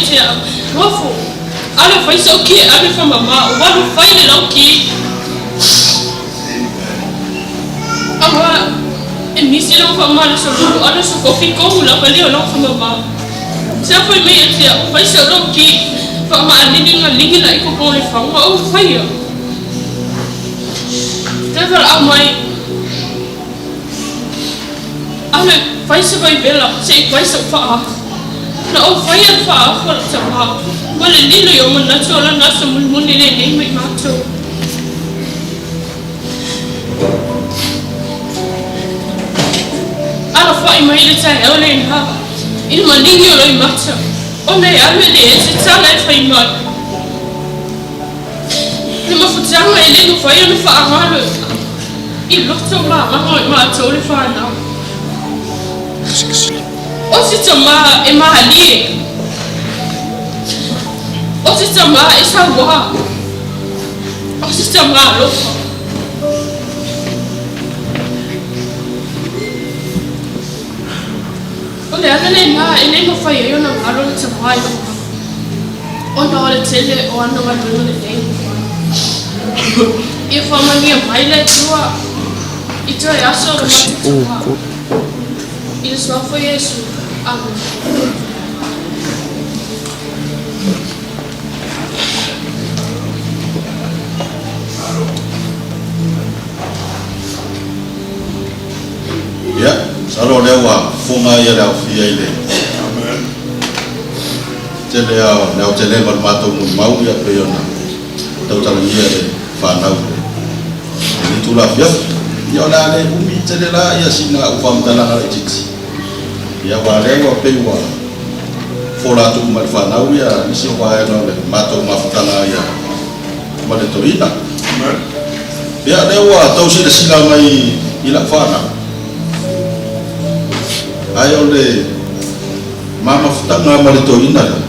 te au, uafu, ale fai sau ki e ave whamama, walu fai le lau ki. Awa, e misi lau whamama le solulu, ale so kofi komu la wale o lau whamama. Se a fai mai e te au, fai sau lau ki, whama a lingi nga lingi la iko kong le whanga o whaia. Te whala au mai, ale fai se vai vela, se i fai sau whaa. Na o fai a whaa whala ta wā. Ma le lilo i o manatu o la nasa mulimuli le nei mai mātou. Ala whai mai le tai au le nā. I le malingi o loi mata. O nei alu e le e se tala e whai mai. Le mafutanga e le mawhai ona whaangalo i loto mā maha i mātou le whānau. O se tamā e mahalie. O se tamā e sauā. O se tamā alofa. O le ala lenā e le mafai ai ona galo le tamā i lou manu, ona o le tele o ana galuega lelei ua fai. Ia faamanuia mai le Atua i toe aso o le matou tamā. I le Suafa o Iesu. Amene. Ia, masalo o lea ua fofoga ia le aofia i le tele o le aotelega o le matou molimau ia pei ona tautalagia e le fanau i lenei itula afiafi. Ia o le a le umi tele la ia sina au faamatalaga laitiiti. Ia aua o lea ua pei ua fola atu uma e le fanau ia nisi o vaega o le matou mafutaga ia ma le toeaina. Ia lea ua tau silasila mai i lau fanau, ae o le mamafutaga ma le toeaina lea,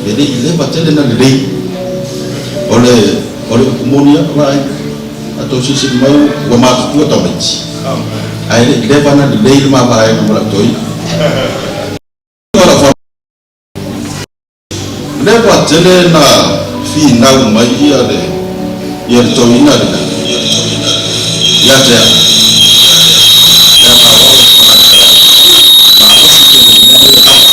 e le i leva tele na lelei. O le, o le upu moni lava vaai, a tou silasila mai ua matutua tamaiti, ae le i leva na lelei le mavaega ma lau toeaina. Lea ua tele na finau mai ia le ia le toeaina lena ia te au. Lea maua o se tagata malosi tele i mea nei o ava.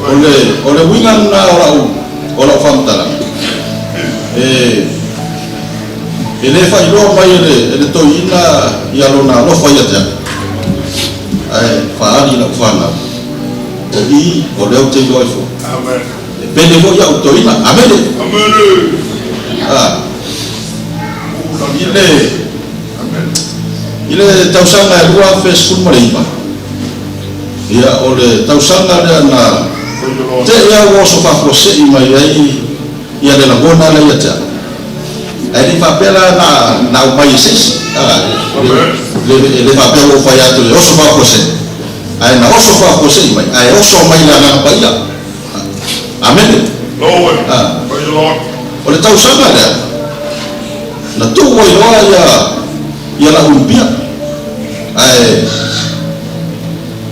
O le, o le uiga lena o lau, o lau faamatalaga, e, e le faailoa mai e le, e le toeaina ia lona alofa ia te au, ae faaali i lau fanau, o i, o lea ou te iloa ai foi. E pele foi au toeaina. Amene! A, i le, i le tausaga e 2019, Ia, o le tausaga lea na te'i lava ua oso faafuasei mai ai ia le lagona lea ia te au. Ae le i faapea la na, na aumai e se isi, a, le, le, e le faapea ua ou fai atu e oso faafuasei, ae na oso faafuasei mai, ae oso mai le Agaga Paia. Amene. A, o le tausaga lea, na tuu ai loa ia, ia lau impia, ae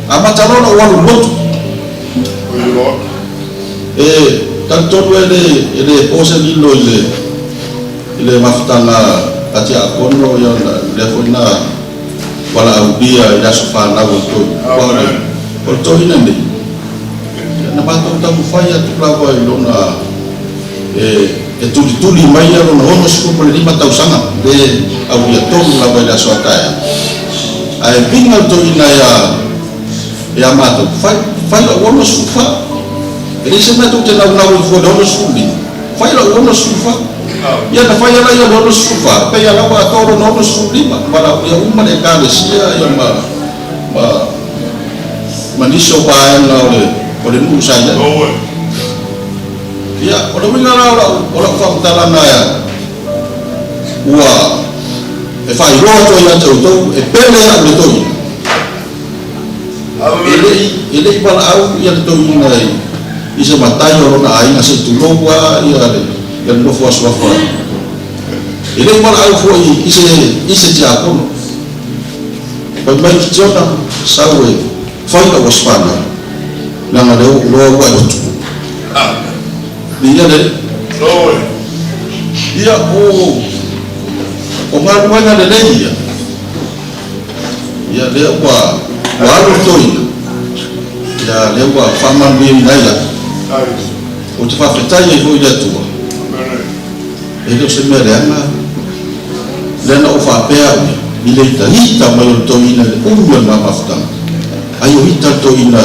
amata loa lou alu lotu. E talitonu e le, e le po se lilo i le, i le mafutaga a Tiakono, ia ona lea foi na valaaulia i le aso fanau o le toeaina. Aua o le, o le toeaina nei, ia na matou taumafai atu lava i lona, e, e tulituli mai ia lona 65 tausaga, le aulia tonu lava i le aso a taeao. Ae viga le toeaina ia, ia matou, fai, fai lau 64. E leai se mea tou te naunau ai fua i le 65. Fai lau 64. Ia na fai ala ia le 64, pei a la ua atoa lona 65, valaaulia uma le Ekalesia ia ma, ma, ma nisi o vaega o le, o le nuu sa i ai. Ia, o le uiga la o lau, o lau faamatalaga ua e faailoa atu ai ia te outou, e pele au le toeaina. E le i, e le i valaau ia le toeaina i, i se matai o lona aiga se i tulou lava ia le, ia le nofo asuafa ai. E le i valaau foi i se, i se tiakono. Fai mai Kitiona, sau e fai lau aso fanau, leaga o lea ua ou iloa ua e lotu. Viia le Alii. Ia, o, o galuega lelei ia, ia lea ua, ua alu le toeaina, ia lea ua faamanuiaina ai au. Ou te faafetai ai foi i le Atua, e le o se mea leaga lea na ou faapea au ia, i le itaita mai o le toeaina i le umi o le ma mafutaga, ai o ita le toeaina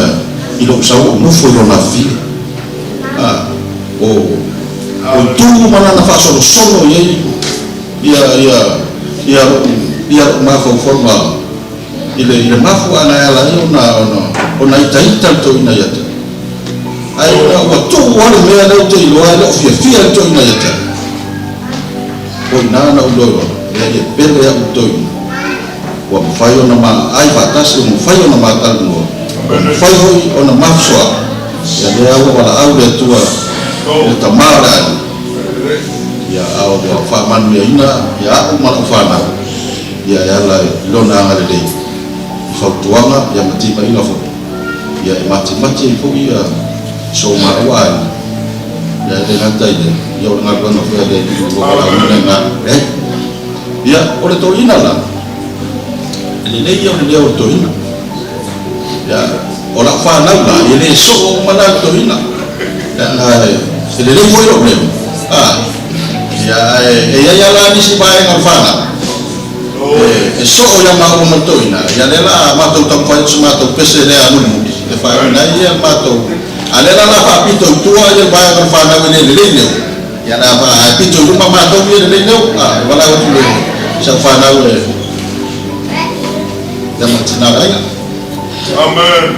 i lou sau ou nofo i lona afafine. A, o, o itu ma lana faasolosolo i ai ia, ia, ia lou, ia lou mafaufauga i le, i le mafuaaga e ala ai ona, ona, ona itaita le toeaina ia te au. Ae ina ua tuu lava le mea lea ou te iloa e le o fiafia le toeaina ia te au, o i ina na ou iloa ai, leai e pele au i le toeaina. Ua mafai ona ma aai faatasi, ua mafai ona ma talanoa, ua mafai foi ona ma fesoaai. Ia lea ua valaau le Atua i le tama o le aiga, ia a ua faamanuiaina ia au ma lau fanau, ia e ala i Lona agalelei i fautuaga ia ma timaiga foi, ia e matimati ai foi ia so maua aiga, ia e le gata i lea, ia o le galuega foi a le Alii ua valaauina i galuega. Ia, o le toeaina la, e lelei ia o le leo o le toeaina. Ia, o lau fanau la, e le soo uma la le toeaina. Leaga e lelei foi lou leo. A, ia, ae e i ai lava la nisi vaega o le fanau, e soo ia maua ma le toeaina, ia lea la a matou taumafai atu se matou pese lea mulimuli, e faauiga ai ia le matou. A lea la o le a faapito i tua ia le vaega o le fanau e le lelei leo, Ia le a ae pito i luma matou ia lelei leo, a e valaau atu le sau fanau e ia ma tina le aiga. Amen.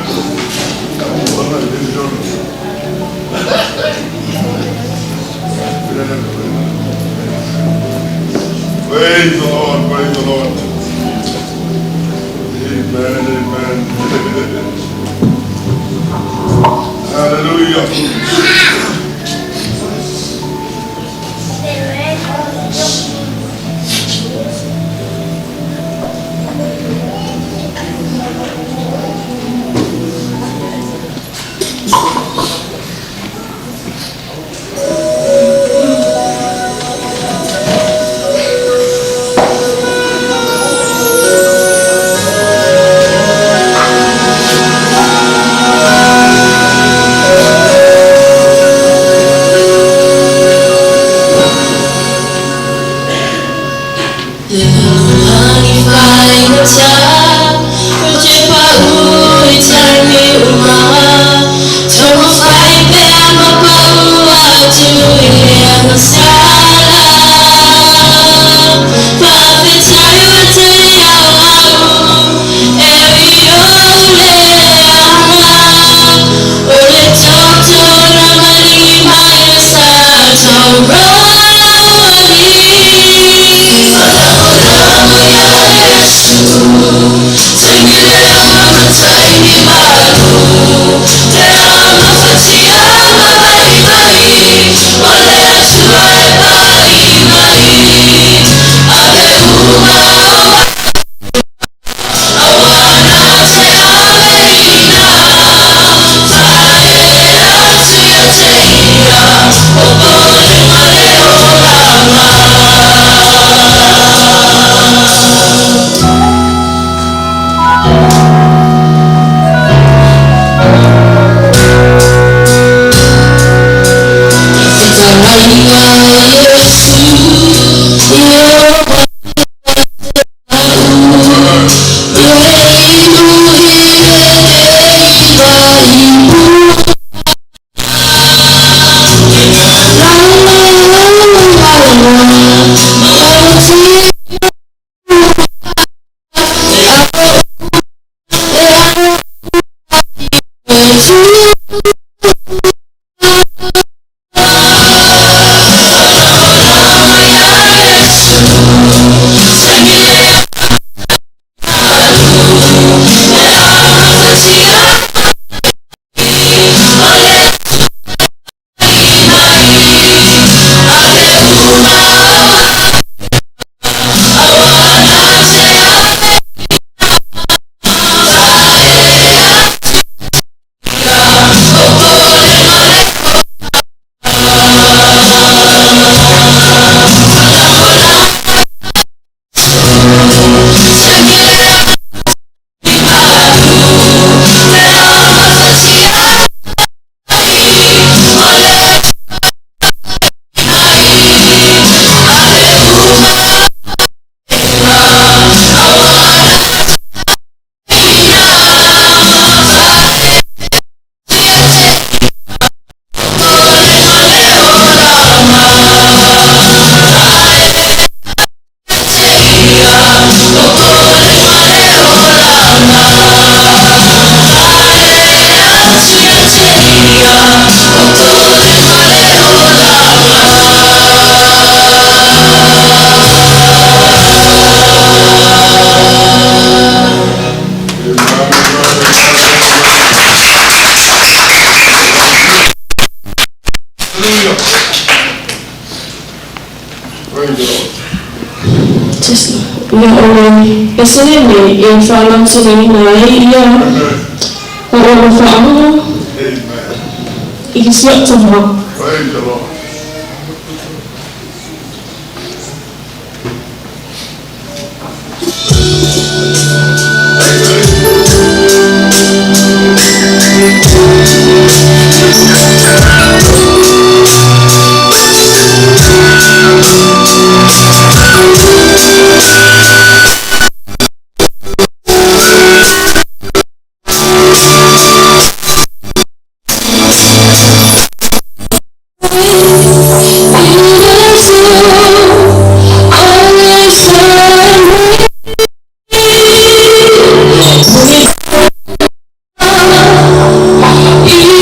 Praise the Lord, praise the Lord. Amen, amen. Hallelujah. e seleni e faalauteleina ai ia o alofaaga i si o'u tamā. Praise the Lord. I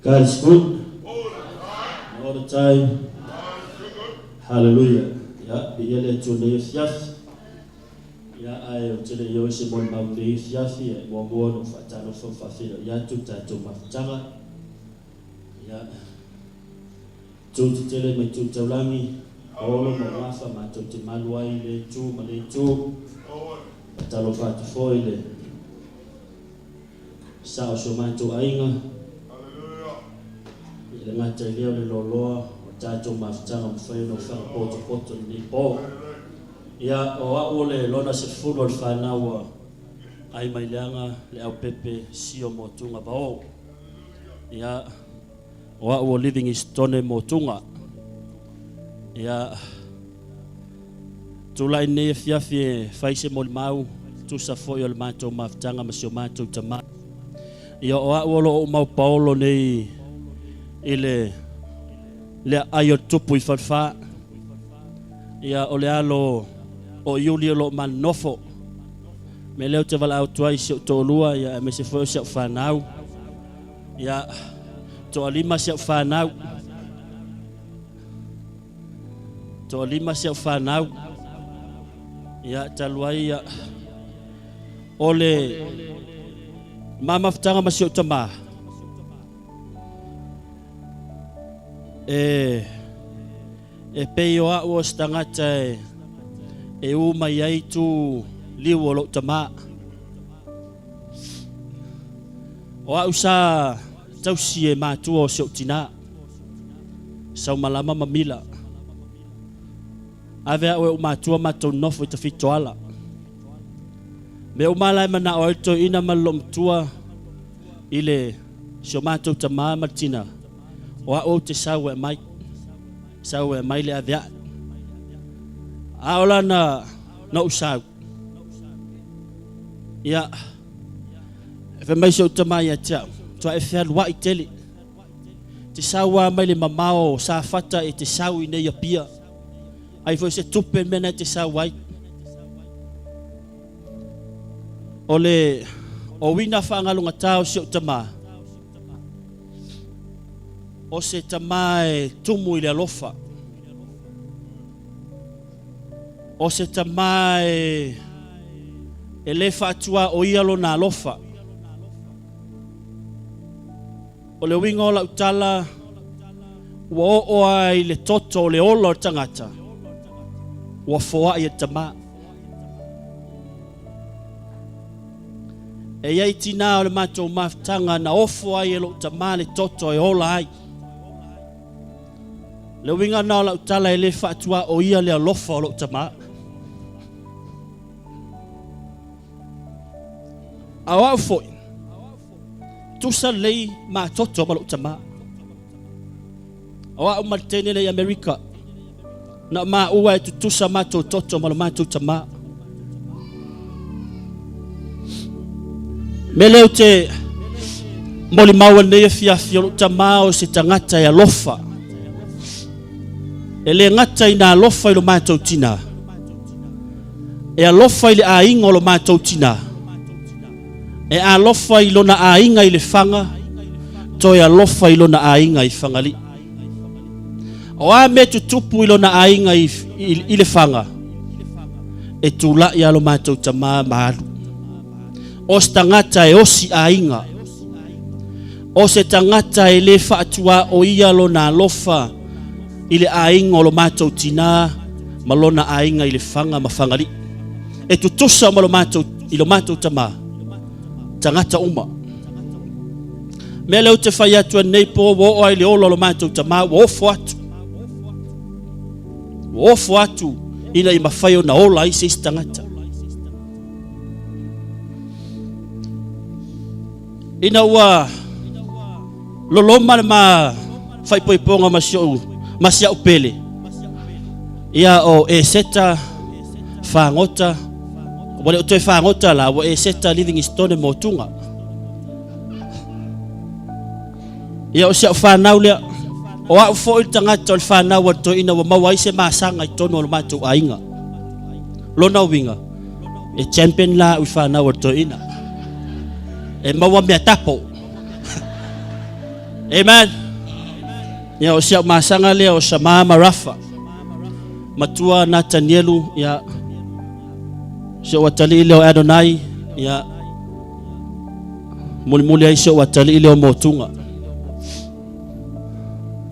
God is good and all the time. Hallelujah. Ia, viia le Atua i lenei afiafi. Ia, ae ou te le i oo i se molimau i lenei afiafi, e muamua ona ou faatalofa ma faafeiloai atu i le tatou mafutaga. Ia, tu tetele mai tu taulagi, olo ma ugafa matou te malu ai i lea itu ma lea itu. Faatalofa atu foi i le Sa o si o matou aiga, i le gata i lea o le loaloa o le tatou mafutaga ua mafai ona ofaga potopoto i lenei po. Ia, o au o le lona sefulu o le fanau a Aimaileaga Leaupepe Sio Motuga Vao. Ia, o au o Livingstone Motuga. Ia, tulai nei afiafi e fai se molimau, tusa foi o le matou mafutaga ma si o matou tama. Ia o au o lo o ou mau paolo nei i le le aai o le tupu i Falefa. Ia o le alo o Iuli o lo o manonofo. Me lea ou te valaau atu ai i si ou toalua ia aemaise foi o si au fanau. Ia toalima si au fanau. Toalima si au fanau. Ia, talu ai ia, o le ma mafutaga ma si ou tamā, e, e pei o au o se tagata e, e u mai ai tu liu o lou tamā. O au sa tausi e matua o si ou tinā. Saumalama ma Mila. Ave au e ou matua matou nofo i Tafitoala. Mea uma la e manao ai le toeaina ma le loomatua i le si o matou tama ma le tina, o au ou te sau e aumai, sau e aumai le ave ae. A o la na, na ou sau. Ia, e fai mai si ou tama ia te au, toa e fealuai tele. Te sau a mai le mamao o Safata e te sau i nei Apia. Ai foi se tupe mea na e te sau ai. O le o uiga faangalogata o si ou tama, o se tama e tumu i le alofa. O se tama e e le faatua o ia lona alofa. O le uiga o lau tala, ua oo lava i le toto o le ola o le tagata, ua foai e le tama. E i ai tinā o le matou mafutaga na ofo ai e lou tama le toto e ola ai. Le uiga na o lau tala e le faatuaoia le alofa o lou tama. A o au foi, tusa lelei matoto ma lou tama. O au ma le teine lea i Amerika, na maua e tutusa matou toto ma lo matou tama. Me lea ou te molimau nei afiafi o lou tama o se tagata e alofa. E le gata ina alofa i lo matou tina, e alofa i le aiga o lo matou tina, e alofa i lona aiga i Lefaga, toe alofa i lona aiga i Fagalii. O a mea tutupu i lona aiga i, i, i Lefaga, e tulai a lo matou tama ma alu. O se tagata e osi aiga, o se tagata e le faatuaoia lona alofa i le aiga o lo matou tinā ma lona aiga i Lefaga ma Fagalii. E tutusa ma lo matou, i lo matou tama, tagata uma. Mea lea ou te fai atu nei po ua oo ai le ola o lo matou tama, ua ofo atu. Ua ofo atu ina ia mafai ona ola ai se isi tagata. Ina ua loloma le ma faaipoipoga ma si ou ma si au pele, ia o Eseta fagota, ua le o toe fagota la, ua Eseta Livingstone Motuga. Ia o si au fanau lea, o au foi le tagata o le fanau a le toeaina ua maua ai se masaga i totonu o le matou aiga. Lona uiga, e champion la au i fanau a le toeaina. E maua mea tapo. Amen. Ia o si au masaga lea o Sama ma Rafa. Matua Natanielu, ia si ou atalii lea o Adonai, ia mulimuli ai si ou atalii lea o Motuga.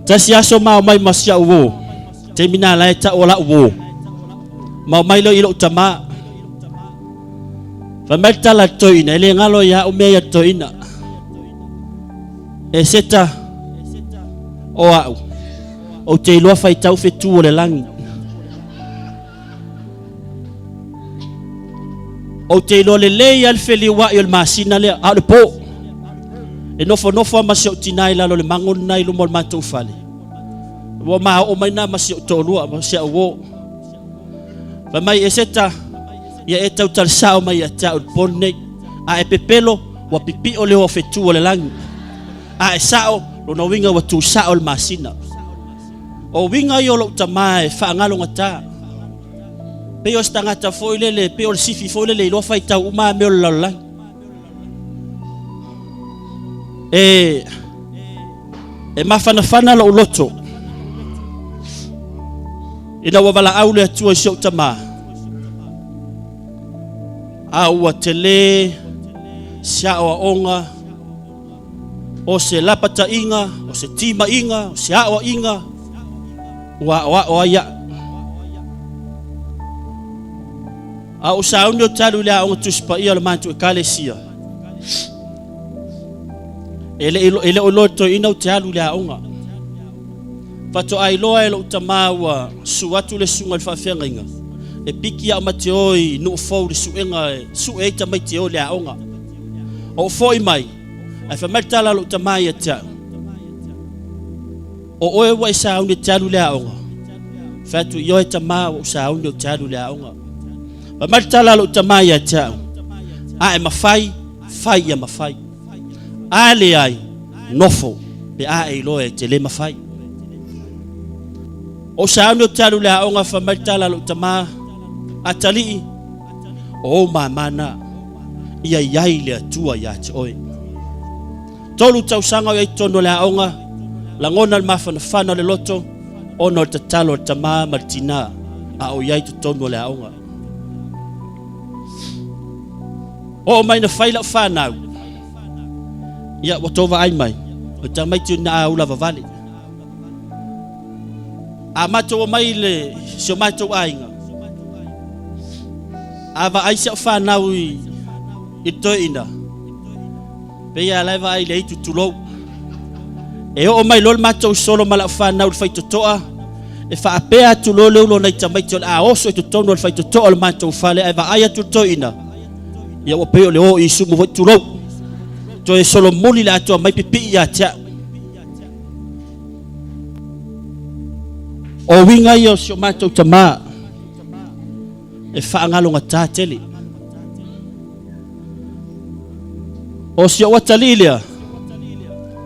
Tasi aso ma o mai ma si au uō, taimi na la e tau o lau uō. Ma o mai lea i lou tamā. Fai mai le tala a le toeaina, e le galo ia au mea ia le toeaina. E seta o au, ou te iloa faitau fetu o le lagi. Ou te iloa lelei lava le feliuai o le masina lea, a o le po. E nofonofo lava ma si ou tina i lalo o le mago lena i luma o le matou fale. Ua ma oo mai na ma si ou toalua, ma si au uo. Fai mai, Eseta, ia e tautala sao mai ia te au i le po lenei. A e pepelo, ua pipio le o fetu o le lagi. A e sao, lona uiga ua tu sao le masina. O uiga ia o lou tamā e faagalogata. Pei o se tagata foi lele, pei o le sifi foi lele iloa faitau uma mea o le lalolagi. E, e mafanafana lou loto ina ua valaau le Atua i si ou tamā. A ua tele se aoaoga o se lapataiga, o se timaiga, o se aoaiga ua aoao ai au. A o sauni o talu i le aoga Tusi Paia o le matou Ekalesia, e le e le o iloa e toeaina ou te alu i le aoga. Faatoa iloa e lou tamā ua susu atu le susuga i le faafeagaiga, e piki au ma te o i Nuufou i le suega e sue ai tamaiti e o i le aoga. Ou foi mai, ae fai mai le tala a lou tamā ia te au, O oe ua e sauni e te alu i le aoga? Fai atu, Ioe tamā, ua ou sauni ou te alu i le aoga. Fai mai le tala a lou tamā ia te au, A e mafai, fai ia mafai. A leai, nofo, pe a e iloa e te le mafai. O sauni ou te alu i le aoga, fai mai le tala a lou tamā, Atalii, o ou māmā na, ia i ai le Atua ia te oe. Tolu tausaga o i ai totonu o le aoga, lagona le mafanafana o le loto, ona o le tatalo a le tamā ma le tinā, a o i ai totonu o le aoga. Oo mai na fai lau whanau. Ia, ua tō vaai mai. O tamaiti na a ula vavale. A matou o mai le si o matou aiga. A vaai si au whanau i, i toeaina. Pei a la e vaai le aitu tulou. E oo mai loa le matou solo ma lau fanau i le faitotoa, e faapea atu loa le ulu o nai tamaiti o le a oso i totonu o le faitotoa o le matou fale ae vaai atu le toeaina, ia ua pei o le o i sumu foi tulou. Toe solomuli le atoa mai pipii ia te au. O uiga ia o si o matou tamā e faagalogatā tele. O si ou atalii lea,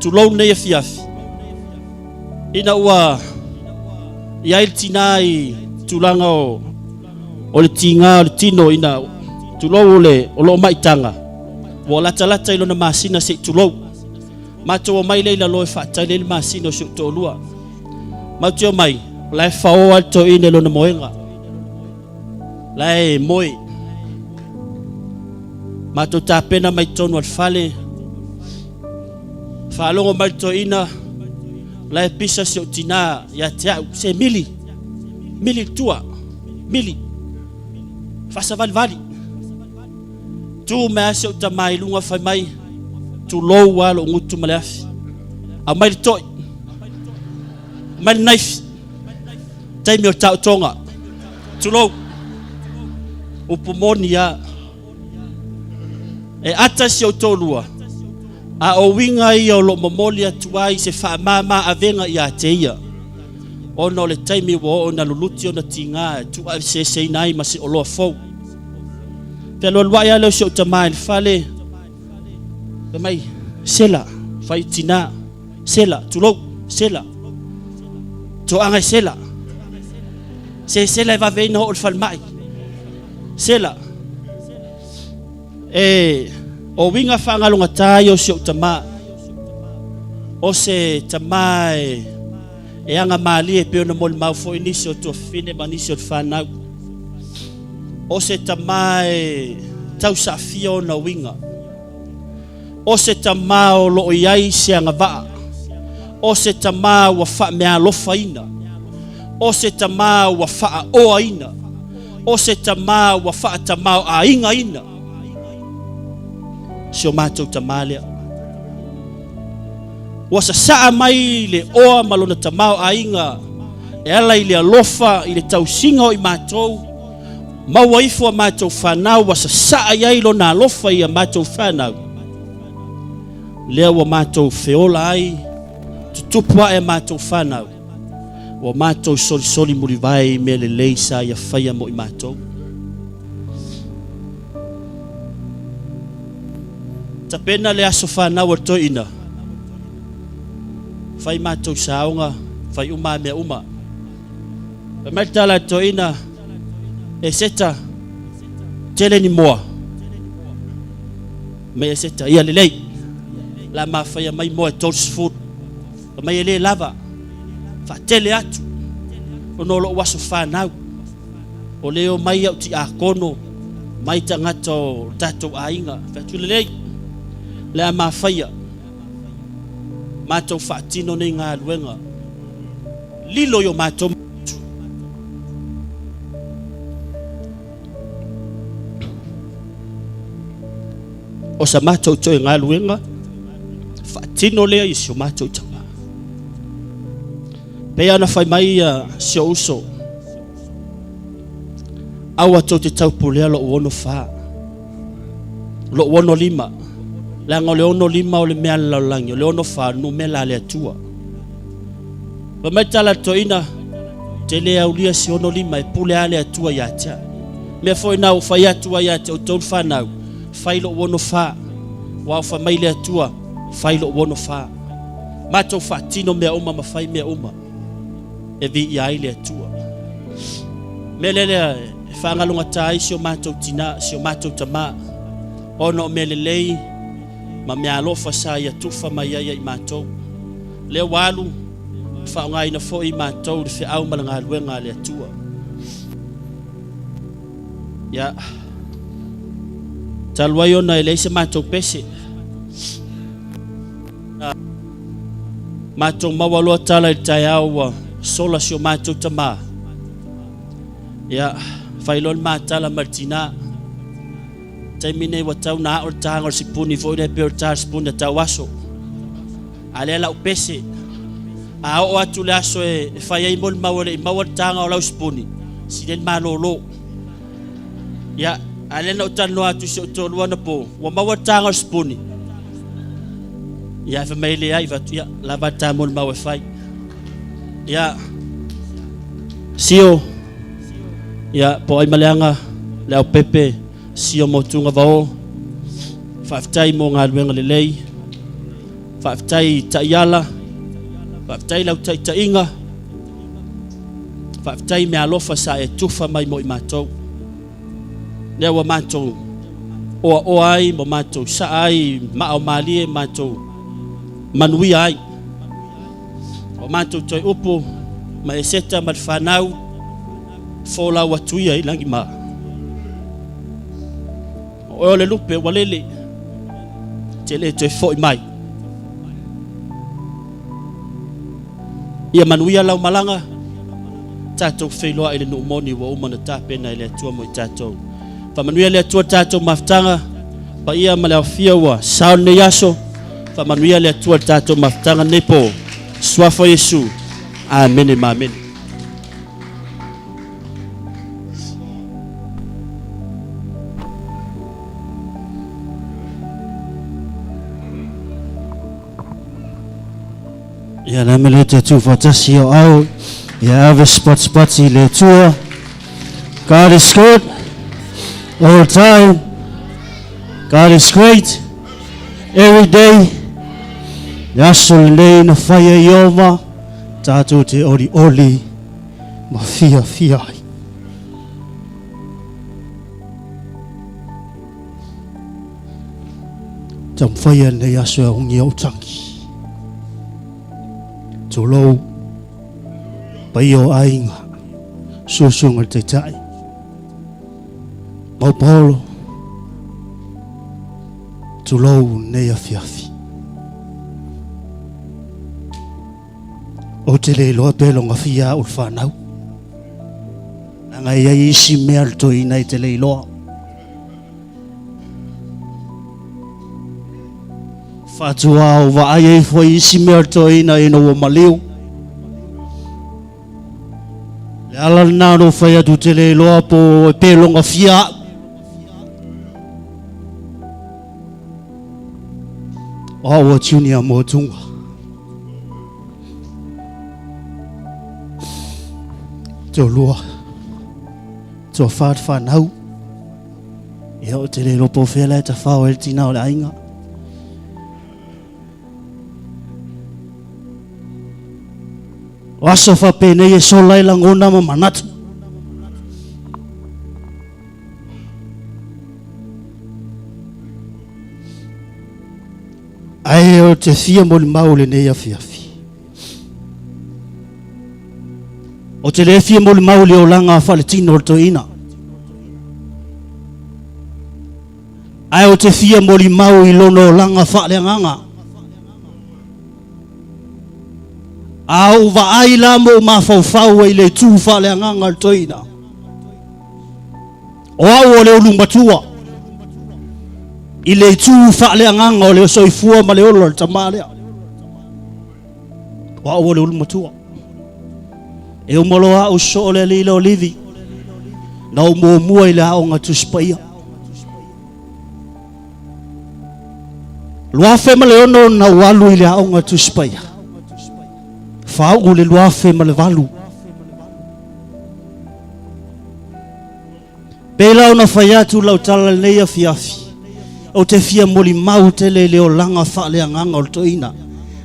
tulou lenei afiafi, ina ua i ai le tinā i tulaga o, o le tigā o le tino ina tulou o le o loo maitaga, ua latalata i lona masina se i tulou. Matou omai lea i lalo e faatali ai le masina o si ou toalua. Matou te omai, o la e faoa le toeaina i lona moega. La e moe. Matou tapena mai totonu o le fale. Faalogo mai le toeaina, la e pisa si ou tinā ia te au, se mili, mili i tua, mili, faasavalivali. Tu mai lava si ou tamā i luga fai mai, tulou lava lou gutu ma le afi. Aumai le toi, aumai le naifi. Taimi o le taotoga. Tulou. Upu moni a. E ata si ou toalua, a o uiga ia o lo o momoli atu ai se faamama avega ia te ia, ona o le taimi ua oo ina luluti ona tiga e tuuaeseeseina ai ma se oloa fou. Fealualuai lava lea o si ou tamā i le fale, fai mai, Sela, fai tinā. Sela, tulou, Sela. Toaga e Sela. Se Sela e vave ai na oo i le falemai. Sela. E, o uiga faagalogatā ia o si ou tamā. O se tamā e, e aga malie pei ona molimau foi nisi o tuafafine ma nisi o le fanau. O se tamā e tausaafia ona uiga. O se tamā o loo i ai se agavaa. O se tamā ua faameaalofaina. O se tamā ua faaoaina. O se tamā ua faatamaoaigaina. Si o matou tamā lea. Ua sasaa mai le oa ma lona tamaoaiga e ala i le alofa i le tausiga o i matou, maua ifo a matou fanau ua sasaa i ai lona alofa i a matou fanau. Lea ua matou feola ai, tutupu ae a matou fanau, ua matou solisoli mulivae i mea lelei sa ia faia mo i matou. Tapena le aso fanau a le toeaina, fai matou saoga, fai uma a mea uma. Fai mai le tala a le toeaina, Eseta, tele ni moa. Mai Eseta, ia lelei. La mafaia mai moa e 30. Fai mai e le lava, faatele atu, ona o lou aso fanau. O lea e omai au tiakono, mai tagata o tatou aiga. Fai atu lelei, le a mafaia, matou faatino nei galuega, lilo i o matou manatu. O sa matou toe galuega, faatino lea i si o matou tama. Pei ona fai mai ia si ou uso, aua tou te taupulea lou 64, lou 65, leaga o le 65 o le mea a le lalolagi, o le 64 o le numera a le Atua. Fai mai le tala a le toeaina, te le aulia se 65 e pule lava le Atua ia te au. Mea foi na ua fai atu ai ia te outou le fanau, fai lou 64, aua ua fai mai le Atua, fai lou 64. Matou faatino mea uma ma fai mea uma e viia ai le Atua. Mea lea lea e faagalogata ai si o matou tina, si o matou tamā, ona o mea lelei ma mea alofa sa ia tufa mai ai ia i matou. Lea ua alu, faaaogaina foi i matou le feau ma le galuega a le Atua. Ia, talu ai ona e leai se matou pese, na matou maua loa tala i le taeao ua sola si o matou tamā. Ia, fai loa le matala ma le tinā. Taimi nei ua tau na ao le taga o le sipuni foi lea pei o le ta sipuni a tau aso. A lea lau pese. A oo atu le aso e fai ai molimau e le i maua le taga o lau sipuni, sili ai le malolo. Ia, a lea na ou talanoa atu i si ou toalua anapo, ua maua le taga o le sipuni. Ia, fai mai e leai, fai atu, ia, lava le ta molimau e fai. Ia, Sio, ia, po o ai maleaga, le au pepe, Sio mo Tugavao, faafetai mo galuega lelei, faafetai i taiala, faafetai lau taitaiga, faafetai mea alofa sa e tufa mai mo i matou. Lea ua matou oaoa ai ma matou saa ai maa o malie matou manuia ai. O matou toe upu ma Eseta ma le fanau, folau atu ia i lagi ma. O oe o le lupe ua lele, te le toe foi mai. Ia manuia lau malaga, tatou feiloai i le nuu moni ua uma ona tapena e le Atua mo i tatou. Faamanuia le Atua tatou mafutaga, paia ma le aofia ua sao lenei aso. Faamanuia le Atua le tatou mafutaga lenei po. Suafa Iesu. Amene ma amene. Ia le ame le te atu whatasi o au. Ia ave spatspatsi le Atua. God is good all the time. God is great every day. Le aso lenei na whaia i ova, tātou te ori oli, ma fia fia ai. Taumafai nei aso e ungi au tangi. Tulou, paia o aiga, susuga i le Taitai. Maopaolo, tulou lenei afiafi. Ou te le iloa pe logafia au i le fanau. Leaga e i ai isi mea a le toeaina e te le iloa. Faatoa ou vaai ai foi isi mea o le toeaina ina ua maliu. Le ala lena na ou fai atu te le iloa po e pe logafia au. O au a Junior Motunga. Toalua, toafa le fanau. Ia ou te le iloa po o fea la e tafao ai le tina o le aiga. O aso faapenei e sola ai lagona ma manatu. Ae ou te fia molimau lenei afiafi. Ou te le fia molimau i le olaga faaletino o le toeaina. Ae ou te fia molimau i lona olaga faaleagaga. A ou vaai la ma ou mafaufau ai i le itu faaleagaga o le toeaina, o au o le ulu matua i le itu faaleagaga o le soifua ma le ola o le tama lea. O au o le ulu matua. E uma loa au soo le alii le Olivi, na ou muamua i le aoga Tusi Paia. 2006 na ou alu i le aoga Tusi Paia. Faauu le 2008. Pei la ona fai atu lau tala lenei afiafi, ou te fia molimau tele i le olaga faaleagaga o le toeaina,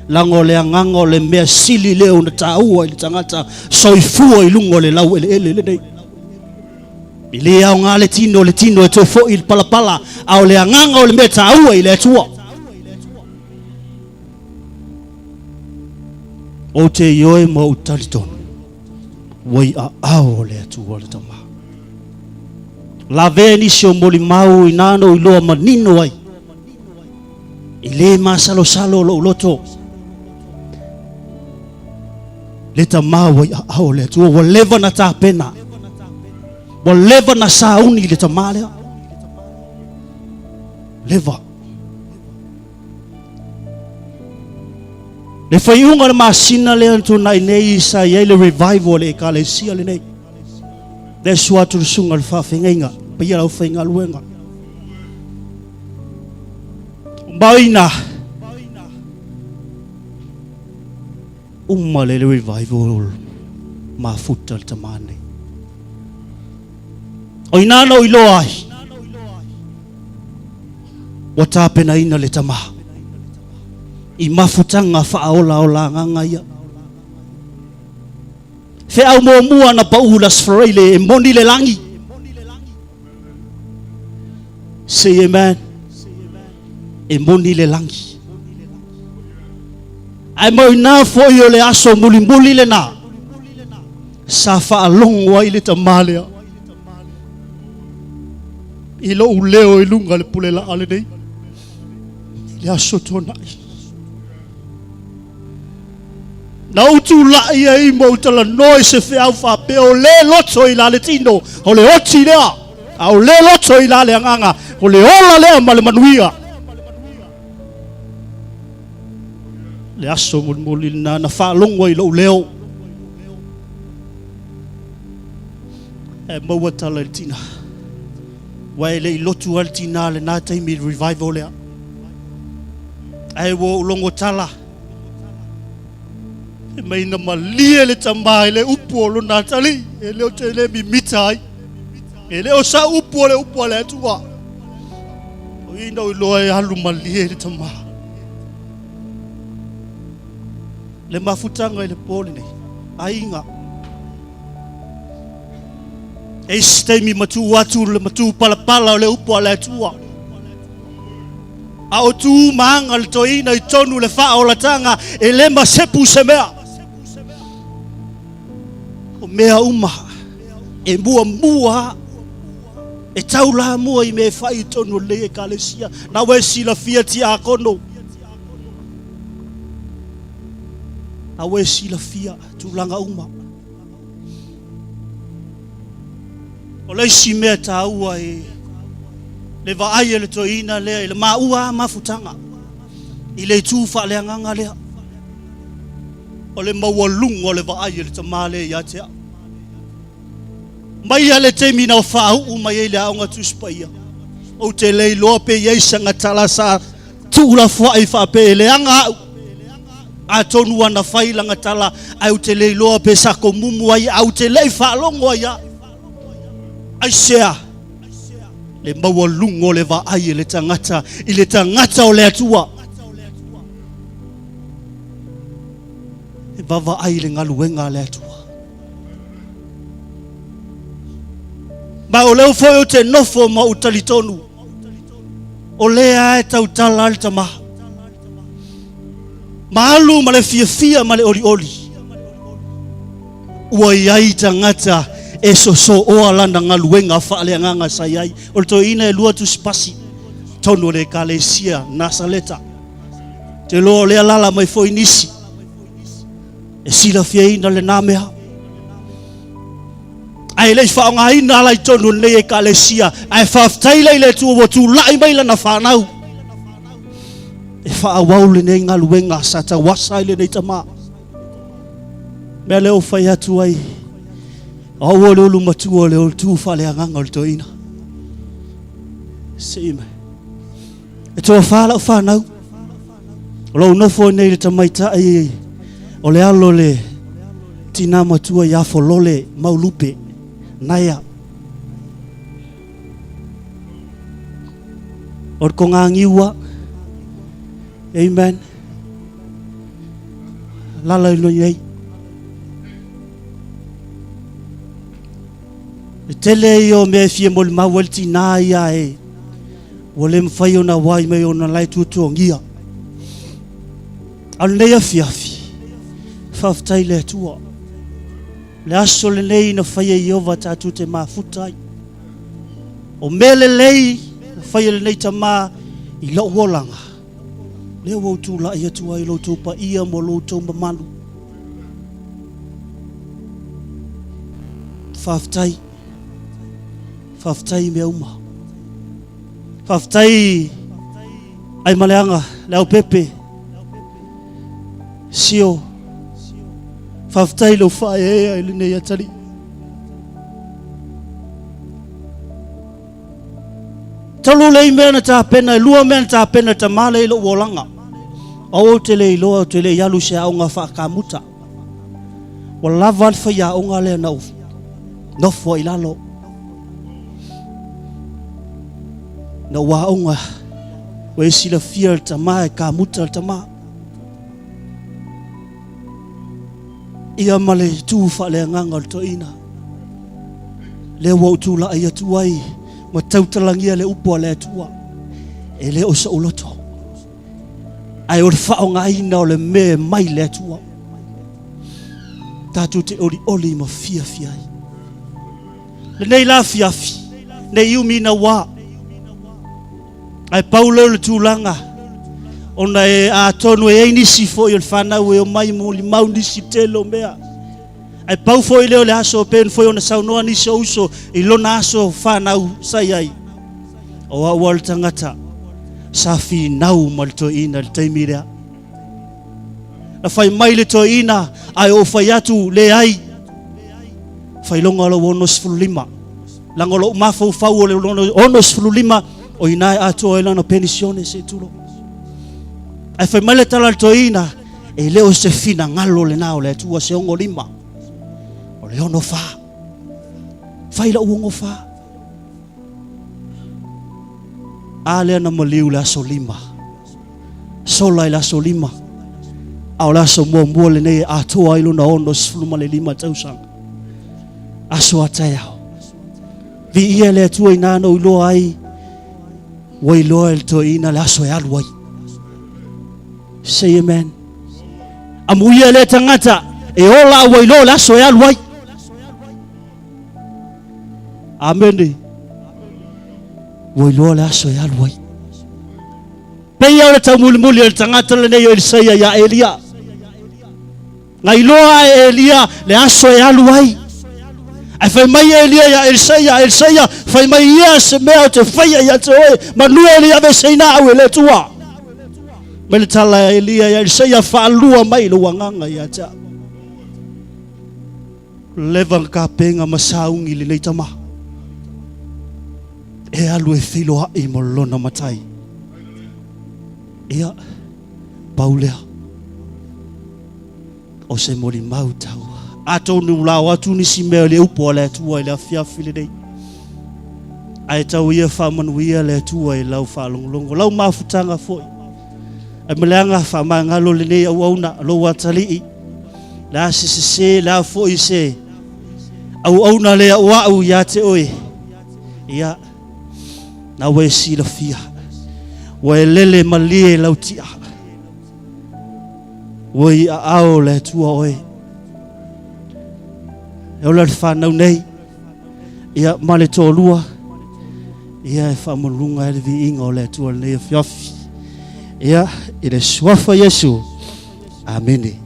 leaga o le agaga o le mea sili lea ona taua i le tagata soifua i luga o le laueleele lenei. E le aoga le tino, le tino e toe foi i le palapala, a o le agaga o le mea taua i le Atua. Ou te ioe ma ou talitonu, ua i aao o le Atua le Tama. Lavea nisi o molimau inā na ou iloa manino ai, e le masalosalo lou loto. Le Tama ua i aao o le Atua, ua leva na tapena, ua leva na sauni le Tama lea. Leva. Le faiuga o le masina lea na tuanai nei sa i ai le revival a le Ekalesia lenei. Lea sua atu le susuga i le faafeagaiga, paia lau faigaluega. Maina uma le revival mafuta le tama nei. O ina na ou iloa ai, ua tapenaina le tama i mafutaga faaolaola agaga ia. Feau muamua na pau Las Freile e moni le lagi. Say amen. E moni le lagi. Ae mau ina foi o le aso mulimuli lena sa faalogo ai le tama lea i lou leo i luga le pule laa lenei i le aso tuanai. Na ou tulai ai ma ou talanoa i se feau faapea, o le loto i la le tino, o le oti lea, a o le loto i la le agaga, o le ola lea ma le manuia. Le aso mulimuli lena na faalogo ai lou leo. E maua tala i le tina. Ua e le i lotu ai le tina lena taimi i le revival lea. Ae ua ou logo tala. E mai na malie le tama i le upu o lona atalii, e le o te le mimita ai. E le o sa upu o le upu a le Atua. O i na iloa e alu malie le tama. Le mafutaga i le po lenei, aiga. E isi taimi matuu atu le matuu palapala o le upu a le Atua. A o tu ma aga le toeaina i tonu le faaolataga e le masepu se mea. O mea uma e muamua e taulamua i mea e fai i totonu o lenei Ekalesia. Na ua e silafia tiakono. Na ua e silafia tulaga uma. O le isi mea taua i le vaai a le toeaina lea i le maua mafutaga i le itu faaleagaga lea, o le maualuga o le vaai a le tama lea ia te au. Mai lava le taimi na faauu mai ai le Aoga Tusi Paia, ou te le iloa pe i ai sana tala sa tuulafoai faapea e leaga au. Atonu ua na fai lana tala, ae ou te le iloa pe sa komumu ai, ae ou te le i faalogo ai lava. Aisea? Le maualuga o le vaai e le tagata i le tagata o le Atua. E vaavaai i le galuega a le Atua. Ma o lea foi ou te nofo ma ou talitonu, o lea e tautala le tama. Ma alu ma le fiafia ma le olioli. Ua i ai tagata e sosooa lana galuega faaleagaga sa i ai. O le toeaina e lua tusipasi tonu o le Ekalesia Nasaleta. Te loa o lea lala mai foi nisi e silafiaina lena mea. Ae le i faaaogaina ala i totonu o lenei Ekalesia, ae faafetai lea i le Atua ua tulai mai lana fanau e faaauau lenei galuega sa tauasa ai lenei tama. Mea lea ua fai atu ai, aua le ulu matua o le tu faaleagaga o le toeaina. Sii mai. E toafa lau fanau. O lou nofo nei le tamaitai o le alo le tinā matua ia Folole Maulupe Naea. O le kogagiua. Amen. Lala i nei. E tele ia o mea e fia molimau ai le tinā ia e ua le mafai ona auai mai ona la e tuatuagia. A o lenei afiafi, faafetai i le Atua. Le aso lenei na faia e Ieova tatou te mafuta ai. O mea lelei na faia e lenei tama i lou olaga, lea ua ou tulai atu ai i lo outou paia ma lo outou mamalu. Faafetai. Faafetai i mea uma. Faafetai Aimaleaga, Leaupepe, Sio. Faafetai i lou faaeaea i lenei atalii. Talu lei mea na tapena, e lua mea na tapena e tama lea i lou olaga. Aua ou te le iloa, ou te le i alu i se aoga faakamuta. Ua lava le faiaoga lea na ou nofo ai i lalo. Na ou aoga, ua e silafia le tama e kamuta le tama. Ia ma le itu faaleagaga o le toeaina. Lea ua ou tulai atu ai ma tautalagia le upu a le Atua. E le o sou loto, ae o le faaaogaina o le mea e mai le Atua. Tatou te olioli ma fiafia ai. Lenei la afiafi, nei umi ina ua. Ae pau lea o le tulaga, ona e atonu e i ai nisi foi o le fanau e omai molimau nisi tele o mea. Ae pau foi lea o le aso pei foi ona saunoa nisi o uso i lona aso fanau sa i ai. O au o le tagata sa finau ma le toeaina i le taimi lea. Na fai mai le toeaina ae ou fai atu leai. Failoga o lou 65. Leaga o lou mafaufau o le 65 o i ina e atoa ai lana penisione se i tulou. Ae fai mai le tala a le toeaina, e le o se finagalo lena o le Atua se 65, o le 64. Fai lau 64. A lea na maliu le aso 5. Sola i le aso 5. A o le aso muamua lenei e atoa ai lona 65 tausaga. Aso a taeao. Viia le Atua inā na ou iloa ai, ua iloa e le toeaina le aso e alu ai. Say amen. Amuia lea tagata e ola a ua iloa le aso e alu ai. Amene. Ua iloa le aso e alu ai. Pei o le taumulimuli o le tagata lenei o Elisaia ia Elia. Na iloa e Elia le aso e alu ai. Ae fai mai Elia ia Elisaia, Elisaia, fai mai ia se mea ou te faia ia te oe, manu e le aveeseina au e le Atua. Mai le tala a Elia ia Elisaia, faalua mai lou agaga ia te au. Leva na tapena ma sauni lenei tama e alu e feiloai ma lona matai. Ia, pau lea o se molimau taua. Atonu lao atu nisi mea o le upu a le Atua i le afiafi lenei. Ae tau ia faamanuia le Atua i lau faalogologo, lau mafutaga foi. Ae ma le aga faamagalo lenei auauna, lou atalii, le a se sese, le a foi se auauna le auau ia te oe. Ia, na ua e silafia, ua e lele malie lau tia. Ua i aao le Atua oe. E ola le whanau nei, ia ma le toalua, ia e faamaluga ai le viiga o le Atua lenei afiafi. Ia, i le suafa Iesu. Amene.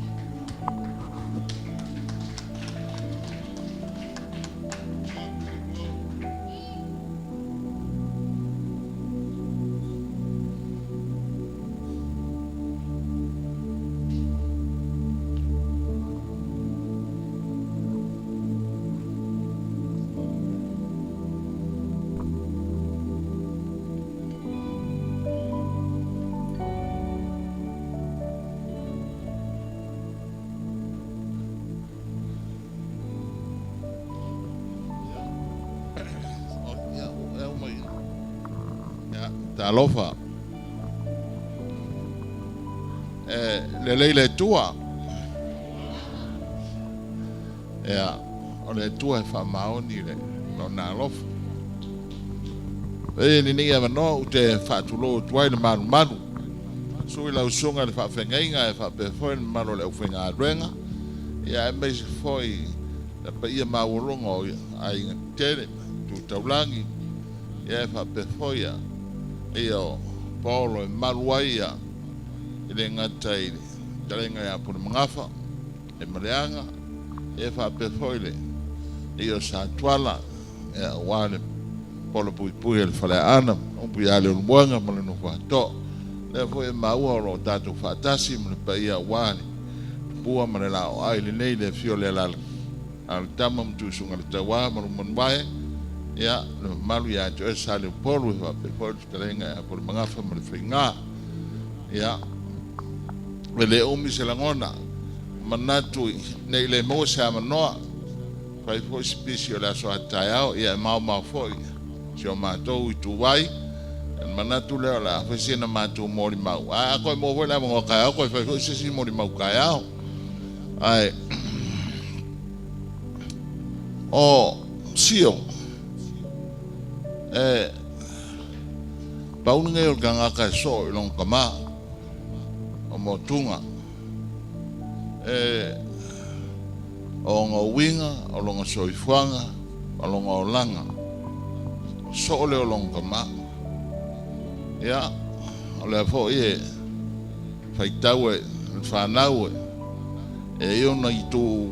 Talofa. E lelei le Atua. Ia, o le Atua e faamaoni le lona alofa. E lenei avanoa ou te faatulou atu ai le malumalu. Sui lau susuga i le faafeagaiga e faapea foi le mamalu o le aufaigaluega, ia aemaise foi le paia maualuga o aiga tetele ma tu taulagi, ia e faapea foi ia ia o paolo e malu ai ia e le gata i le fetalaiga ia Pulemagafa e Maleaga, ia e faapea foi le ia o Satuala, ia aua le pola puipui a le Faleaana, upu ia Leulumoega ma le nofo atoa. Lea foi e maua o lo o tatou faatasi ma le paia aua le tupua ma le laoai lenei le afio o le Alalatama ma Tuisuga le Tauā ma Lumanuvae, ia le mamalu ia te oe Sa Leupolu e faapea foi le fetalaiga ia Pulemagafa ma le Faiga. Ia, e le umi se lagona, manatu ne i le maua se avanoa, fai foi se pisi o le aso a taeao, ia e maomao foi si o matou ituvai. Ona manatu lea o le a fai sina matou molimau. Ae a toe maua foi le avanoa taeao, toe fai foi se isi molimau taeao. Ae o Sio, e pau lenei o le tagata e soo i lona tama o Motuga. E o ona uiga, o lona soifuaga, o lona olaga, o soo lea o lona tama. Ia, o lea foi e faitau e le fanau e i ai ona itu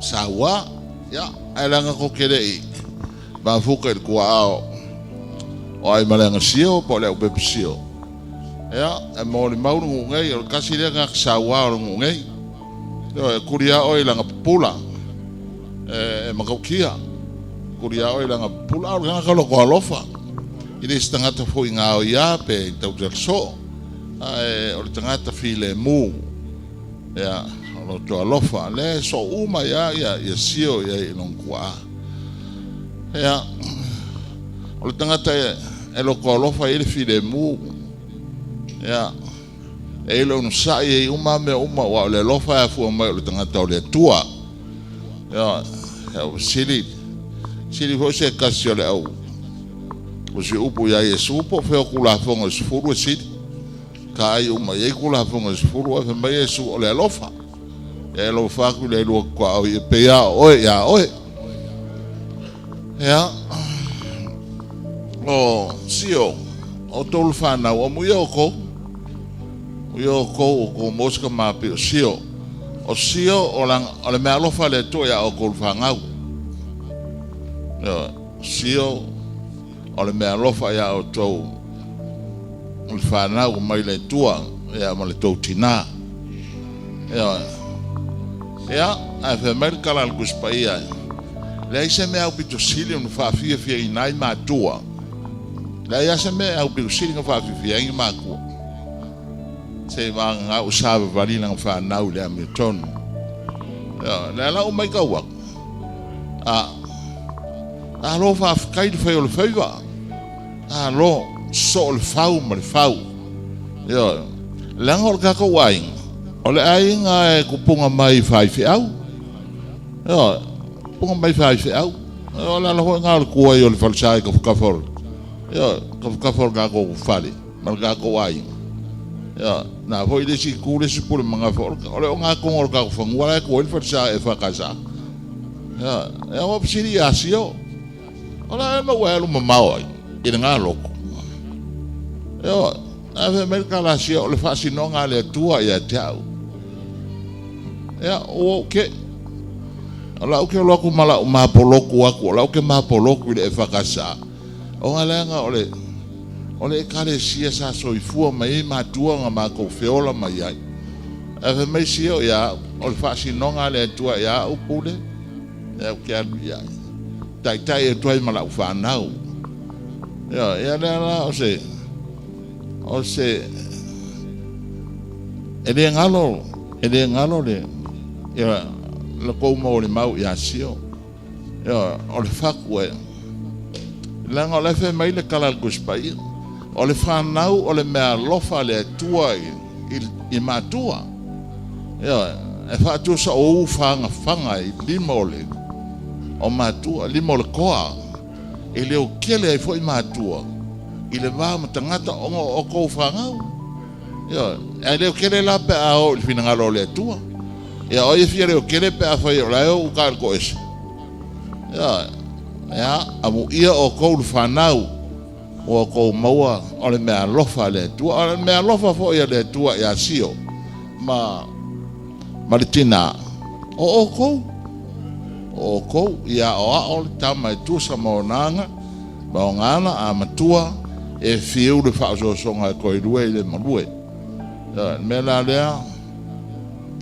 saua, ia, ae leaga tou te le i mafuta i le tuaa o Aimaleaga Sio po o le Aupepa Sio. Ia, e molimau le nuu nei, o le tasi lea tagata saua o le nuu nei. Ioe, e kuli lava oe i lana pupula, e matautia. Kuli lava oe i lana pupula, a o le tagata o lota alofa. E le se tagata foi gaoia pe tautala soo, ae o le tagata filemu. Ia, o loto alofa, lea e soo uma ia, ia, ia sio i ai i lona tuaa. Ia, o le tagata e, e loto alofa e i ai le filemu. Ia, e i ai le onosai, e i ai uma mea uma, aua o le alofa e afua mai o le tagata o le Atua. Ia, ua sili, sili foi se tasi o le au, o si upu ia Iesu, po o fea o Tulafono e 10 e sili. Ka ai uma i ai Tulafono e 10, ae fai mai Iesu, o le alofa. Ia e alofa atu i le lua tuaoi e pei a o oe ia oe. Ia, O sio o tolu whanau o mui o kou. Mui o kou o kou mosika mapi o sio. O sio o, lang, o le mea alofa le atua ia o kou whangau. Ioe, sio o le mea alofa ia o tou o le whanau mai le tua ia ma le tou tinā. Ioe. Ia, ae fai mai le tala a le Tusi Paia, leai se mea aupito sili ona faafiafiaina ai matua. Leai lava se mea e aupito sili ona faafiafia ai matua. Se vagana ua savavali lana fanau i le amiotonu. Ioe, lea la ua matau atu, a, malo faafetai le fai o le faiva. Malo, soo le fau ma le fau. Ioe, leaga o le tatou aiga, o le aiga e tupuga mai i faifeau. Ioe, tupuga mai i faifeau. O le ala foi lena o le tu ai o le falesa i tafatafa o le, ioe, tafatafa o le tatou fale ma le tatou aiga. Ioe, na foi le isi itu le isi pule magafa, o le ogatotonu o le tatou fanua la e tu ai le falesa EFKS. Ioe, ia ua fesili ia Sio. O le a ea ua e alu mamao ai i lena loto? Ioe, ae fai mai le kalasia o le faasinoga a le Atua ia te au. Ia, ua ou te. O lau ke olo atu ma lau mapoloku atu, o lau ke mapoloku i le EFKS. O ngā leanga o le, o le ekalesia sa soifua mai ai matua na matou feola mai ai. Ae fai mai sio ia au, o le faasinoga a le Atua ia au pule, ia ou te alu i ai. Taitai atu ai ma lau fanau. Ia, ia lea la o se, o se, e le galo, e le galo le, ia, le kou molimau ia Sio. Ia, o le fatu e. Leaga o la e fai mai le tala a le Tusi Paia, o le fanau o le mea alofa a le Atua i, i, i matua. Ia, e faatusa o u fagafaga i lima o le o matua, lima o le toa, e leo tele ai foi matua i le va ma tagata ona o tou fanau. Ioe, ae leo tele la pe a o i le finagalo o le Atua. Ia, o ai e fia leo tele pe afai o la e o uka i le toese. Ioe, ia, amuia outou le fanau ua outou maua o le mea alofa a le Atua. O le mea alofa foi a le Atua ia Sio ma, ma le tinā, o outou, o outou, ia aoao le tama e tusa ma ona aga, ma ona ala, a matua, e fiu le faaosoosoga e toelua i le malue. Ioe, le mea la lea,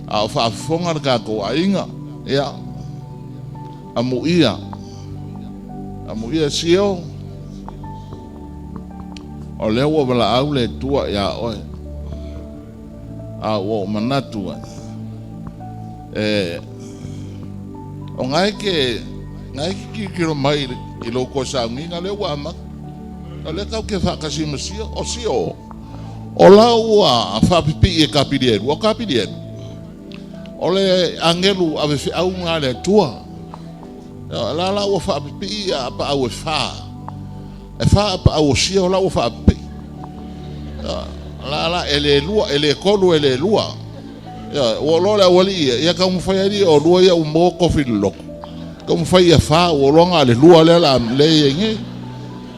a o faafofoga le tatou aiga, ia, amuia, amuia Sio, o lea ua valaau le Atua ia oe, a ua ou manatu ai, e, o na e ke, na e ke tilotilo mai i lou toe sauniga lea ua amata. O lea tatou te faatasi ma Sio, o Sio, o la ua faapipii e Kapilielu, o Kapilielu, o le agelu ave feau lena a le Atua. O la la ua faapipii ia apaau e fa. E fa apaau o Sio la ua faapipii. La la e le lua, e le tolu, e le lua. Ua loa le aualii ia, ia taumafai alii o lua ia ua maua kofi i le loto. Taumafai ia fa, ua loa na o le lua lea la le i ai nei.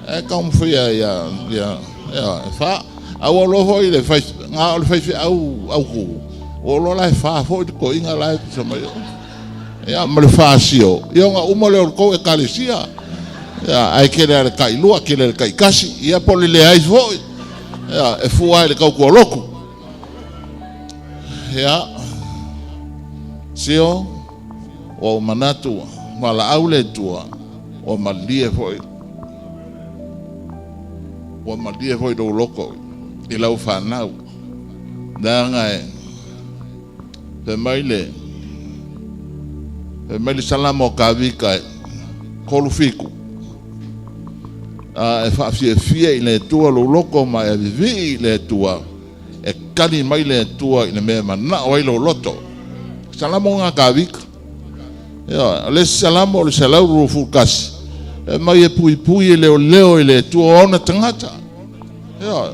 Ae taumafai ia, ia, ia, ia, e fa. A ua loa foi le fai, na o le faifeau autu, ua loa la e fa foi le toeaina la e pisa mai o. Ia, ma le fa sio, ia ona uma lea o le tou ekalesia. Ia, ae tele lava i le tailua, tele i le taitasi, ia po o le leai foi. Ia, e fua lava i le tautua lotu. Ia, sio, ua ou manatu, valaau le Atua, ua malie foi, ua malie foi lou loto i lau fanau. Leaga e fai mai le, fai mai le Salamo a Kavika e 37, a e faafiafia i le Atua lou loto ma e avivii i le Atua, e tali mai le Atua i le mea e manao ai lou loto. Salamo lena a Kavika. Ioe, o le isi Salamo o le 121, e mai e puipui e leoleo i le Atua ona tagata. Ioe,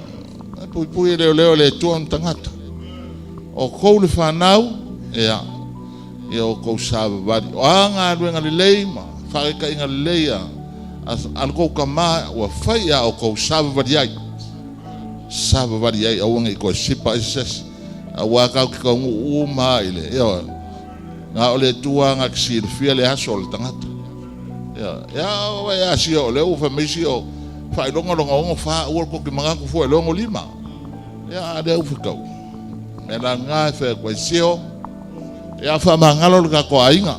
e puipui e leoleo i le Atua ona tagata. O kou le fanau, ia, ia o kou savavali. O a galuega lelei ma faataitaiga lelei a A lo kou tama ua fai ia oukou savavali ai, savavali ai, aua ne i toe sipa ai se isi, auā tatou te taunuu uma lava i le, ioe, na o le Atua lava na te silafia le aso o le tagata. Ioe, ia vaai asia o lea ua fai mai si o faailoga lona 64, aua tou te manatu fua i le 65. Ia a lea ua fetau. O le mea la lena e fai atu ai, sio, ia faamagalo le tatou aiga.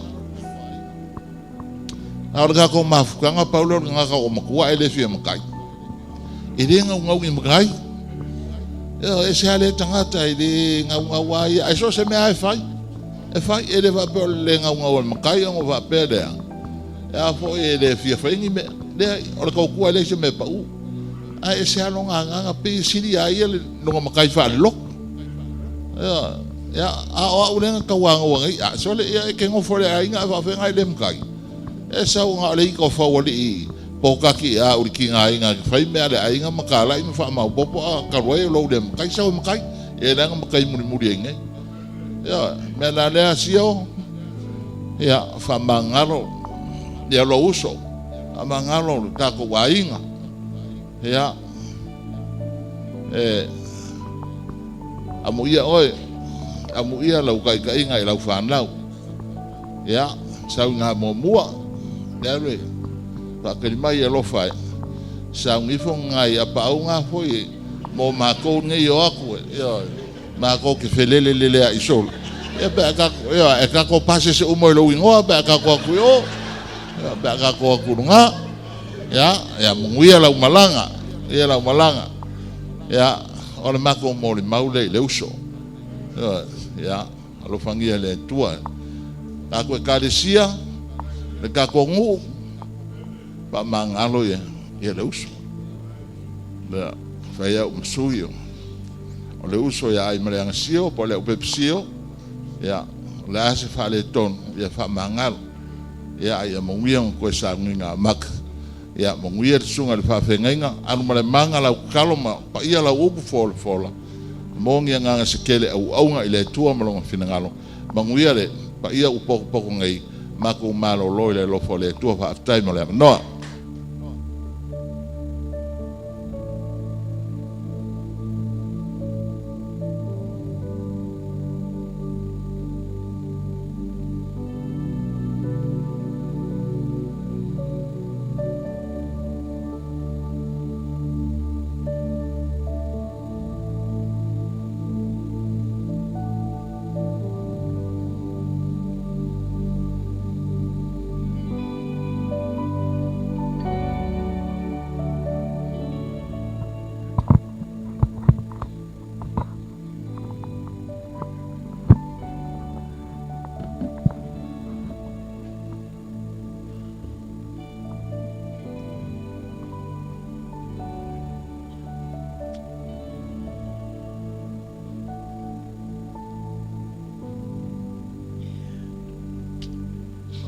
A o le tatou mafutaga, pau lea o le tagata ua matua ae le fia matai. E le naunau i matai. E ese lava lea tagata e le naunau lava ia. Ae so o se mea lava e fai, e fai. E le faapea o le le naunau o le matai ona faapea lea, e a foi e le fia fai ni mea. Leai, o le tautua e leai se mea e pau. Ae ese lava lona agaga, pei e sili ia ia lona matai faalelotu. Ia, a o au lea na tauanoa nei, a sole, ia e te nofo i le aiga ae faafefea ona e le matai? E sau na o le ita o Faualii pokaki a uli tigaina e fai mea a le aiga ma talai ma faamaopoopo a talu ai o lou le matai, sau e matai. Ia leaga matai mulimuli ai nei. Ia, mea la lea sio, ia, faamagalo ia lou uso, faamagalo le tatou aiga. Ia, e amuia oe, amuia lau taitaiga i lau fanau. Ia, sau i ngā muamua, le alu e faatali mai e alofa e sauni ifo ngai apaau ngā foi mo mākou nei o atu e, ioe, mākou ke felele lele a i solo. Ia pe a kako, ia, e kako pasese uma i lou ingoa pe a kako atu i o, ia, pe a kako atu i luga. Ia, ia manuia lau malaga, ia lau malaga. Ia, o le matou molimau lea i le uso. Ioe, ia, alofagia e le Atua. Tatou Ekalesia, le tatou nuu, faamagalo ia, ia le uso. Ia, fai au ma sui o, o le uso ia Aimaleleagasio po o Leaupepesio, ia, o le a se faaletonu, ia faamagalo. Ia, a ia manuia ona toe sauniga amata. Ia, manuia le susuga i le faafeagaiga, alu ma le maga lau tatalo ma paia lau upu folafola, mo ni agaga se tele auauna i le Atua ma Lona finagalo. Manuia le paia ua potopoto nei, matou malolo i le alofa o le Atua. Faafetai mo le avanoa.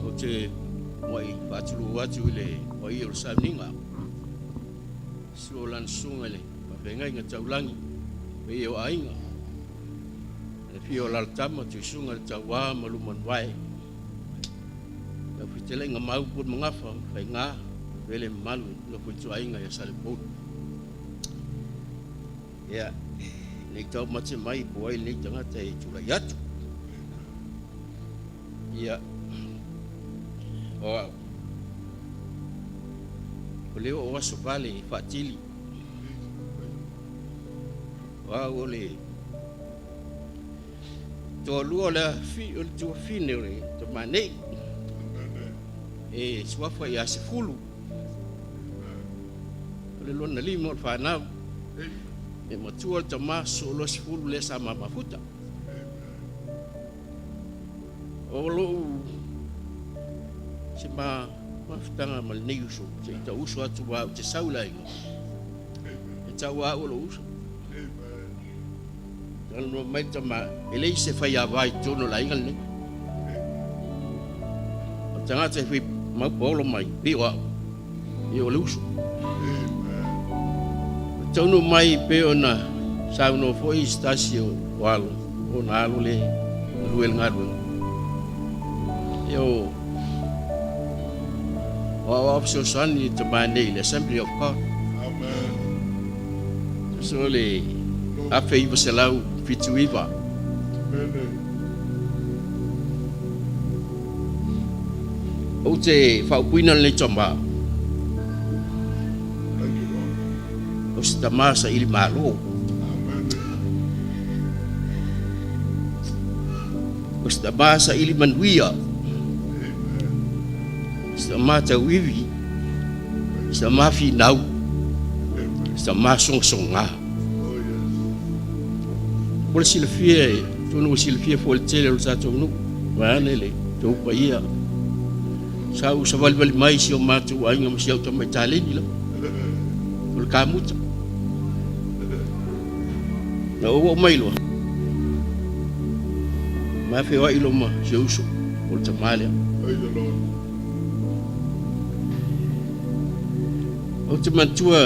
Ou te muai faatulou atu i le paia o le sauniga. Susu o lana susuga i le faafeagaiga taulagi, paia o aiga, le afio o Alalatama, Tuisuga le Tauā ma Lumanuvae. Lau fetalaiga Maaupu le Magafa ma Faiga, Vele mamalu nofo ituaiga ia Saleupolu. Ia, nei taumate mai po ai lenei tagata e tulai atu. Ia, o au, o le oo aso vale i faatili. O au o le toalua o le afi, o le tuafine o le tamanei. E suafa ia Sefulu. O le lona lima o le fanau. E matua le tama sosoo loa Sefulu lea sa ma mafuta. O lou se ma mafutaga ma lenei uso, se i tau uso atu a ou te sau i le aiga. E tau a au o lou uso. Talanoa mai le tama, e leai se faiava i totonu o le aiga lenei. O le tagata e fai mau paolo mai, pei o au, ia o le uso. O taunuu mai pei ona saunoa foi se tasi o alo, ona alo le galue i le galuega. Ia o O aoao fesoasoani le tamā nei i le Assembly of God. Tusa o le 1979. Ou te faaupuina lenei tamā, o se tamā saili malo. O se tamā saili manuia. O se tamā tauivi. O se tamā finau. O se tamā sogasoga. Mo le silafia e tonu ua silafia foi le tele o le tatou nuu, vaeane le tou paia. Sa ou savalivali mai si o matou aiga ma si au tamaitaleni lava. O le kamuta. Na ou oo mai loa, ma feoai loa ma si ou uso, o le tama lea. Ou te manatua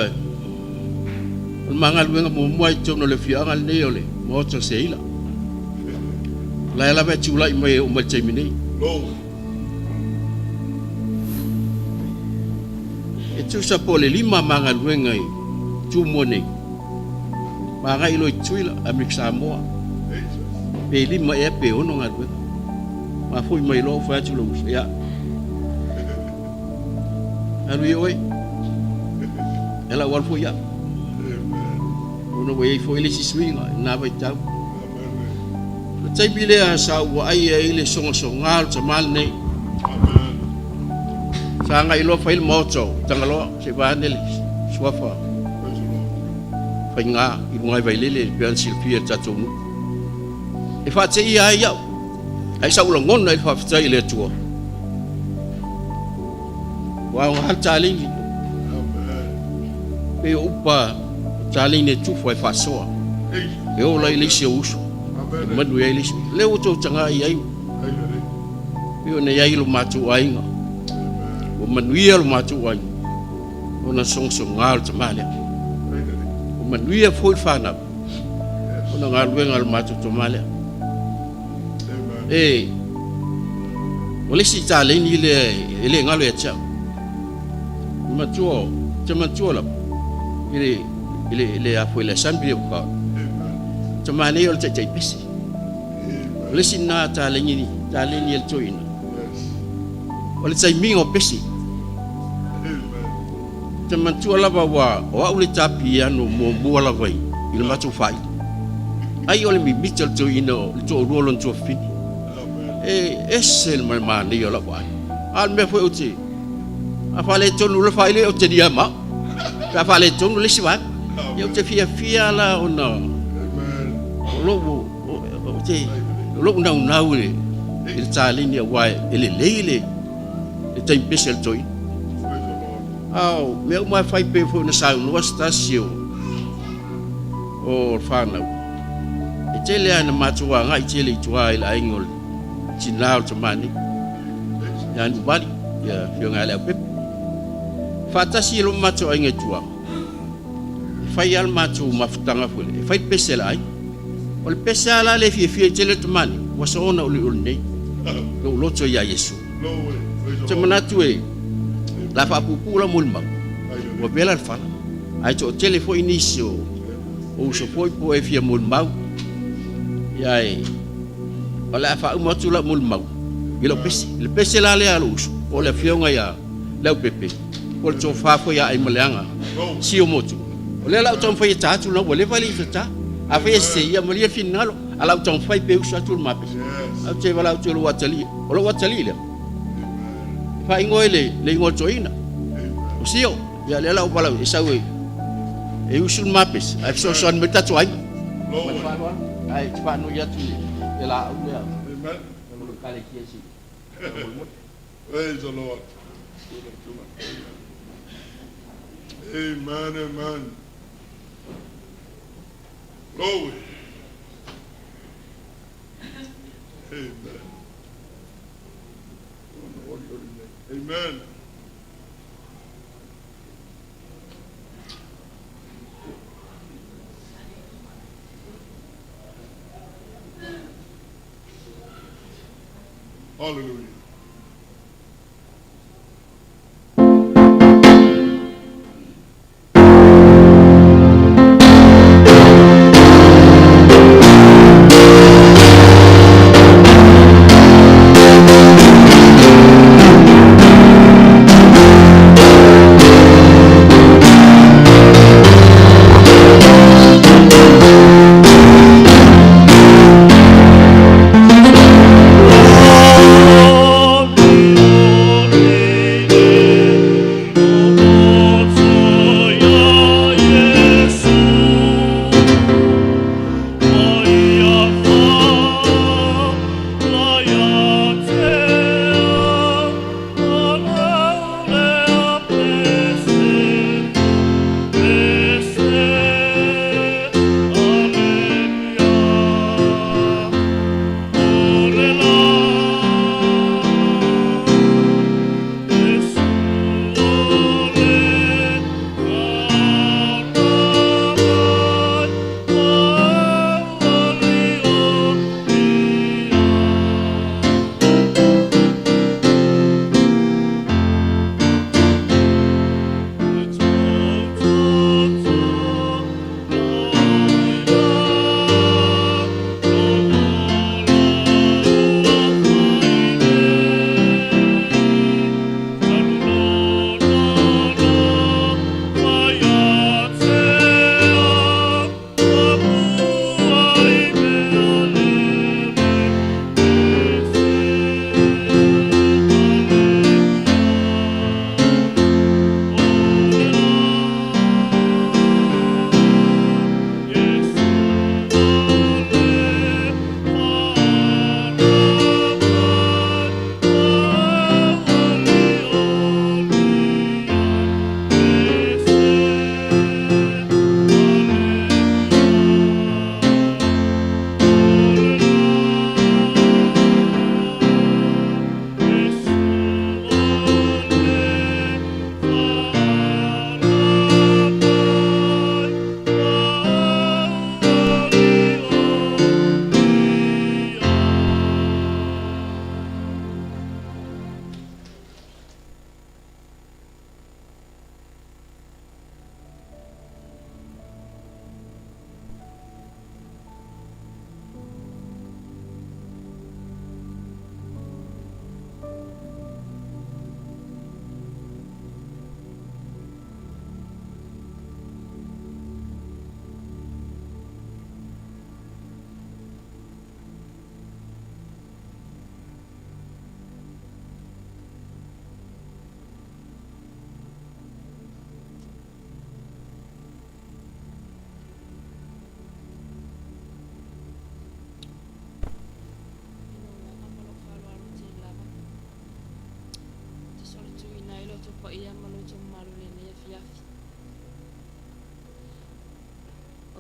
o le ma galuega muamua i totonu o le afioaga lenei o le Maota o Seila. O la e lava e tulai mai e oo mai le taimi nei. E tusa po o le 5 ma galuega i Tumua nei. Ma agai loa i Tutuila, Amerika Samoa. Pe 5 ea pe 6 galuega. Ma foi mai loa ou fai atu i lou uso, ia, alu ia oe. E lau alu foi au. Ona ua i ai foi le isi suiga i lena vaitau. O le taimi lea sa ou vaai ai i le sogasoga o le tama lenei. Sa agai loa fai le maota o Tagaloa, se i vaeane le suafa faiga i luga i Vailele e pei ona silafia e le tatou nuu. E faateia ai au, ae sa ou lagona i le faafetai i le Atua. Ua aoga le taleni. Pei o upa o taleni e tufa e faasoa. E ola ai le isi o uso. E manuia ai le isi. Lea ua outou taga i ai. Pei ona i ai lo matou aiga. Ua manuia lo matou aiga. Ona sogasoga o le tama lea. Ua manuia foi le fanau. Ona galuega a lo matou tama lea. E, o le isi taleni lea e le galo ia te au. Matua, te matua lava, i le, i le, i le a foi le Assembly of God. Tama nei o le taitai pese. O le isi na taleni, taleni e le toeaina. O le taimiga o pese. Te manatua lava ua o au le ta piano muamua lava i i le matou faaili. Ai o le mimita o le toeaina o le toalua o lona tuafafine. E ese le manaia o lau vaai. A o le mea foi ou te a faaletonu le faaili ou te lia ma au. Pe a faaletonu le isi vaega. Ia ou te fiafia la ona o lou ou te o lou naunau i le taleni aua e lelei le le taimi pese a le toeaina. A o mea uma e fai pei foi ona saunoa se tasi o o le fanau. E tele lava ina matou agai tele i tua i le aiga o le tina o le tama nei, ia Nuvali, ia Afioga ia Leaupepe. Faatasi ai loa ma matou aiga i tua, e fai lava le matou mafutaga foi lea, e fai le pese a le aiga. O le pese lava la lea e fiafia ai tele le tama nei, ua soona uliuli nei lou loto ia Iesu. Ou te manatu e la faapuupuu lau molimau, ua vela le fala, ae toatele foi nisi o uso foi po e fia molimau. Ia e, o le a faauma atu lau molimau i lau pese. Le pese la lea a lou uso, o le afioga ia Leaupepe, po o le tofa foi ia Aimaleaga, Sio Motu. O lea la ou taumafai e ta atu la ua leva le i ta. Afai e se ia malie le finagalo, a la ou taumafai pe uso atu le ma pese. Au te valaau atu i lou atalii. O lou atalii lea. E faaigoa i le, le igoa o le toeaina. O Sio. Ia lea la ou valaau e sau e e usu le ma pese, ae fesoasoani mai le tatou aiga. Ma le faaaloalo. Ae te faanoi atu i le laau lea. O le ekalesia se i faamolemole. Praise the Lord. Amen, amen. Glory. Amen. Amen. Hallelujah.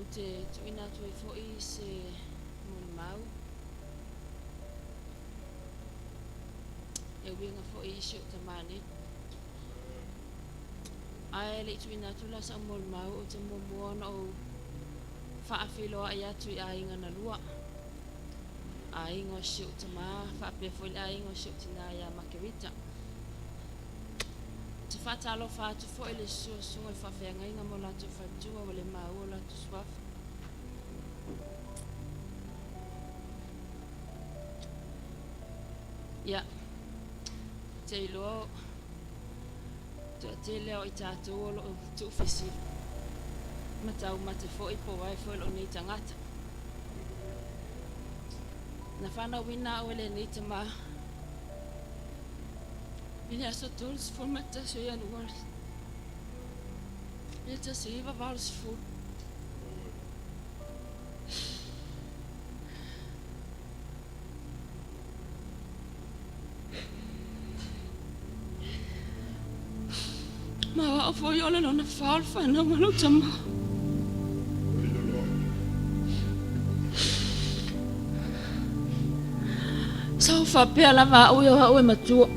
Ou te tuuina atu ai foi se molimau e uiga foi i si ou tamā nei. Ae le i tuuina atu la sau molimau, ou te muamua ona ou faafeiloai atu i aiga na lua, aiga o si ou tamā faapea foi le aiga o si ou tinā ia Makerita. Ou te faatalofa atu foi i le susu o susuga i faafeagaiga ma o latou faletua ua le maua o latou suafa. Ia, te iloa toatele o i tatou o loo tuufesili ma taumate foi po o ai foi lou nei tagata. Na fanauina au e lenei tamā i le aso 31 o Ianuari i le 1980. Ma o au foi o le lona fa o le fanauga a lou tamā. Sa ou faapea lava au e o au e matua.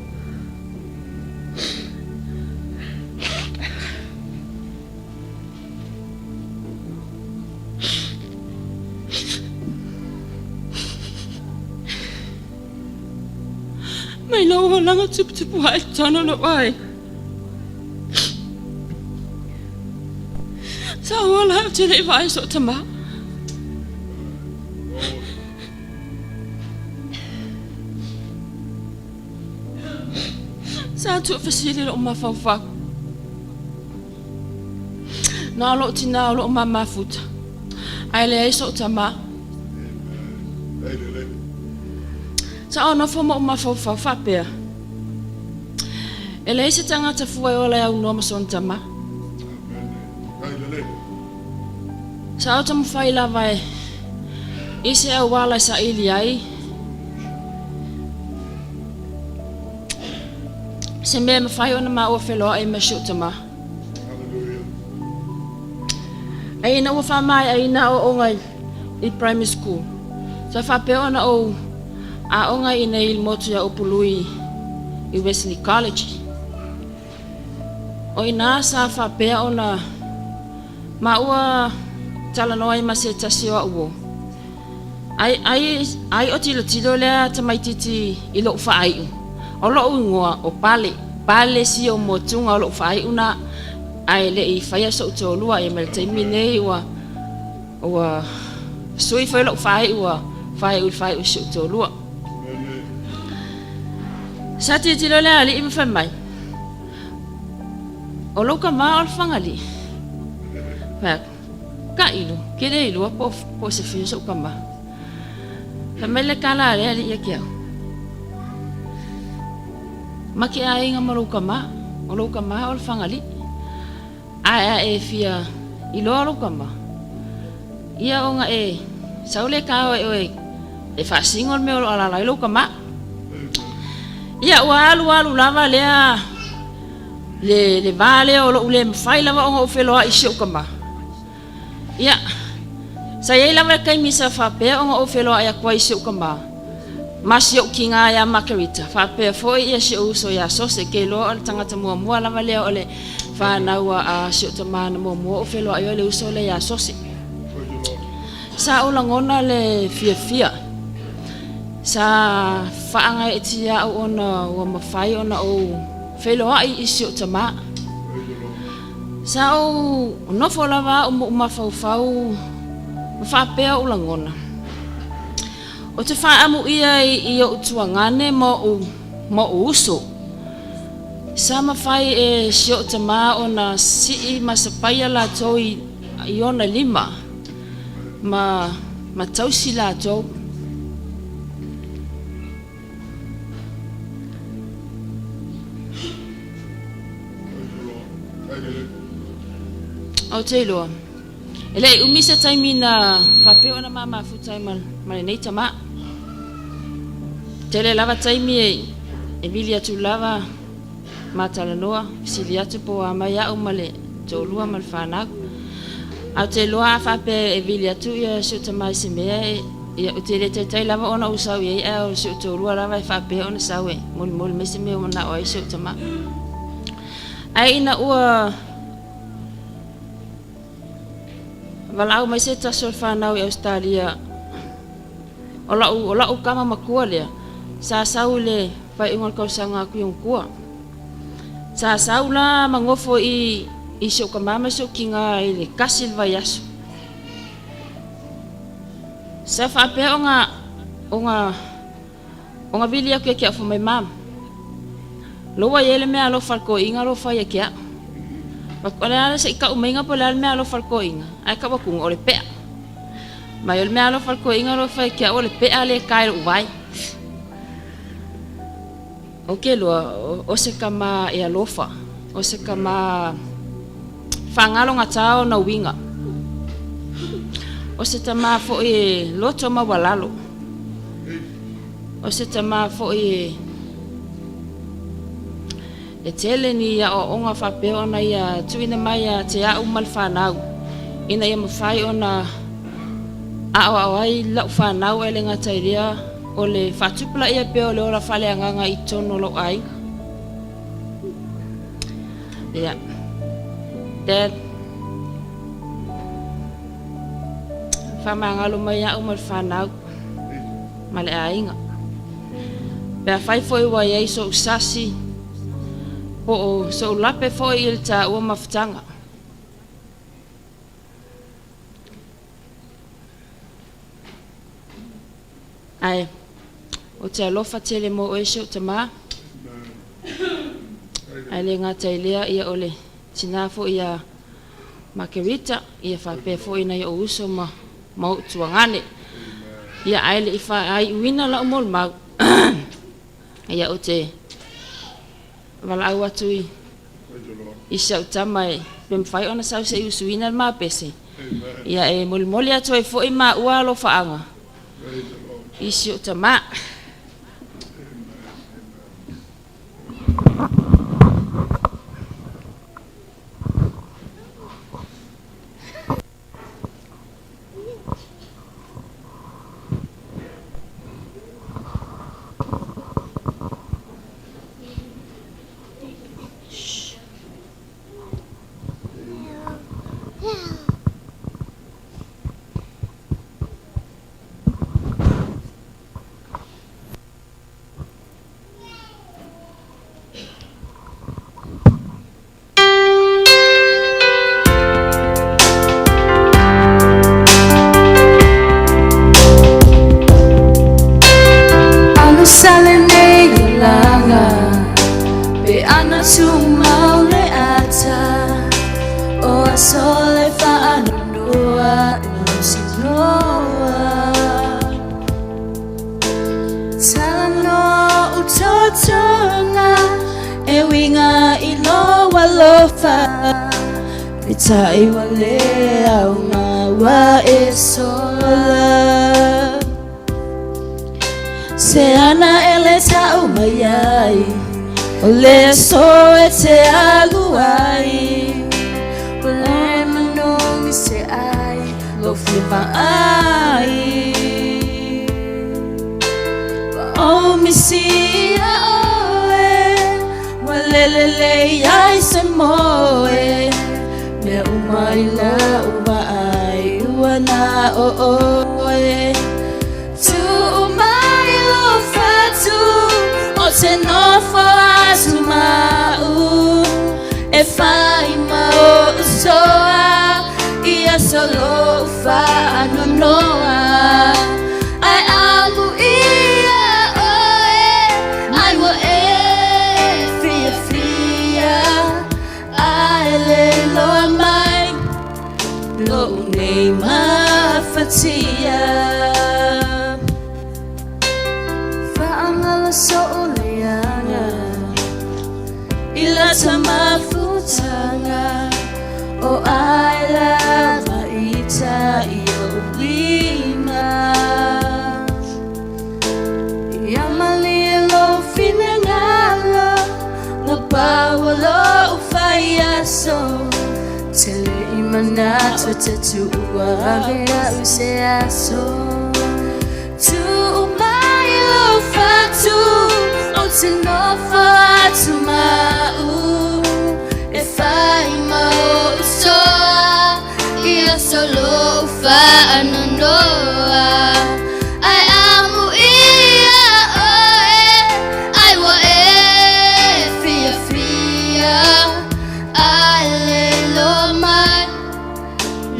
Mai lou olaga tuputupu ae totonu o lou aiga. Sa ou ola ou te le i vaai i sou tamā. Sa tuufesili lou mafaufau. Na o lou tinā o loo mamafuta, ae leai sou tamā. Sa ou nofo ma ou mafaufau faapea, E leai se tagata fua e ola e aunoa ma sona tamā. Sa ou taumafai lava e i se auala e saili ai se mea e mafai ona maua feloai ma si ou tamā. Ae ina ua faamaeaina aoaoga i primary school, sa faapea ona ou aoga i inei i le motu ia Upului i Wesley College. O ina sa faapea ona maua talanoa ai ma se tasi o au uo. Ai, ai, ai o tilotilo lea tamaititi i lou faaiu. O lou igoa o Pale, Pale Sio Motuga o lou faaiu na, ae le i faia sou toalua ia ma le taimi nei ua, ua sui foi lou faaiu ua faaiu i le faaiu o si ou toalua. Sa tilotilo le alii ma fai mai, O lou tama o le Fagalii. Fai atu, Tailo, ke le iloa po o se fia sou tama. Fai mai le tala a le alii ia te au, Ma te aiga ma lou tama, o lou tama o le Fagalii. Ae a e fia iloa lou tama, ia ona e sau le ta e oe e faasino le mea o lo o alaala ai lou tama. Ia ua alualu lava lea le, le va lea o lou le mafai lava ona ou feloai i si ou tama. Ia, sa i ai lava le taimi sa faapea ona ou feloai atu ai i si ou tama, ma si ou tiga ia Margarita, faapea foi ia si ou uso ia Sose, ke iloa o le tagata muamua lava lea o le fanau a si ou tama na muamua ou feloai ai le uso lea ia Sose. Sa ou lagona le fiafia, sa faagaeetia au ona ua mafai ona ou feiloai i si ou tama. Sa ou nofo lava au ma ou mafaufau ma faapea ou lagona, Ou te faaamuia i ou tuagane ma ou uso. Sa mafai e si ou tamā ona sii ma sapaia latou i ona lima ma tausi latou. Ou te iloa, e le i umi se taimi na faapea ona ma mafuta ai ma lenei tamā. Tele lava taimi e vili atu lava ma talanoa, fesili atu po o a mai au ma le toalua ma le fanau. Ae ou te iloa a faapea e vili atu ia si ou tama i se mea e, ia ou te le taitai lava ona ou sau i ai ae o si ou toalua lava e faapea ona sau e molimoli mai se mea ua manao ai si ou tama. Ae ina ua valaau mai se tasi o le fanau i Ausetalia, o lau, o lau kama matua lea, sa sau i le faaiuga o le tausaga atu i ona tua. Sa sau la ma nofo i i si ou tama ma si ou tina i le tasi le vaiaso. Sa faapea ona ona ona vili atu ia te au fai mai, Mama, lou ua i ai le mea alofa a le toeaina lo fai ia te au. O le a le se i tau maiga po o le a le mea alofa a le toeaina, ae tau atu o le pea. Mai o le mea alofa a le toeaina lo fai ia te au o le pea lea e ta i lou vae. Ou te iloa, o se tama e alofa, o se tama faagalogata ona uiga, o se tama foi e loto maualalo, o se tama foi e tele ni aoaoga faapea ona ia tuuina mai ia te au ma le fanau, ina ia mafai ona aoao ai lau fanau ae le gata i lea, O le faatupulaia pea o le ola faaleagaga i totonu o lou aiga. Ia. Dad, faamagalo mai au ma le fanau ma le aiga. Pe afai foi ua i ai sou sasi po o sou lape foi i le taua mafutaga. Ae, ou te alofa tele mo oe si ou tamā. Ae le gata i lea, ia o le tinā foi ia Makerita, ia faapea foi nai ou uso ma ma ou tuagane. Ia ae le i faaiuina lau molimau, ia ou te valaau atu i i si au tama e pe mafai ona sau se i usuina le mapese. Ia e molimoli atu ai foi maua alofaaga i si ou tama. Alu sa lenei lalaga pe ana tumau le ata o aso le faanoanoa e lausinoa. Talanoa utotoga e uiga i lou alofa peitai ua le aoga ua e sola. Se ana e le tau mai ai o le aso e te alu ai ua le manogi se ai lou fia vaai ua ou misi ia oe ua le lelei ai se moe mea uma i lau vaai ua na o oe Tuu mai lou fatu ou te nofo atu ma au E fai ma ou usoa i aso lou faanoanoa Ae alu ia oe ai ua e fiafia Ae le iloa mai Lou nei mafatia. Faagalo sou leaga i lata mafutaga o ai lava ita i ou lima. Ia malie lou finagalo na pau o lou faiaso. Te le i. manatu e te tuua ave au se aso. Tuu mai lou fatu ou te nofo atu ma au e fai ma ou soa ia aso lou faanoanoa. Ae amuia oe ai ua e fiafia ae le iloa mai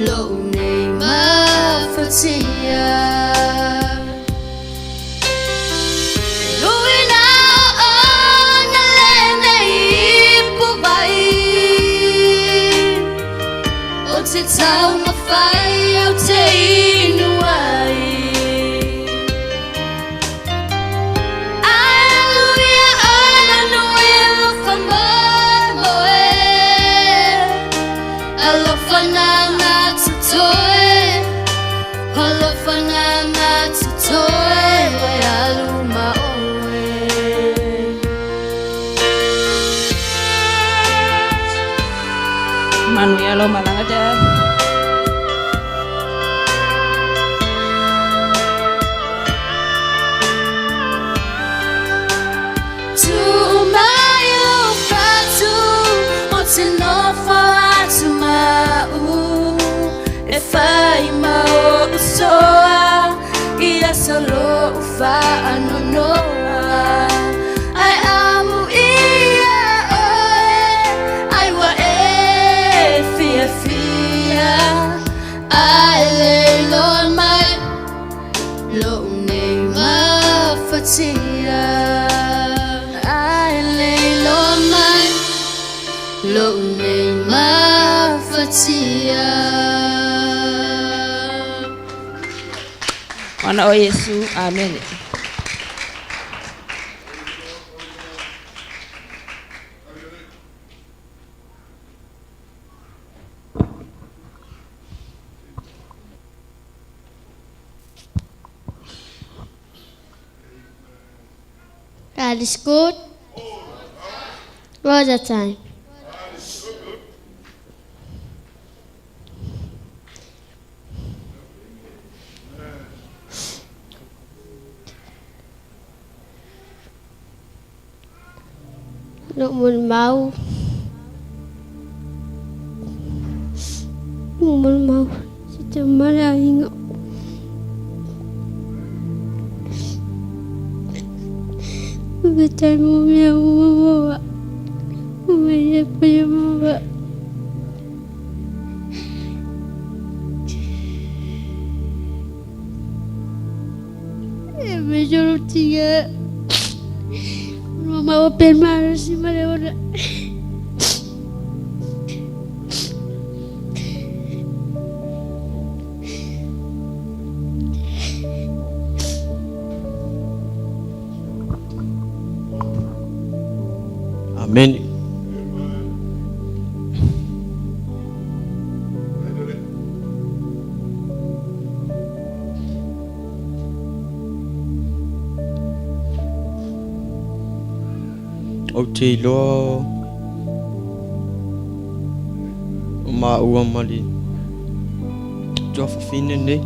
lou nei mafatia. Ui na ona lenei ipu vai o te taumafai ou te inu ai. Ae alu ia ona nui lou faamoemoe. Alofa nagatotoe, alofa nagatotoe, e alu ma oe. Manuia lau malaga Dad. Tuu mai lou fatu ou te nofo atu ma au e fai ma ou soa ia aso lou faanoanoa. Ae amuia oe ai ua e fiafia ae le iloa mai lou nei mafatia. Ae le iloa mai lou nei mafatia. Ona o Iesu. Amene. God is good all the time. Lou molimau, molimau, se te ma le aiga. Faafetai mo mea uma maua. Uma ia paia maua. E aemaise o lou tina. Ua maua pea le malosi ma le ola. Amene. Ou te iloa o maua ma le tuafafine nei.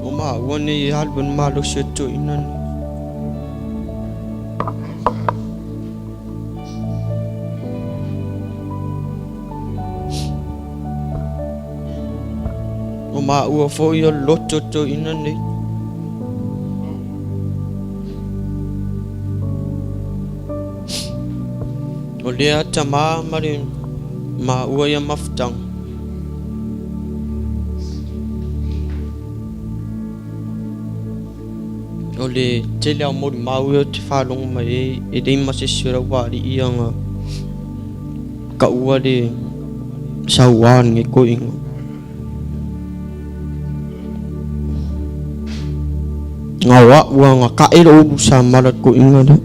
O maua nei e alu ai le malosi o le toeaina nei. O maua foi o le loto o le toeaina nei. O lea tama ma le maua ia mafutaga. O le tele lava o molimau ia ou te faalogo mai ai, e leai ma se isi o le aualii ia na taua le sauā lenei toeaina. Na o a'u lava na ta'e lo'u ulu samala i le toeaina lea.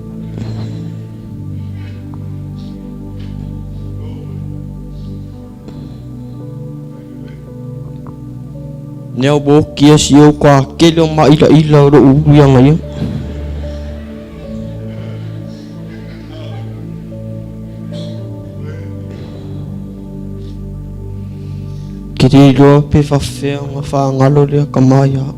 Lea ua oti ai si ou toatele o maʻilaʻila o lo'u ulu ia aga ia. Ke le iloa pe faafefea ona faagalo lea tama ia au.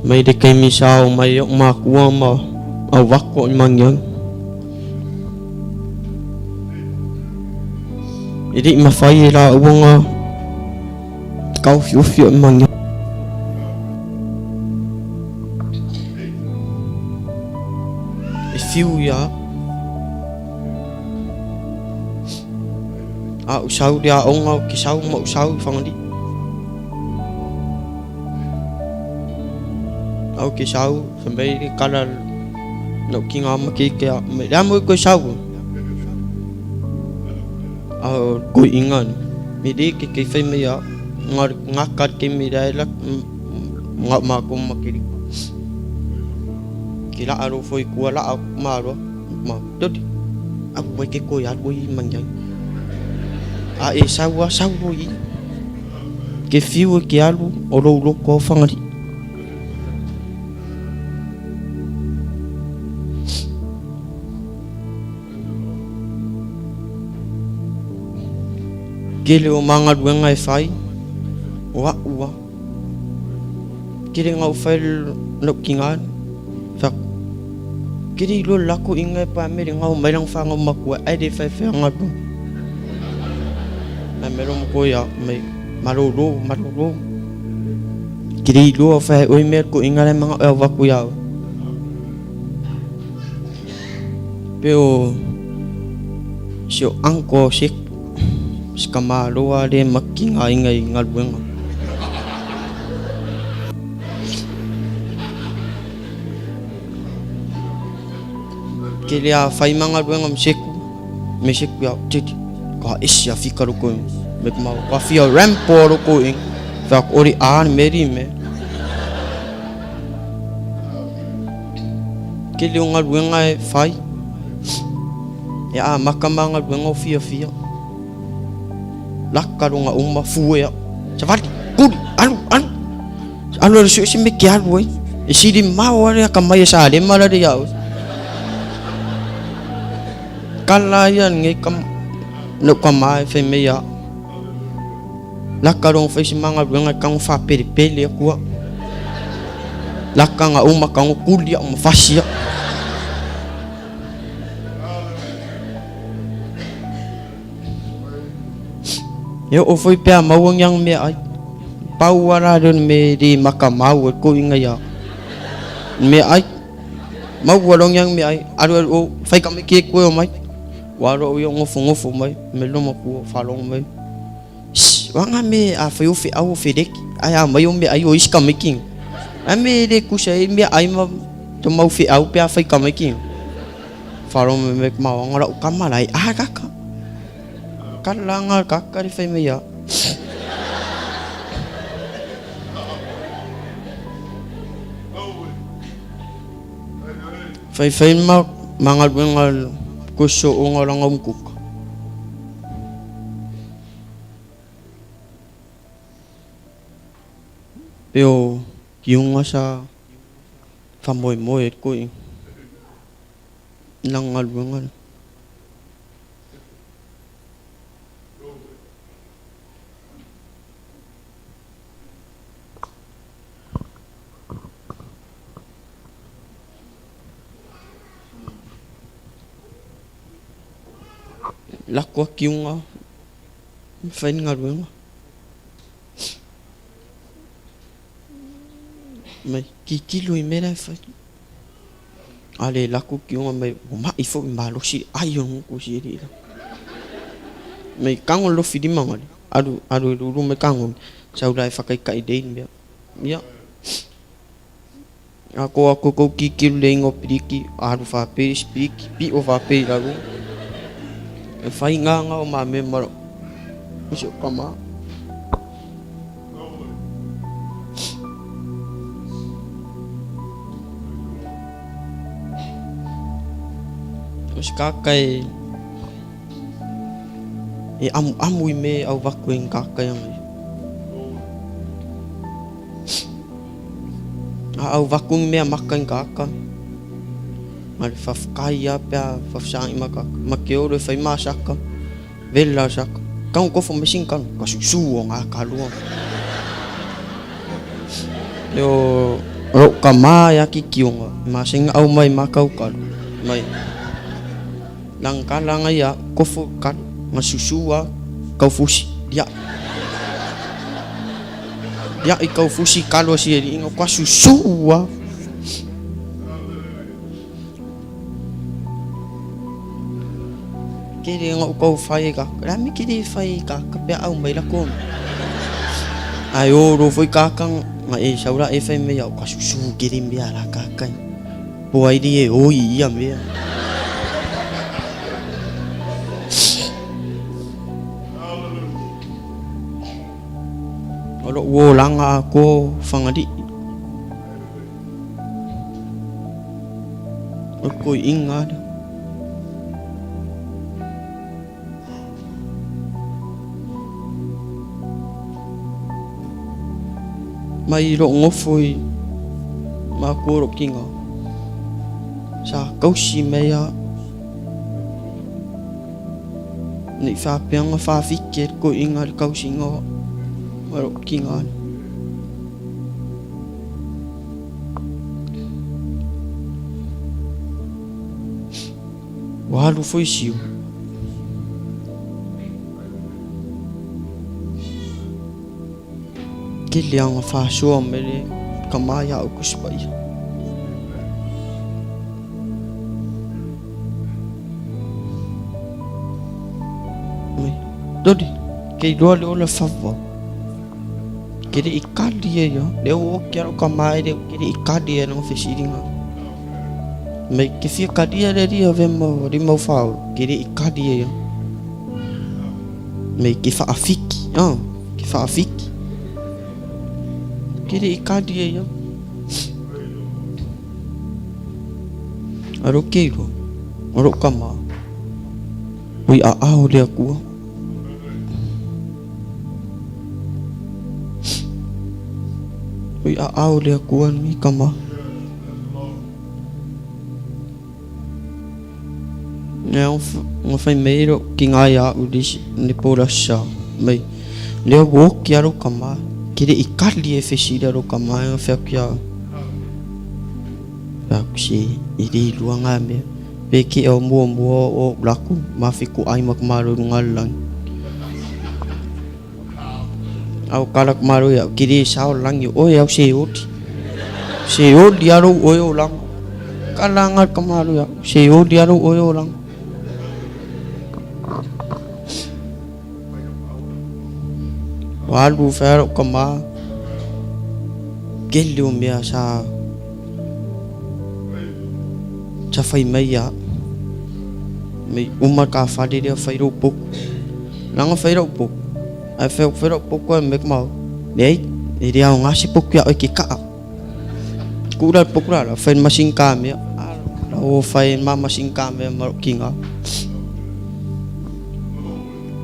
Mai le taimi sa oo mai ai o'u makua ma auvako i Magiagi. E le i mafai e laua ona taofiofi o'u i Magiagi. E fiu ia au. A ou sau i le aoga ou te sau ma ou sau i Fagalii. A ou te sau, fai mai le kala na ou tiga ma ke ike a mai, le a mo e koe sau ai? A o le koiʻiga ni, me le ke kei fai mai a, nga nga ka le taimi le la nga ma ko ma ke Ke la'a lo foi kua la'a maloa ma toli au wai ke koe alu ai mangiai. A e sau a sau lo i. Ke fiu e ke alu o lou loko au Fagalii. Kele o ma galuega e fai o a'u a. Kele nga ou fai lou tiga fa kele i loa lako inga e pa me le ngau mai lang fa ngau makua ai le fai fai nga lu mai me lo mo ya mai malolo malolo kele i loa fai oi me ko inga le manga e wa ku ya pe o si o anko si si kamaloa le makinga inga i galuega. Ke le a whai ma galuega ma seku, me seku ia titi, ka esi a fika loko inga, me ku mau, ka fia rampo a loko inga, whea ko ori a ni meri me. Ke le o galuega e whai, e a maka ma galuega o fia fia. Laka longa uma fue a, savali, kuli, alu, alu. Alu alu sue se me ke alu ai. E sili mao ale a ka mai e sa le mala le iau. Kala ia nge ka no ka mai fe me ia. Laka longa fai se manga luenga ka ngo fa pele pele akua. Laka nga uma ka ngo kuli a uma fasia. E oo foi pea maua ngiang mea ai. Pau ara leo ni me le maka mau e ko inga ia. Mea ai. Maua lo ngiang mea ai. Alu alu o fai ka me ke koe o mai. Wa ro o ngofo ngofo mai. Me loma ku whalongo mai. Shh, wa nga me a fai o fe au o fereki. Ai a mai o mea ai o isi ka mai kinga. Ai me le kusa e mea ai ma to mau fe au pe a fai ka mai kinga. Whalongo mai me ma wanga lau kamara ai. Ah kaka. Kala nga kaka le fai mai ia. Fai fai ma ma galuega ko so o nga langa umkuka. Pe o kiunga sa whamoemoe ko i nang galuega. Lako a kiunga fai ni galuega. Mai kikilo i mea la e fai. A le lako kiunga mai ua ma'i foi malosi ai o nguku si eli la. Mai kango lo filima ngale. Alu alu e lulu mai kango. Sau la e whakaikai lei mea. Ia. A ko ako kou kikilu le ingo piriki, alu whapei spiriki, pi o whapei lalu. E whai ngā ngā o mā me maro. Misi o kama. O se kākai e amu amu i me au vaku e ngā kai angai. A au vaku i mea maka i kākai. Ma le faafetai lava pe a faafesagai ma ka ma ke olo e fai ma saka vela saka kau kofo me sing kanu ka susu o ngā kalua yo ro ka ma ya ki kionga ma sing au mai ma kau kalu mai lang ka langa ya kofo ka nga susu a kau fusi ya ya i kau fusi kalu si eri inga kwa susu a Kere nga ukau whai ka, la me kere whai ka, ka pea au mai la ko. Ai o ro foi ka ka nga e saura e whai me au ka susu kere mea la ka kai. Po ai ri e oi ia mea. O lo uo langa a ko whangari. O koi inga lea. Mai loo gofo i makua o loo kiga sa kausi mai a nei faapea ga faafike le koiga i le kausiga o loo kiga. Ua alu foi siu. Tele anga faasoa mai le tama ia au Tusi Paia. Mai, Doli, kei loa le ola fava. Ke le i kali e ia, le o o ke aro ka mai le ke le i kali e nanga fesilinga. Mai ke fia kali e le ria ve mau ri mau whao, ke le i kali e ia. Mai ke whaafiki, ah, ke whaafiki. Ke le i kali e ia. Aro ke iro, aro ka mā. Oi a ao le akua. Oi a ao le akua ni ka mā. Nea nga whai mei ro ki ngā ia u lisi ni pōra sa mei. Lea wōki aro ka mā. Kere i kali e whesi aro ka mā e ngā whia ki a Whea si i ri lua ngā mea. Pe ki o mua mua o laku ma whiku ai ma kamaru ngā langi. Au kala kamaru ia kiri sao langi oi au se oti. Se oti aro oi o langi. Kala ngā kamaru ia se oti aro oi o langi. Walu whea ka mā. Kele o mea sa sa whai mai a mai uma ka whare rea whai rau poku. Langa whai rau poku. Ai whai whai rau poku ai me mau. Nei, e rea o ngā se poku ia oi ke kaa. Kura poku rā, whai masin ka mea. La o whai ma masin ka mea maro ki ngā.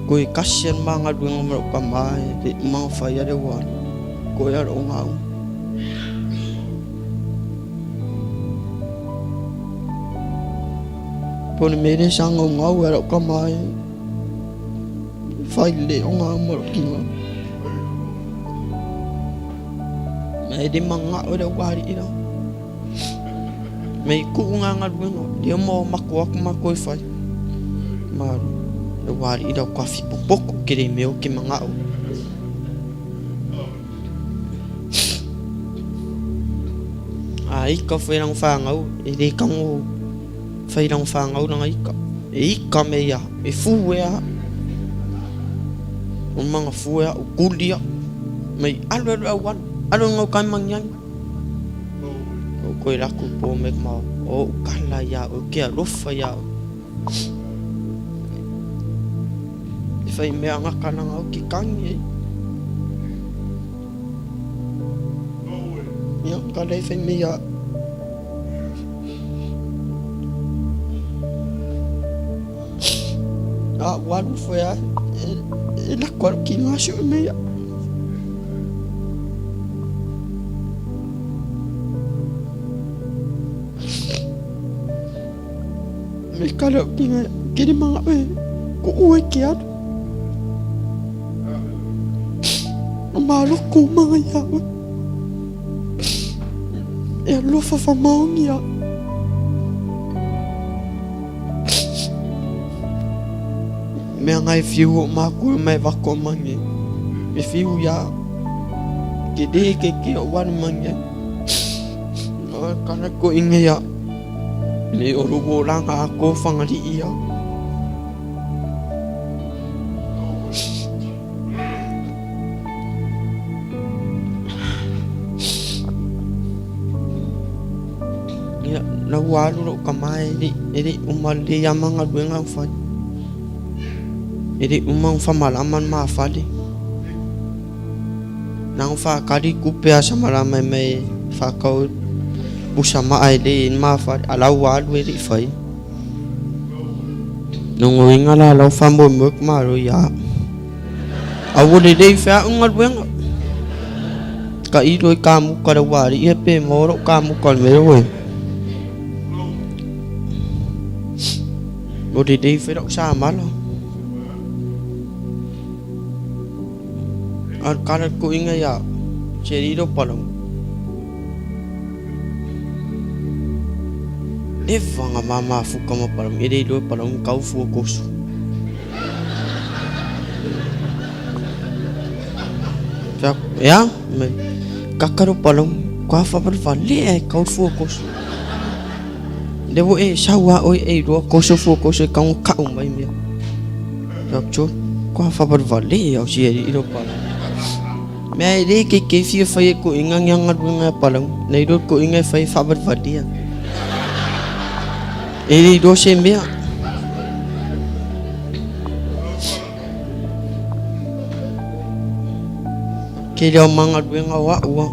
Ko e kasi an mā ngā ruenga maro ka mā e te mā whai are wā. Ko e aro ngā u. Pone mere sa ngau ngau e aro ka mā e. Whai le o ngā maro ki ngā. Me rima ngā ore wāri ira. Me ku ngā ngā ruenga, lia mō mako aku mako e whai. Māru, le wāri ira o kawhi popoko ke rei meo ke mangao. A ika whai rang whāngau, e rei kango whai rang whāngau ranga ika. E ika me ia, e fū e a. O manga fū e a, o kulia. Mai alu alu au alu, alu ngau kai mangiangi. O koe raku po me mau, o ukala ia o ke alofa ia o. E whai mea ngaka nanga o ki kangi e. Ia, ka lei whai mea. A walu whai a, e lako aru ki ngā sio mea. Me kala o kinga ke le manga e ko ue ke alu. O malo ko manga ia oe. E alofa whamaongi a. Mea ngai whiu o mākua mai wako mange. E whiu ia. Ke le ke ke o wanu mange. O kana ko inge ia. Me o rugo ranga a ko whangari ia. Ia, na ua alu lou kama e le, e le uma lelei lava ma galuega na fai. E le uma ona faamalama le ma fale. Na ona faakali tupe a sa malama e mai faakau pusa maa e lelei ai le ma fale, a la ua alu e le i faia. Logoina la lau faamoemoe ku malo ia. A ua lelei feaʻu galuega. Ka ilo i kamuka le uaaliʻi e pe maua loʻu kamuka o le mea oe. Ua lelei foi lau samala. A o le kala kuʻiga ia Jerry Palau. Leva nga mamafuka ma Palau e le iloa e Palau kau fua kosu. Ia, me kaka lo Palau kua fa lea e kau fua kosu. Le wo e sau a oi e iloa kosu fua kosu e kau kau mai mea. Ia cho kua fa lea o si e ilo Palau. Mea e le keikei fia fai e koʻiga ni aga galuega ia Palau, na iloa le koʻiga e fai e faavalivalia. E le iloa se mea. Ke leo ma galuega o a'u a.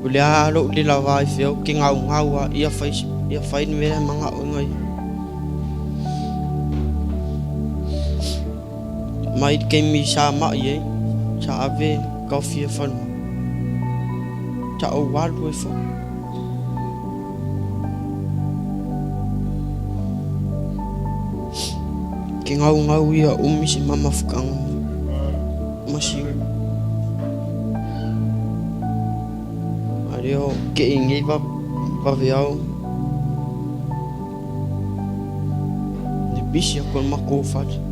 O le a lo'u le lava ai fea ou te gaugau a ia fai ia fai le mea e magaʻoina ia. Mai le taimi sa maʻi ai, sa ave taofia fanua. Sa ou alu ai foi. Ke gaugau ia umi se mamafukaga ma siu. A lea o ke i nei vaveao. Le pisi aku o le matou fale.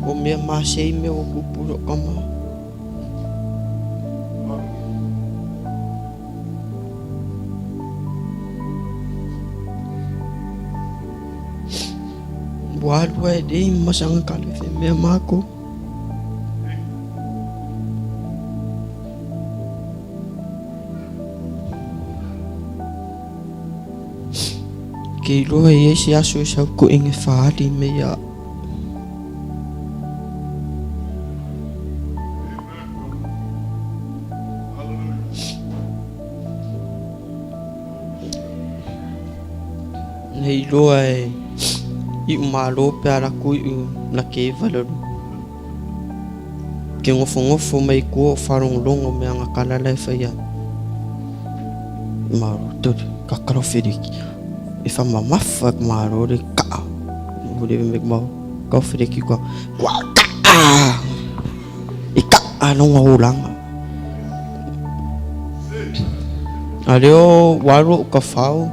O mea masei mea ua tupu i lou tama. Ua alu ai lei ma saga kalefe mea makou. Ke iloa e iai se aso e sau koʻiga e faaali mai ia a'u. Nei iloa e iʻu malo pe a lakou iʻu na ke eva le Ke nofonofo mai kua o faalogologo mea na kalala e fai ai. Malo tolu kakalo feleki. E whamamafa ka malo le kaa. Mo le me mau kau feleki kua. Kua kaa! E kaa longa olanga. A leo walu o ka whao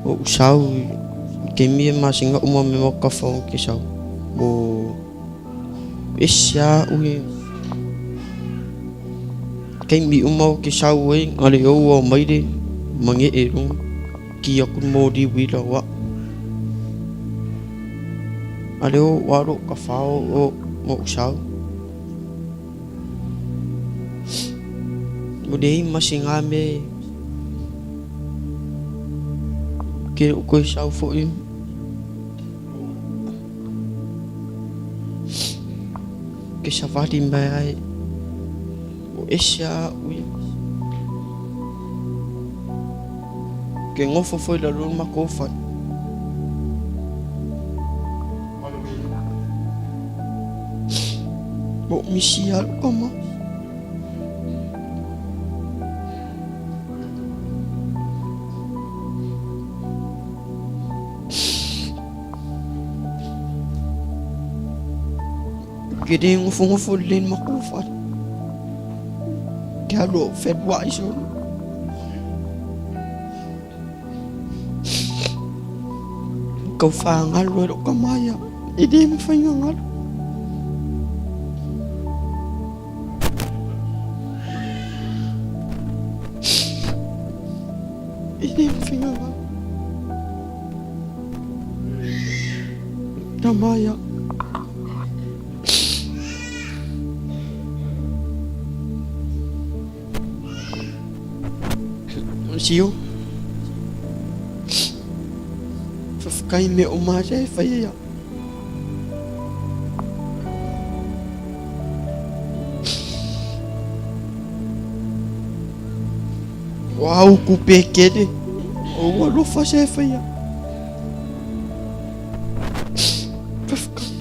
o usau ke mie masinga uma me mo ka whao ke sau. Mo Ese a ui Kaimi uma o ke sau ai ngale ou ao mai le mangeʻe i luga ki aku le moli uila o a'u. A leo ua alo o ka fao o moʻu sau. Ua leai ma se ngā mea ke o koe sau foʻi. Ke savali mai ai o ese a a'u ia. Ke nofo foi lalo le matou fale. Ua misi a lou tama. Ke le gofogofo lelei le matou fale. Ke alu ou feluai solo. Kau whaangalu e lo kamaia. E le mawhai ngā ngalu. E le mawhai ngā ngalu. Tamaia. Sio. Whawhakai me o mārea e whai ia. O au ku pekere. O ua lofa se e whai ia. Whawhakai.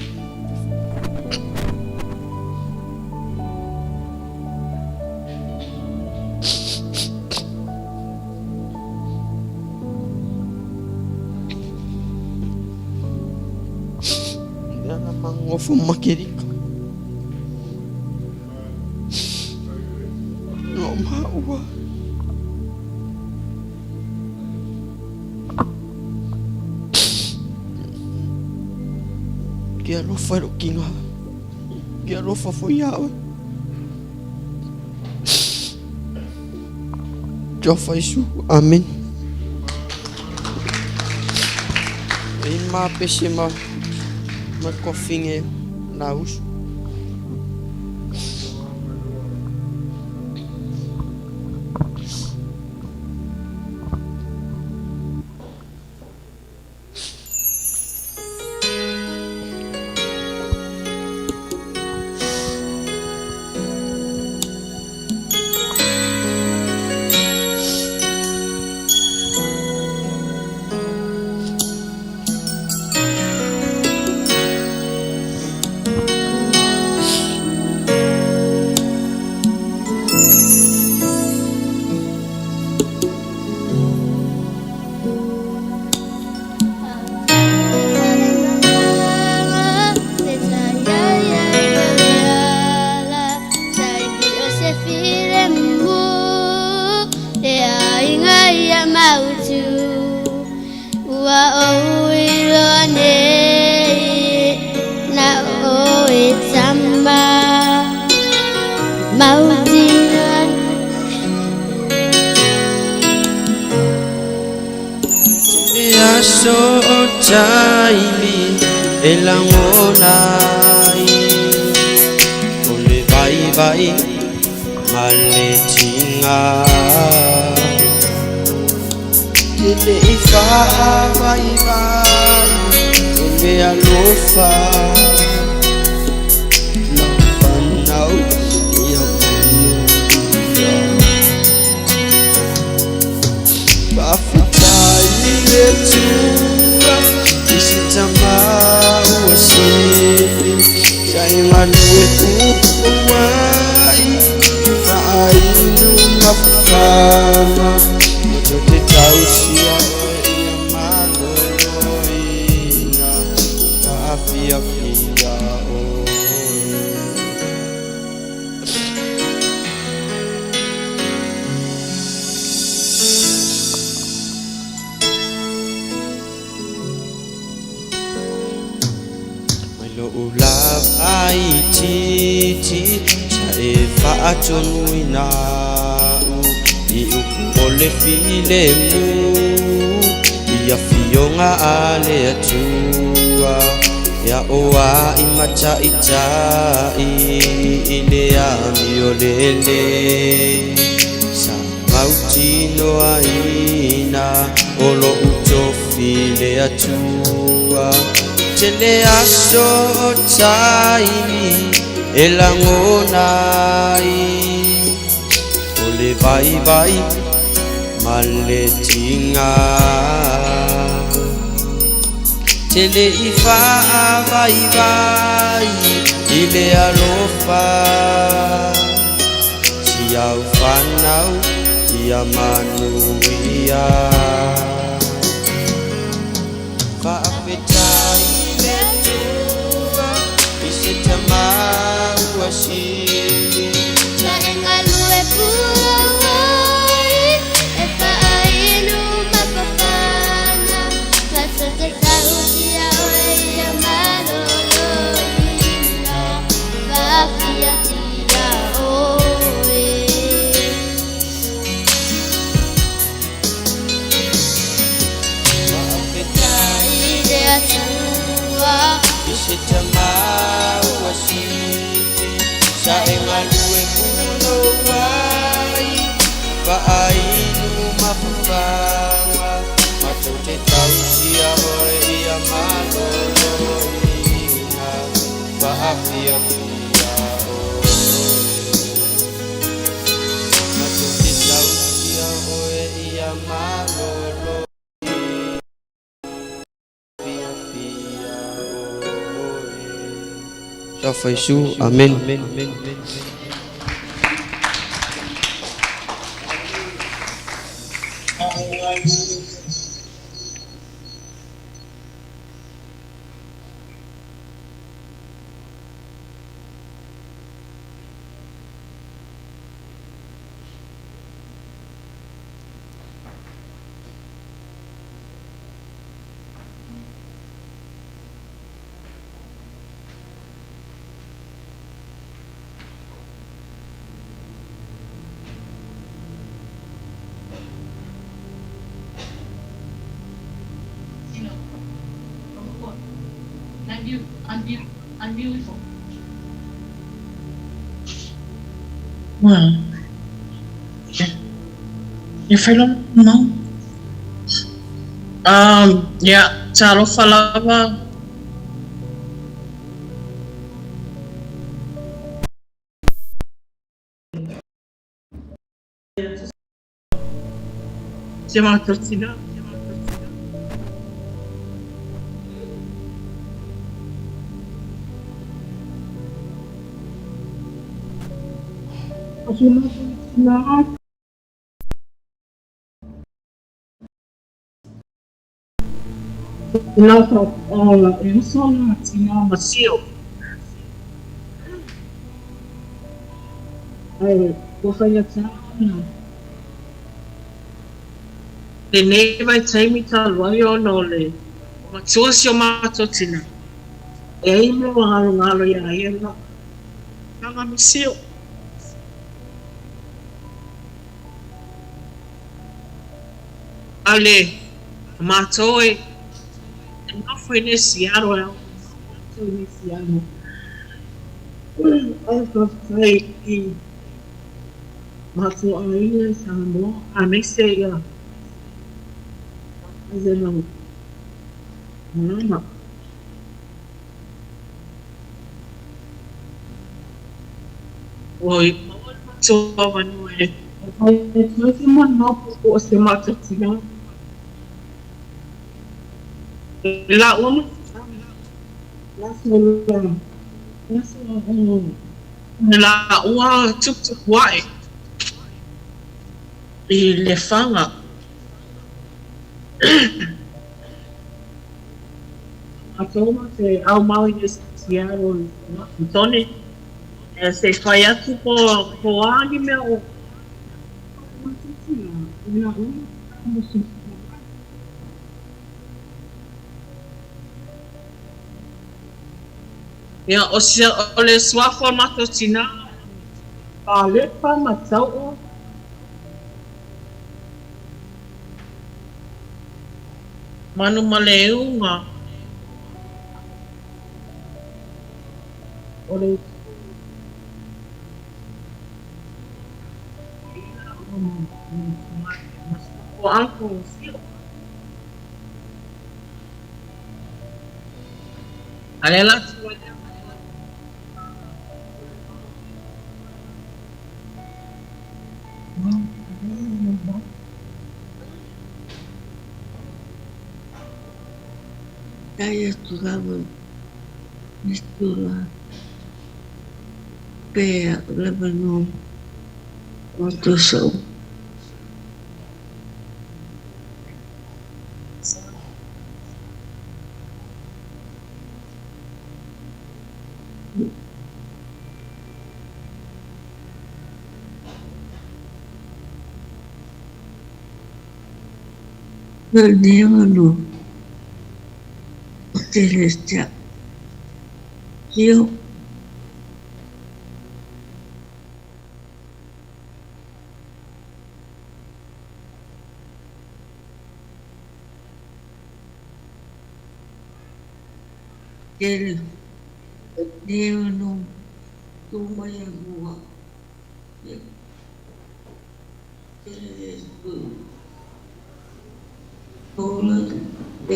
Lea mangofo makerika. No maua. Ke alofa e lo kinga. Ke alofa fo ia oe. Jofa Isu. Amen. E ma pese ma ma kofinge la usu. Aso taimi e langonai o le vai vai ma le tinga e le i vai vai o le alofa lau fanau ia manuia Faafetai le Atua i se tamau a sili sa e galue puuai faainu mafafama mo to te tausia oe ia maloloina faafiafia oe. Mai lo lava ai titi sa e faatonuina u i upu o le filemu ia fioga a le Atua ia oa i mataitai i le amio lele sa mautinoaina o lou tofi le Atua tele aso taimi e lagonai o le vaivai ma le tiga tele i faavaivai i le alofa si au fanau ia manuia Faafetai le Atua i se tamau asili. Sa engalue puai e faainu mafafanga matou te tausia oe ia maloloina faafiafia oe. Faafetai I le Atua i se tamau asili. Sa e galue punou ai faainu mafafaga matou te tausia oe ia maloloina faafiafia oe. Matou te tausia oe ia malolo fiafia oe. Sa faisu. Amen. I'm I'm beautiful. Well, if I don't know. Yeah, talofa lava. Se matou tina. O se matou tina. Ina fa e uso la tina masio. Ai, ua faigata. Lenei vaitaimi talu ai ona o le matua si o matou tinā. E ai mea ua galogalo iā ia la taga misio. A le matou e nofo i nei Seattle e ao matou i nei Seattle. Ae faafetai i matou aiga i Samoa aemaise ia cousin malama. Ua maua le matou avanoa e fai atu ai se maopoopo o si o matou tinā. I laua ma latou la latou o laua tuputupu ae i Lefaga. Matou ma te aumau i nei Seattle i Washington e se i fai atu po po a ni mea o i laua ma Ia, o se o le suafa o le matou tinā, Palepa ma Tau'o. Manumaleuga. O le o uncle Sio. A le la tu Faafetai atu lava i le Atua pea o le avanoa mo tou. Lenei avanoa o tele te a'u. Io. Tele lenei avanoa tu mai e lua. Ia. Tele le Ola e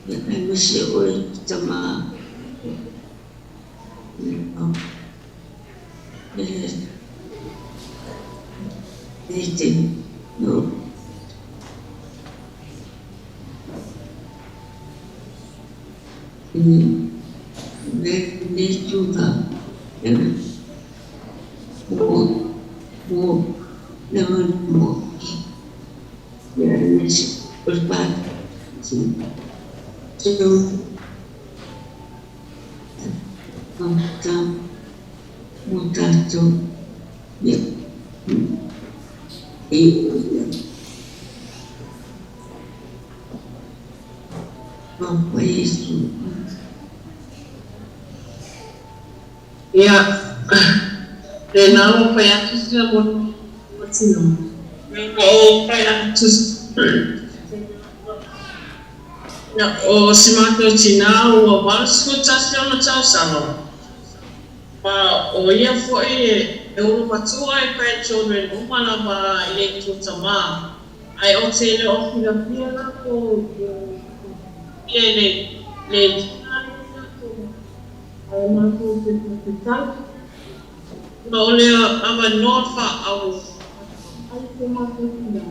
ia aemaise oe tamā. E te no. Lenei tulaga ua ua le avanoa ia aemaise o le mo tatou ia e Papa Iesu. Ia, lena ua fai atu sina tino. Ua ou fai atu ia, o si matou tinā ua 81 ona tausaga. Ma o ia foi e ulu matua i grandchildren uma lava i le itu tamā. Ae ou te le o filifia latou ia i le le tinā ia latou ae matou te faafetai ona o le avanoa faaauau ai si o matou tinā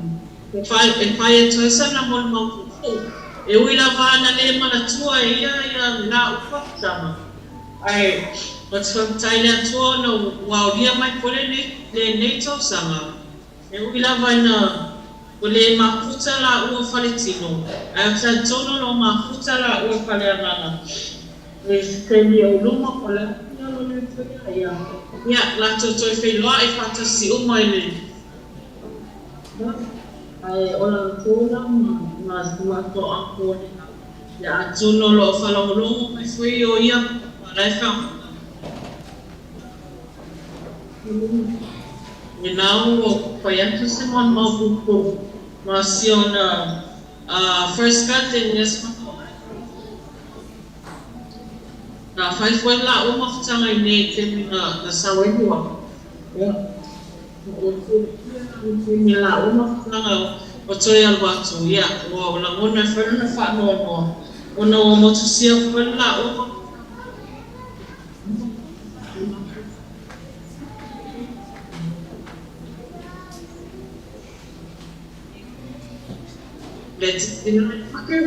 e fai e fai atu ai sana molimau puupuu. E ui lava ana le manatua e ia ia la ufafutaga, ae ou te faafetai i le Atua ona ua aulia mai foi lenei lenei tausaga. E ui lava ina ua le mafuta laua faletino, ae ou te talitonu o lo o mafuta laua faleagaga. I se taimi o luma po o le a finagalo o le Atua iā ia, ia, latou toe feiloai faatasi uma i le Ae o latou la ma si matou uncle lena, ia atonu o lo o faalogologo mai foi o ia ma la e faafofoga mai. Lena ua fai atu se molimau puupuu ma si ona first cousin ia si matou aiga. Na fai foi la ua mafutaga i nei taimi na sau ai lua. Ia. Ua fiafia au i taimi la ua mafutaga o toe alu atu. Ia, ua lagona ai foi lona faanoanoa ona ua motusia foi le la ua mafutaga. Le tina i make.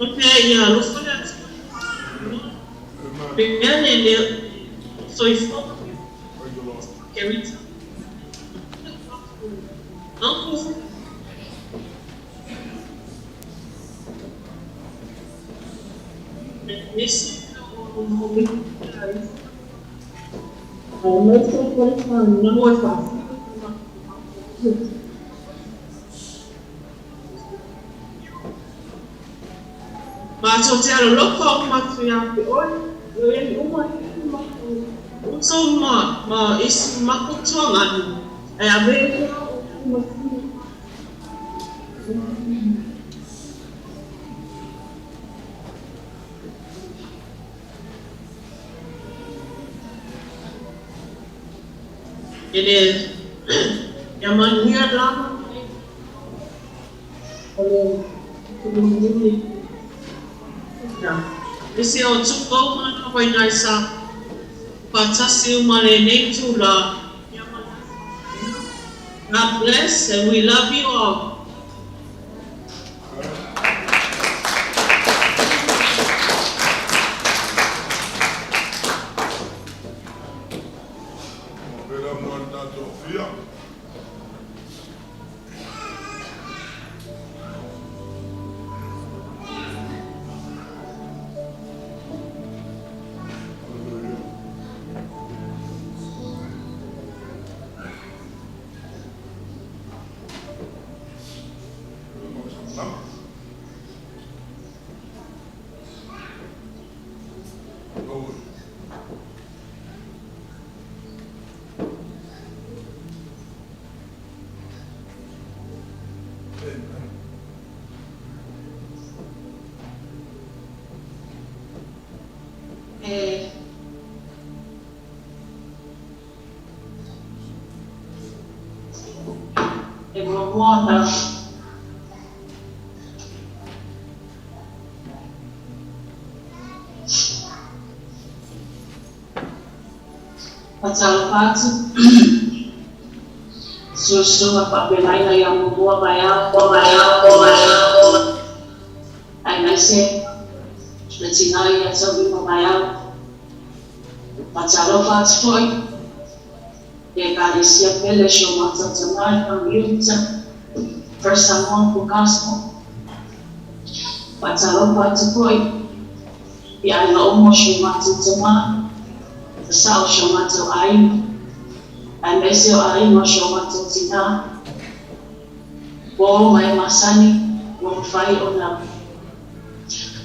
O te ia alofa le Atua i whānau Pea le leo soifua Kerita. Uncle. Nisi o whānau e whāwhai. Matou te alolofa uma atu ia te oe, o lo i ai uma i matou uso ma ma isi makutuaganu, ae ave ia o matua. E le ia manuia lava o le tumuliuli ia. Ese o tupu uma lava i nai sa faatasi uma lenei itulā. God bless and we love you all. E e muamua ona faatalofa atu susuga faapelaina ia muamua vaeao aemaise le tinā ia taulima vaeao. Faatalofa atu foi i Ekalesia pele si o matou tamā i Faga'iuta, First Samoan Full Gospel. Faatalofa atu foi i aiga uma o si o matou tamā, sasao o si o matou aiga, aemaise o aiga o si o matou tinā, ua oo mai masani ua mafai ona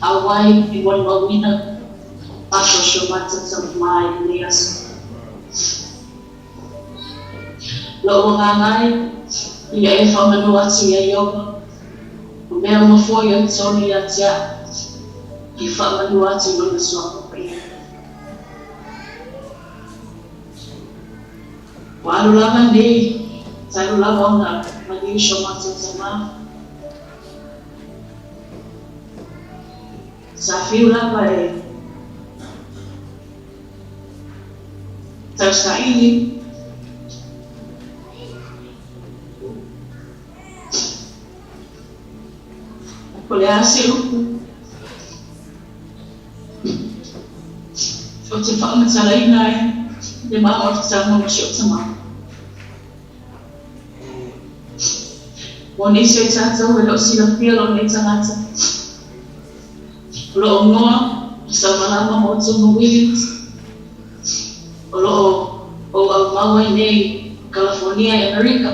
auai e molimauina aso o si o matou tamā i lenei aso. Lo'u agaga e, ia e faamanu atu iā Ieova, o mea uma foi o i totonu ia te a'u, e faamanu atu i Lona Suafa Paia. Ua alu lava nei, talu lava ona maliu si o matou tamā. Sa fiu lava e tausaili. Po o le a se upu ou te faamatalaina ai le ma o le taga ma si ou tama. Mo nisi o tatou e le o silafia lou nei tagata, o lo o igoa o Saumalama Mortimer Williams, o lo o ou aumau ai nei i Kalafonia i Amerika.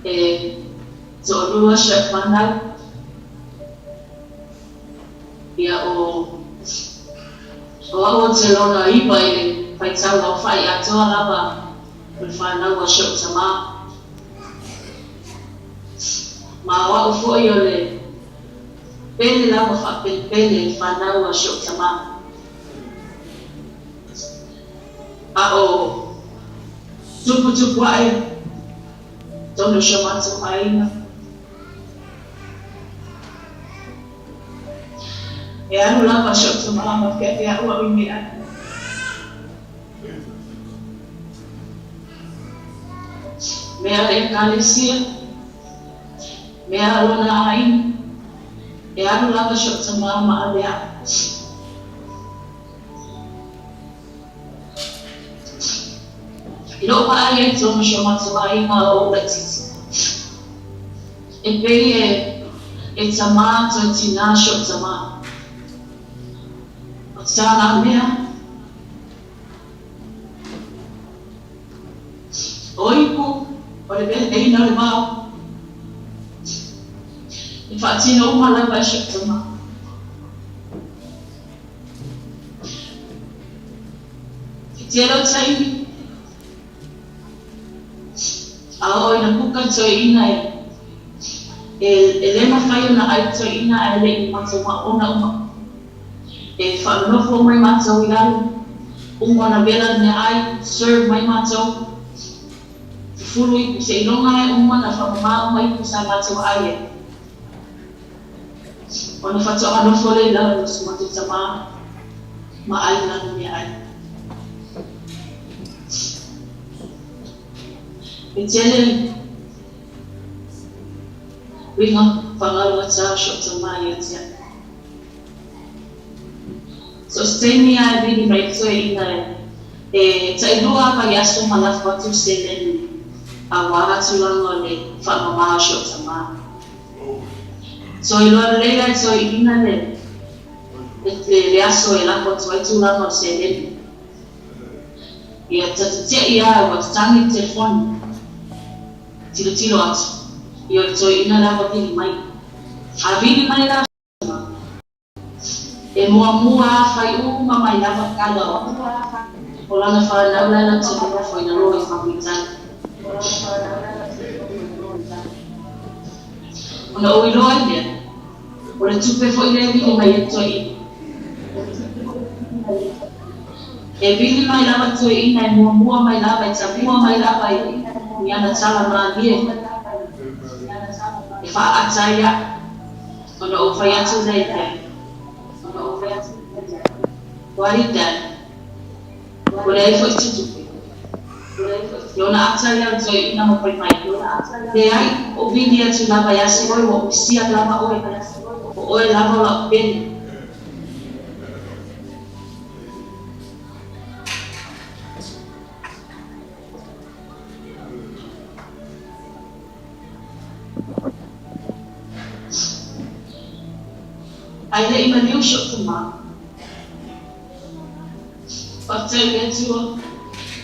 E toalua si au fanau, ia o o au ou te lona iva i le faitau aofa'i atoa lava o le fanau a si o'u tamā. Ma o a'u fo'i o le pele lava faapelepele i le fanau a si o'u tamā. A o tuputupu aʻe tonu o si o matou aiga. E alu lava si o'u tamā ma feafea'u a'u i meaai. Mea a le Ekalesia, mea a lona aiga, e alu lava si o'u tamā ma ave a'u. I lo'u vaai ai tonu si o matou aiga o ou laitiiti, e pei e e tamā toe tinā si o'u tamā. O tāna mea, O ipu, o le veleina o le vao, e faatino uma lava e si ou tama. I tele o taimi, a oo ina kuka toeaina e, e, e le mafai ona ai toeaina ae le i matou maona uma. E faanonofo mai matou i lalo, uma ona vela le meaai, serve mai matou, fufulu ipu seiloga e uma na faamama uma ipu sa matou ai ai. Ona faatoa nofo lea i lalo o si matou tamā ma ai lana meaai. E tele uiga fagalo ata o si ou tamā ia te au. So o se taimi a e vili mai toeaina e tailua a vaiaso ma lafo atu seleni auā tulaga o le faamama o si ou tamā. So iloa lelei la e toeaina le le aso e lafo atu ai tulaga o le seleni. Ia ta te te'i a ua tatagi le telefoni. Tilotilo atu. Ia o le toeaina la ua vili mai. A vili mai la e muamua lava fai uma mai lava tala o lana fanau la e latou te nonofo i lalo i Faguitali. Ona ou iloa ai lea, o le tupe foi lea e vili mai ai le toeaina. E vili mai lava le toeaina e muamua mai lava e tamua mai lava i ana tala malie e faaata ai au. Ona ou fai atu lea i ai, Ua Rita, ua leai foi se tupe. Ia ona ata ai lea o le toeaina ma fai mai, Leai, ou vili atu lava ia se oe ua ou misia lava oe, o oe lava o la'u pele. Ae le i maliu si ou tama. Faafetai i le Atua,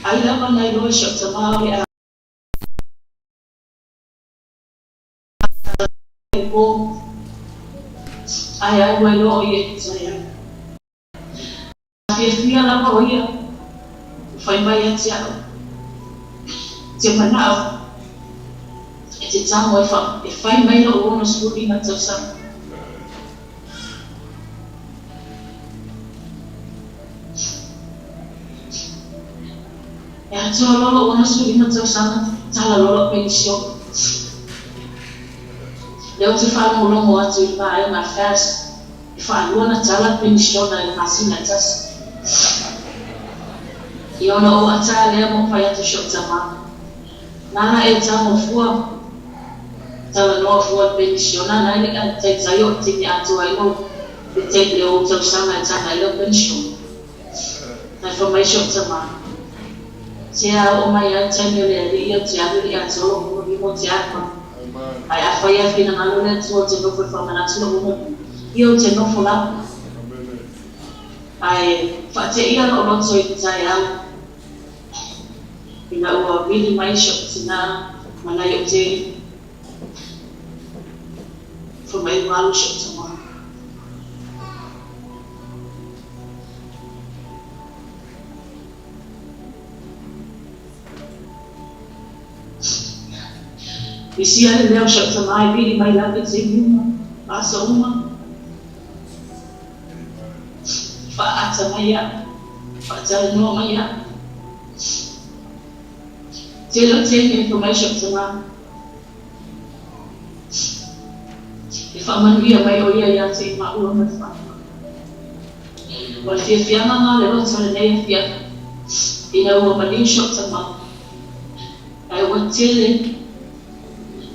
ai lava na iloa si ou tama o le a le po, ae alu ai loa o ia i le taeao. Fiafia lava o ia ua fai mai ia te au, Te manao e te tago e e fai mai lou 65 tausaga. E atoa loa lou 65 tausaga, tala loa lau penisione. Lea ou te faalogologo atu i le vaega a FAST. E faalua ona tala le penisiona i le masina e tasi. Ia ona ou ata lea ma ou fai atu i si ou tama, Nana e tago fua, talanoa fua le penisiona na e le i taitai o le taimi atoa ai lou le le ou tausaga e taga ai lau penisiona. Ae fai mai si ou tama, Se a oo mai lava le taimi o le alii ou te alu i le atoa lou 65 ou te alu ai. Ae afai lava finagalo le Atua ou te nofo e faamanatu lou 65, ia ou te nofo lava. Ae faateia lou loto i le taeao ina ua vili mai si ou tina ma nai ou tei fai mai ua alu si ou tama. Isia le leo o si ou tama e vili mai lava i taimi uma, ma aso uma. Faaata mai au, faatalanoa mai au. Tele o taimi e fai mai si ou tama, e faamanuia mai o ia ia te i maua ma le fanau. O le fiafiaga na o le loto lenei afiafi, ina ua maliu si ou tama, ae ua tele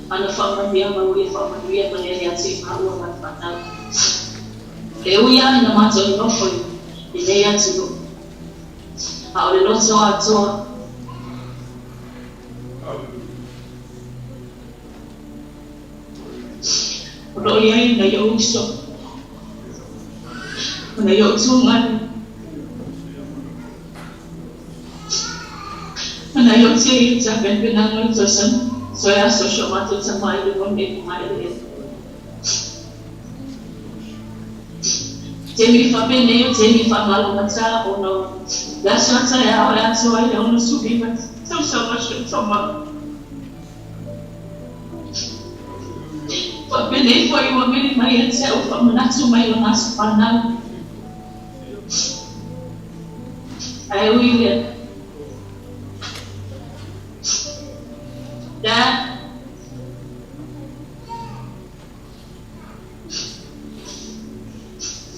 ana faamanuiaga ua ia faamanuia mai ai ia te i maua ma le fanau. E ui lava ina matou nonofo i lenei atunuu, a o le loto atoa, O lo o i ai nai ou uso ma nai ou tugane ma nai ou tei o tapenapenaga o le tausaga toe aso o si o matou tama i luga o lenei luga eleele. Taimi faapenei o taimi faamalogata ona o le aso a taeao e atoa ai le 65 tausaga o si ou tama. Faapenei foi ua vili mai ia te au faamanatu mai lona aso fanau. Ae ui i lea, Dad,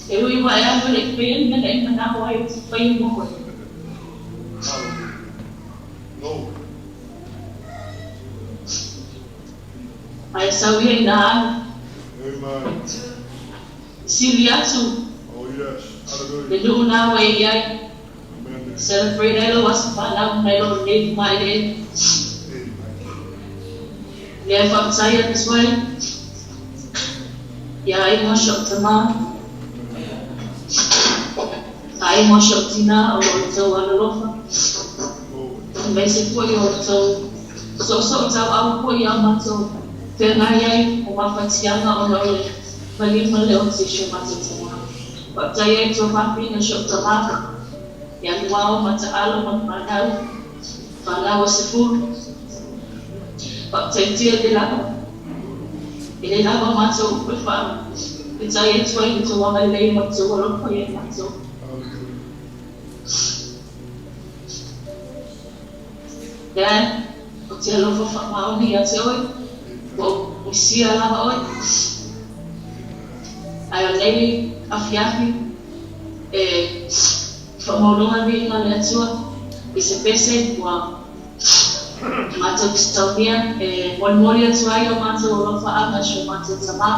e ui ua e alu e le i faia le mea na e manao ai ou te faia mo oe. Ae sau ia ina alu. Sili atu le nuu na ua e i ai. Celebrate ai lou aso fanau nai lo lenei luma eleele. Lea e faafetai atu ai ia aiga o si ou tama, aiga o si ou tina o lo outou alolofa, aemaise foi o outou soosoo tauau foi ia matou. Feagai ai o mafatiaga ona o le maliu ma le oti i si o matou tamā. Faafetai ai tuafafine o si ou tamā, ia Luao ma Taalo ma Manau, fanau a Sefulu. Faafetaitia le lava, e le lava matou upu e faafetai atu ai i lo outou agalelei ma lo outou alofa ia i matou. Dad, ou te alofa faamaoni ia te oe, ua ou misia lava oe. Ae o nei afiafi e faamaualuga le viiga o le Atua i se pese ua matou saunia e molimoli atu ai o matou alofaaga i si o matou tamā.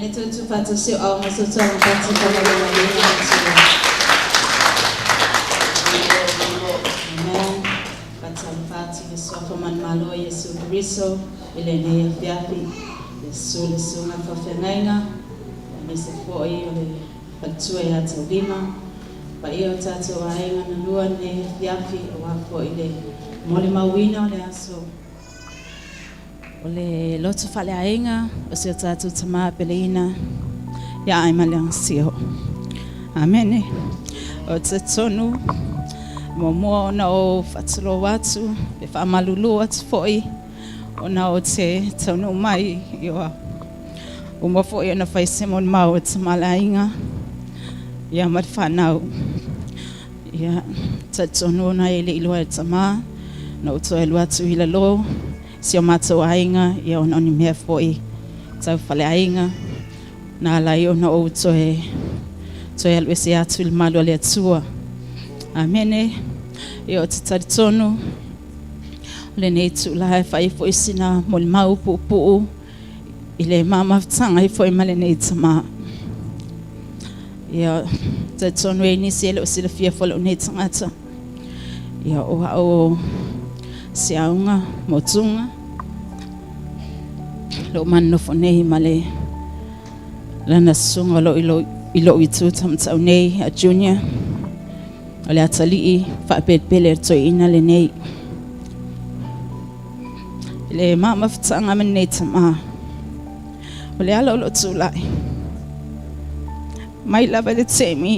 Amene tutu faatasi o au ma so taga fati fa'amalemaleina le Atua. Amen. Faatalofa atu i le suafa manumalo o Iesu Keriso i lenei afiafi, le susu le susuga i le faafeagaiga, aemaise fo'i o le faletua iā Taulima, paia o tatou aiga na lua lenei afiafi auā fo'i le molimauina o le aso. O le loto faaleaiga o si o tatou tamā peleina ia Aimalea Sio. Amene. O te tonu muamua ona o faatulou atu e faamalulu atu fo'i ona o te taunuu mai i ua uma fo'i ona fai se molimau a tamaleaiga ia ma le fanau. Ia talitonu ona e le iloa e tamā na ou toe alu atu i lalo si o matou aiga ia ona o ni mea fo'i tau faleaiga na ala ai ona ou toe toe alu ese atu i le malu a le Atua. Amene. Ia o te talitonu o lenei tulaga e fai fo'i sina molimau puupuu i le mamafutaga ai fo'i ma lenei tamā. Ia talitonu e nisi e le o silafia foi lou nei tagata. Ia o a'u o Siauga Motuga loo manonofo nei ma le lana susuga o loo i lo'u itu tamatau nei a Junior o le atalii faapelepele le toeaina lenei. I le mamafutaga ma lenei tamā, o le ala o loo tulai mai lava i le taimi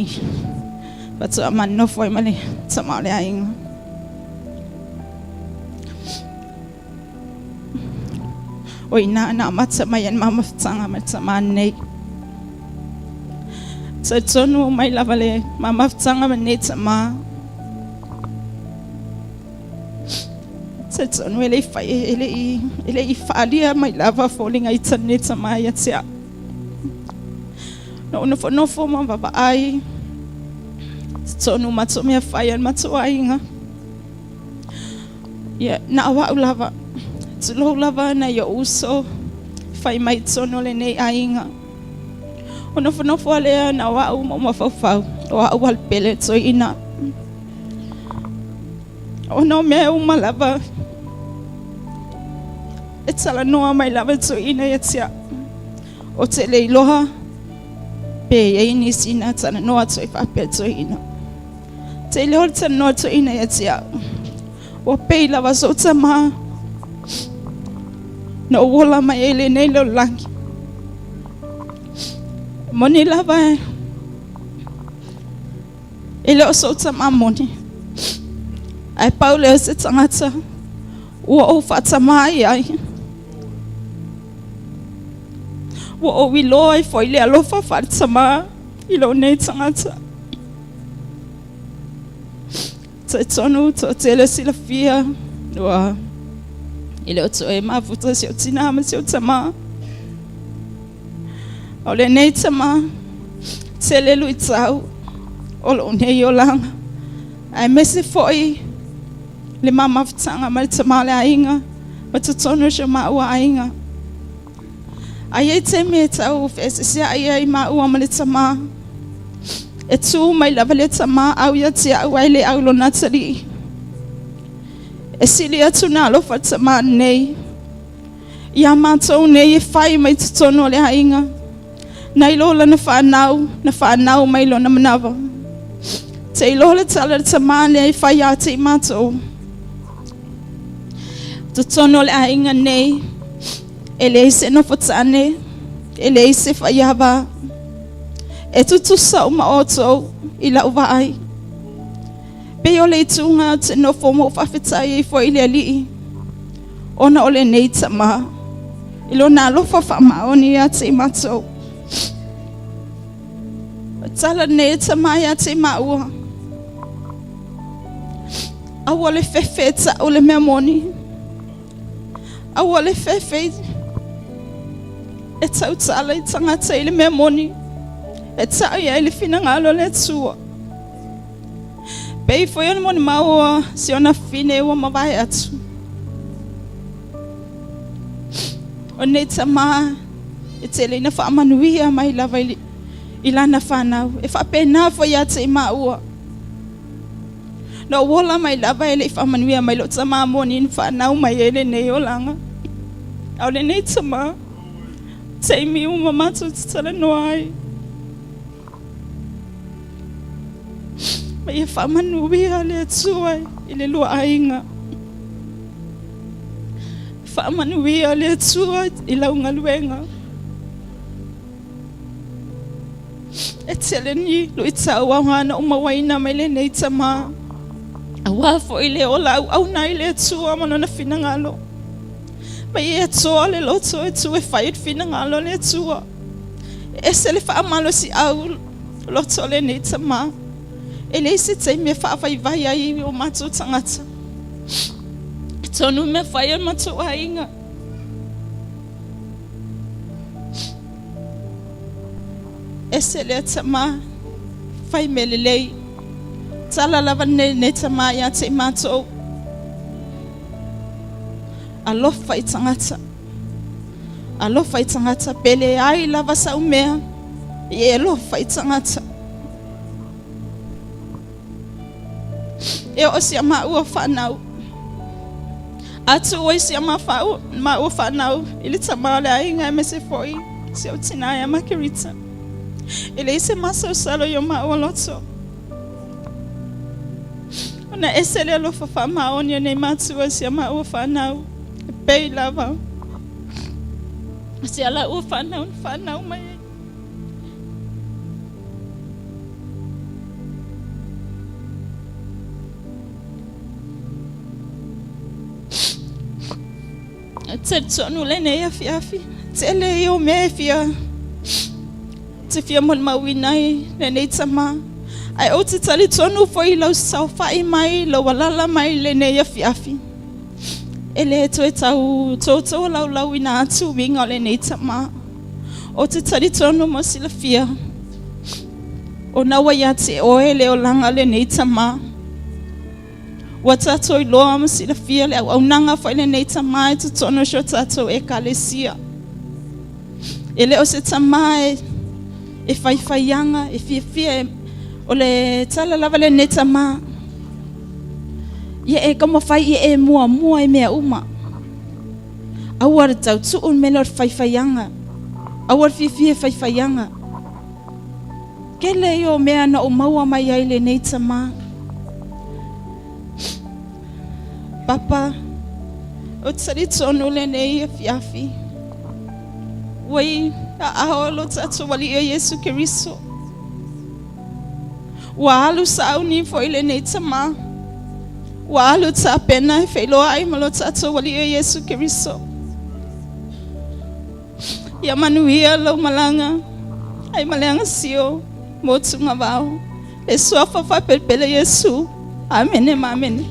faatoa manonofo ai ma le tama o le aiga. O ina na amata mai ai le mamafutaga ma le tamā lenei. Talitonu mai lava le mamafutaga ma lenei tamā. Talitonu e le i fai e le i faalia mai lava foliga i lenei tamā ia te au. Na ou nofonofo ma vaavaai totonu matou mea fai a le matou aiga. Ia na o a'u lava, tulou lava nai o'u uso fai mai totonu o lenei aiga. O nofonofo a lea na o a'u ma ou mafaufau o a'u a le pele toeaina. Ona o mea uma lava e talanoa mai lava toeaina ia te a'u. O te le iloa pe iai nisi na talanoa atu ai faapea toeaina. Te iloa le talanoa toeaina ia te a'u. Ua pei lava so'u tamā na ou ola mai ai lenei lalolagi. Moni lava e le o so'u tamā moni. Ae pau lea o se tagata ua ou faatamā ai ai. Ua ou iloa ai foi le alofa faaletamā i lou nei tagata. Talitonu toatele silafia ua e le o toe mafuta si o tinā ma si o tamā. O lenei tamā tele luitau o lou nei olaga. Aemaise fo'i le mamafutaga ma le tamā o le aiga ma totonu o si o maua aiga. Ai ai taimi e tau feeseesea'i ai maua ma le tamā. E tū mai lava le tamā au ia te a'u ae le au lona atalii. E sili atu na alofa le tamā lenei. Iā matou nei e fai mai totonu o le aiga. Nai lo lana whanau, na whanau mai lona manawa. Te iloa le tala le tamā lea i fai ia te i matou. Totonu o le aiga nei, e leai se nofotane, e leai se faiava. E tutusa uma outou i lau vaai. Pei o le ituga te nofo ma ou faafetai ai foi i le Alii ona o lenei tamā i lona alofa faamaoni ia te i matou. O tala nei e tamā ia te i maua. Aua le fefe e ta'u le mea moni. Aua le fefe e tautala i tagata i le mea moni. E ta'u i ai le finagalo o le Atua. Pei foi o le molimau si ona fine ua mavae atu. O nei tamā. E tele ina faamanuia mai lava i lana fanau. E faapena foi ia te i maua. Na ou ola mai lava e le'i faamanuia mai lou tamā moni na fanau mai ai lenei olaga. A o lenei tamā, taimi uma matou te talanoa ai. Ma ia faamanuia le Atua i le lua aiga. Faamanuia le Atua i lau galuega. E tele ni luitau aoga na ou mauaina mai lenei tamā. Auā foi le ola auauna ai le Atua ma lona finagalo. Ma ia toa le loto e tu e fai le finagalo o le Atua. E ese le faamalosiau loto o lenei tamā. E leai se taimi e faavaivai ai i o matou tagata. E tonu mea fai a le matou aiga. Ese lea tamā, fai mea lelei. Tala lava lenei tamā ia te i matou. Alofa i tagata. Alofa i tagata. Pe leai lava sau mea, ia e alofa i tagata. E oo si a maua fanau. A tuu ai si a maua fanau i le tamā o le aiga aemaise foi si ou tinā ia Makerita. E leai se masalosalo i o maua loto. Ona ese le alofa faamaoni o nei matua i si a maua fanau. E pei lava si a laua fanau na fanau mai ai. Talitonu lenei afiafi, tele ia o mea e fia te fia molimauina ai lenei tamā. Ae ou te talitonu foi i lau saofai mai, lau alaala mai lenei afiafi. E le toe tau tootoo-laulauina atu uiga o lenei tamā. Ou te talitonu ma silafia, ona ua ia te oe le olaga o lenei tamā. Ua tatou iloa ma silafia le auaunaga foi lenei tamā i totonu o si o tatou ekalesia. E le o se tamā e faifaiaga, e fiafia, o le tala lava lenei tamā. Ia e taumafai ia e muamua i mea uma. Aua le tautuu le mea lea o le faifaiaga. Aua le fiafia e faifaiaga. Tele ia o mea na ou maua mai ai lenei tamā. Papa, ou te talitonu lenei afiafi. Ua i aao o lo tatou Alii o Iesu Keriso. Ua alu sauni foi lenei tamā. Ua alu tapena e feiloai ma lo tatou Alii o Iesu Keriso. Ia manuia lau malaga ai maleaga sio mo tugavao. Le suafa faapelepele Iesu. Amene ma amene.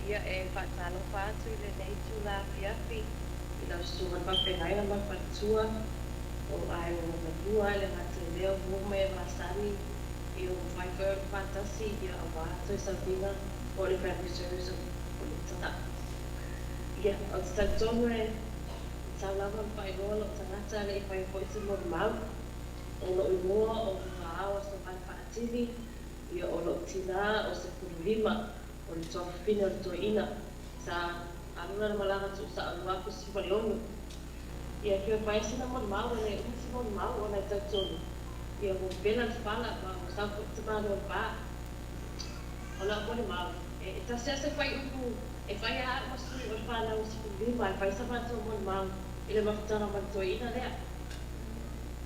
Ia, e faatalofa atu i lenei itula afiafi i lau Susuga i le Faafeagaiga ma le Faletua o aiga lona lua e le gata i lea o uo ma e masani ia ua mafai foi ona faatasi ia aua toe sauniga po o le family service o le tala. Ia, ou te talitonu e tatau lava ona faailoa lou tagata e le i faia foi se molimau. O lou igoa o Faao Asogai Faatili, ia o lou tinā o 15, o le tuafafine o le toeaina sa alu lana malaga tuusao i le 2016. Ia, e fia fai sina molimau, e le umi se molimau ona e talitonu ia ua vela le fala ma ua sau foi le tamaloa le va. O lau molimau, e tasi lava se fuaiupu e fai lava au ma sui o le fanau e 15 e fai sa matou molimau i le mafutaga ma le toeaina lea.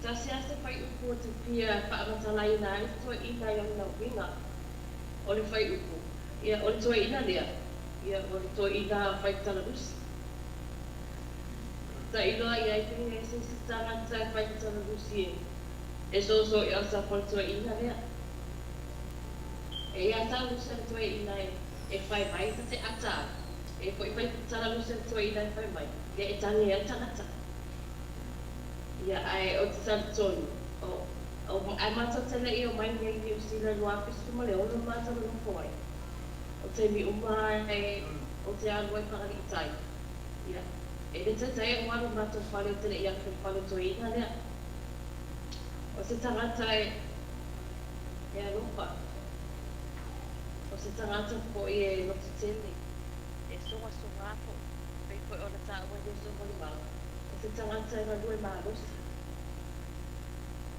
Tasi lava se fuaiupu ou te fia faamatalaina ai le toeaina i lona uiga. O le fuaiupu, ia, o le toeaina lea, ia, o le toeaina fai talalusi. Tailo i ai pe i ai se isi tagata e fai talalusi e soso i autafa o le toeaina lea. E ia talalusi a le toeaina e fai mai ta te ata ai. E foi fai talalusi a le toeaina e fai mai, ia e tagi ai le tagata. Ia, ae ou te talitonu, o, o, ae matou te le i omai nei i Niu Sila i le 2016 matou nonofo ai. O taimi uma e ou te alu ai Fagalii tai. Ia, e le taitai ou alu i matou fale ou te le i afe i le fale o toeaina lea. O se tagata e, e alofa. O se tagata foi e loto tele, e sogasoga foi, pei foi ona taua e Iesu molimau, o se tagata e galue malosi.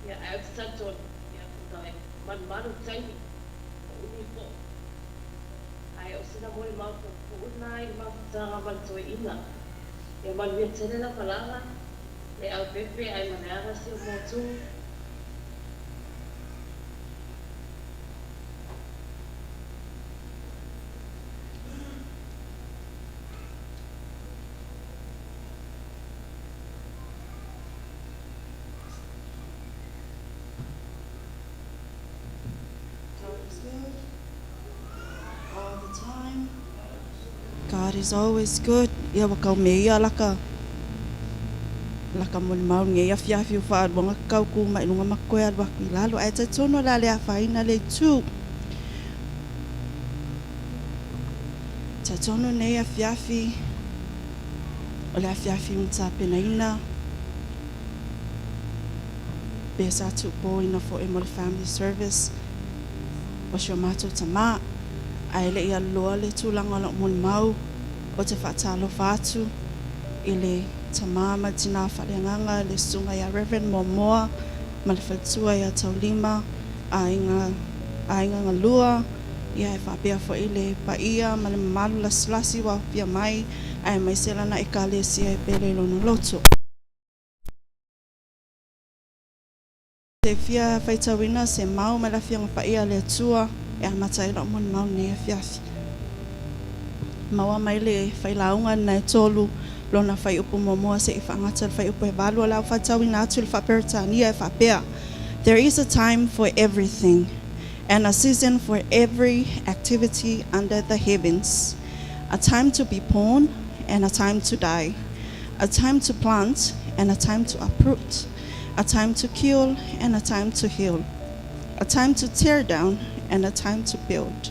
Ia, ae ou te talitonu, ia, ona e malumalu le taimi, ua umi foi. Ae o sina molimau puupuu lena i le mafutaga ma le toeaina. Ia manuia tele lau malaga, le aupepe ae maleaga si ou motu. God is good all the time. God is always good. Ia ua kau me ia laka laka molimau lenei afiafi o faaluaga kau ku mai luga ma koe alu aku i lalo ae talitonu o le a le afaina le itu. Talitonu lenei afiafi o le afiafi na tapenaina pe sa tuupoina foi mo le family service o si o matou tamā. Ae le i aluloa le tulaga o lau molimau, ou te faatalofa atu i le tamā ma le tinā faaleagaga, le susuga ia Reverend Moamoa ma le faletua ia Taulima, aiga, aiga galua, ia e faapea foi le paia ma le mamalu lasilasi ua aofia mai, aemaise lana Ekalesia e pele i lona loto. Te fia faitauina se mau mai le Afioga Paia a le Atua e amata ai lau molimau lenei afiafi. Maua mai le failauga lena e tolu lona fuaiupu muamua seia faagata le fuaiupu e valu o le a ou faitauina atu i le faa-Peretania e faapea, There is a time for everything and a season for every activity under the heavens, a time to be born and a time to die, a time to plant and a time to uproot, a time to kill and a time to heal, a time to tear down and a time to build,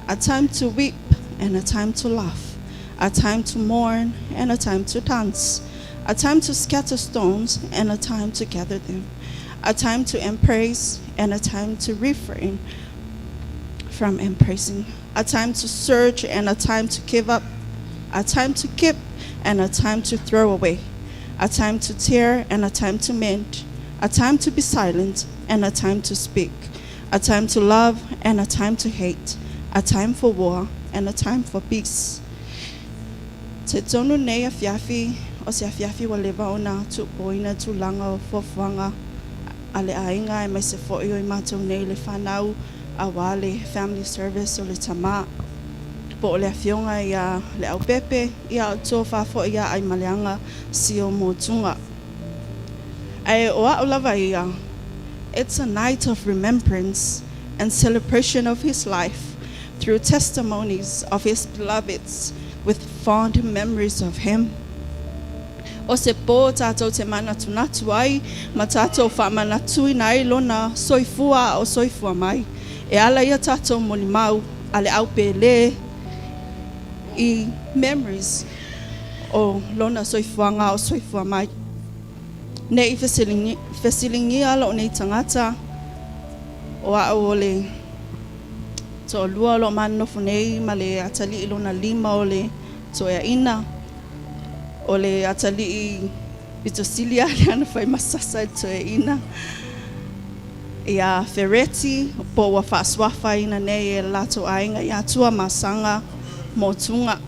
a time to weep and a time to laugh, a time to mourn and a time to dance, a time to scatter stones and a time to gather them, a time to embrace and a time to refrain from embracing, a time to search and a time to give up, a time to keep and a time to throw away, a time to tear and a time to mend, a time to be silent and a time to speak, a time to love and a time to hate, a time for war and a time for peace. Te tonu nei afiafi, o se afiafi ua leva ona tuupoina tulaga o fuafuaga a le aiga aemaise foi o i matou nei le fanau aua le family service o le tamā po o le afioga ia Leaupepe, ia o tofa foi ia Aimaleaga si o motuga. Ae o a'u lava ia, it's a night of remembrance and celebration of his life. through testimonies of his beloveds with fond memories of him. O se pō tātou te manatunatu ai, ma tātou faamanatuina ai lona soifua a o soifua mai. E ala ia tātou molimau a le au pēlē i memories o lona soifuaga a o soifua mai. Ne i fesiligia lou nei tagata o a'u o le toalua o loo manonofo nei ma le atalii lona lima o le toeaina o le atalii pito sili a lea na fai masasa i toeaina ia Fereti po ua faasuafaina nei e le latou aiga ia Tuamasaga Motuga.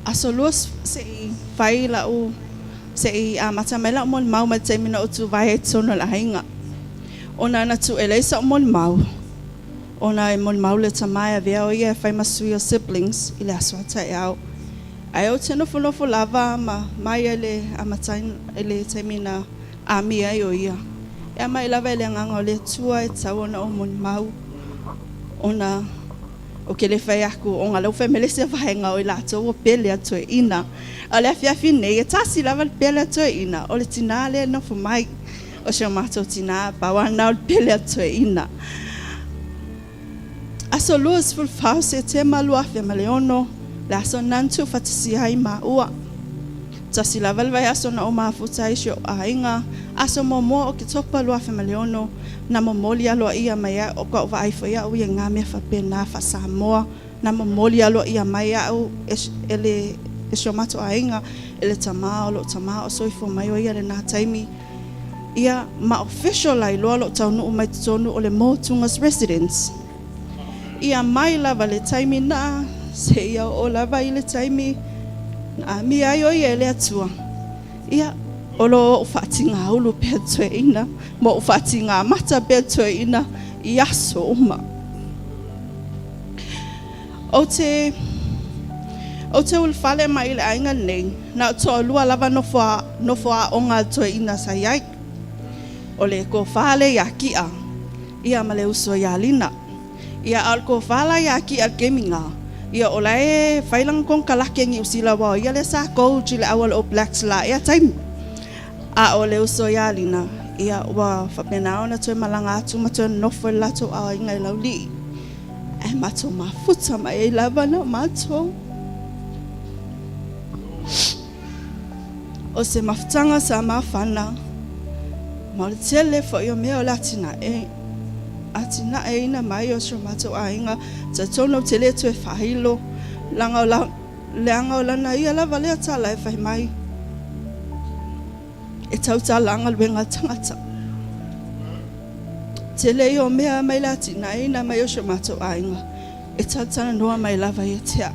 Aso lua se'i fai la'u se'i amata mai la'u molimau mai le taimi na ou tuvae ai totonu o le aiga. Ona na tu'e leai sa'u molimau, ona e molimau le tama e avea o ia e fai ma sui o siblings i le aso a taeao. Ae ou te nofonofo lava ma mai ai le amataina i le taimi na amia ai o ia. E aumai lava e le Agaga o le Atua e tatau ona ou molimau, ona ou te le fai aku ona lea ua fai mai le isi vaega o i latou ua pele a toeaina. A o le afiafi nei, e tasi lava le pele a toeaina, o le tinā lea e nofo mai. O si o matou tinā, pau lava lena o le pele a toeaina. Aso 24 o Setema 2006, le aso lena na tuufaatasia ai maua. Tasi lava le vaiaso na ou mafuta ai i si ou aiga, aso muamua o Oketopa 2006, na momoli aloaia mai ai, o ka'u vaai foi a'u ia i ngā mea faapena faa-Samoa, na momoli aloaia mai a'u e le e si o matou aiga, e le tamā o lo'u tamā o soifua mai o ia i lenā taimi. Ia, ma official ai loa lo'u taunuu mai totonu o le Motuga's residence. Ia mai lava le taimi na, seia oo lava i le taimi na amia ai o ia e le Atua. Ia, o lo o ou faatigāulu pea toeaina, ma ou faatigāmata pea toeaina i aso uma. Ou te, ou te ulufale mai i le aiga lenei, na o toalua lava nofo, nofo aoga a le toeaina sa i ai. O le tofa lea ia Ki'a, ia ma le uso ia Lina. Ia, a o le tofa la ia Ki'a i le taimi na, ia o la e fai lana konekarate i Niu Sila aua o ia lea sa coach i le au a le All Blacks la ea taimi. A o le uso ia Lina, ia ua faapena ona toe malaga atu ma toe nonofo i le latou aiga i Laulii. Ae matou mafuta mai ai lava na o matou. O se mafutaga sa mafana, ma o le tele foi o mea o le atinae, atinaeina mai o si o matou aiga, talitonu ou te le toe faailo, leaga o la, leaga o lana ia lava lea tala e fai mai, e tautala galuega a tagata. Tele ia o mea mai le atinaeina mai o si o matou aiga, e talatalanoa mai lava ia te au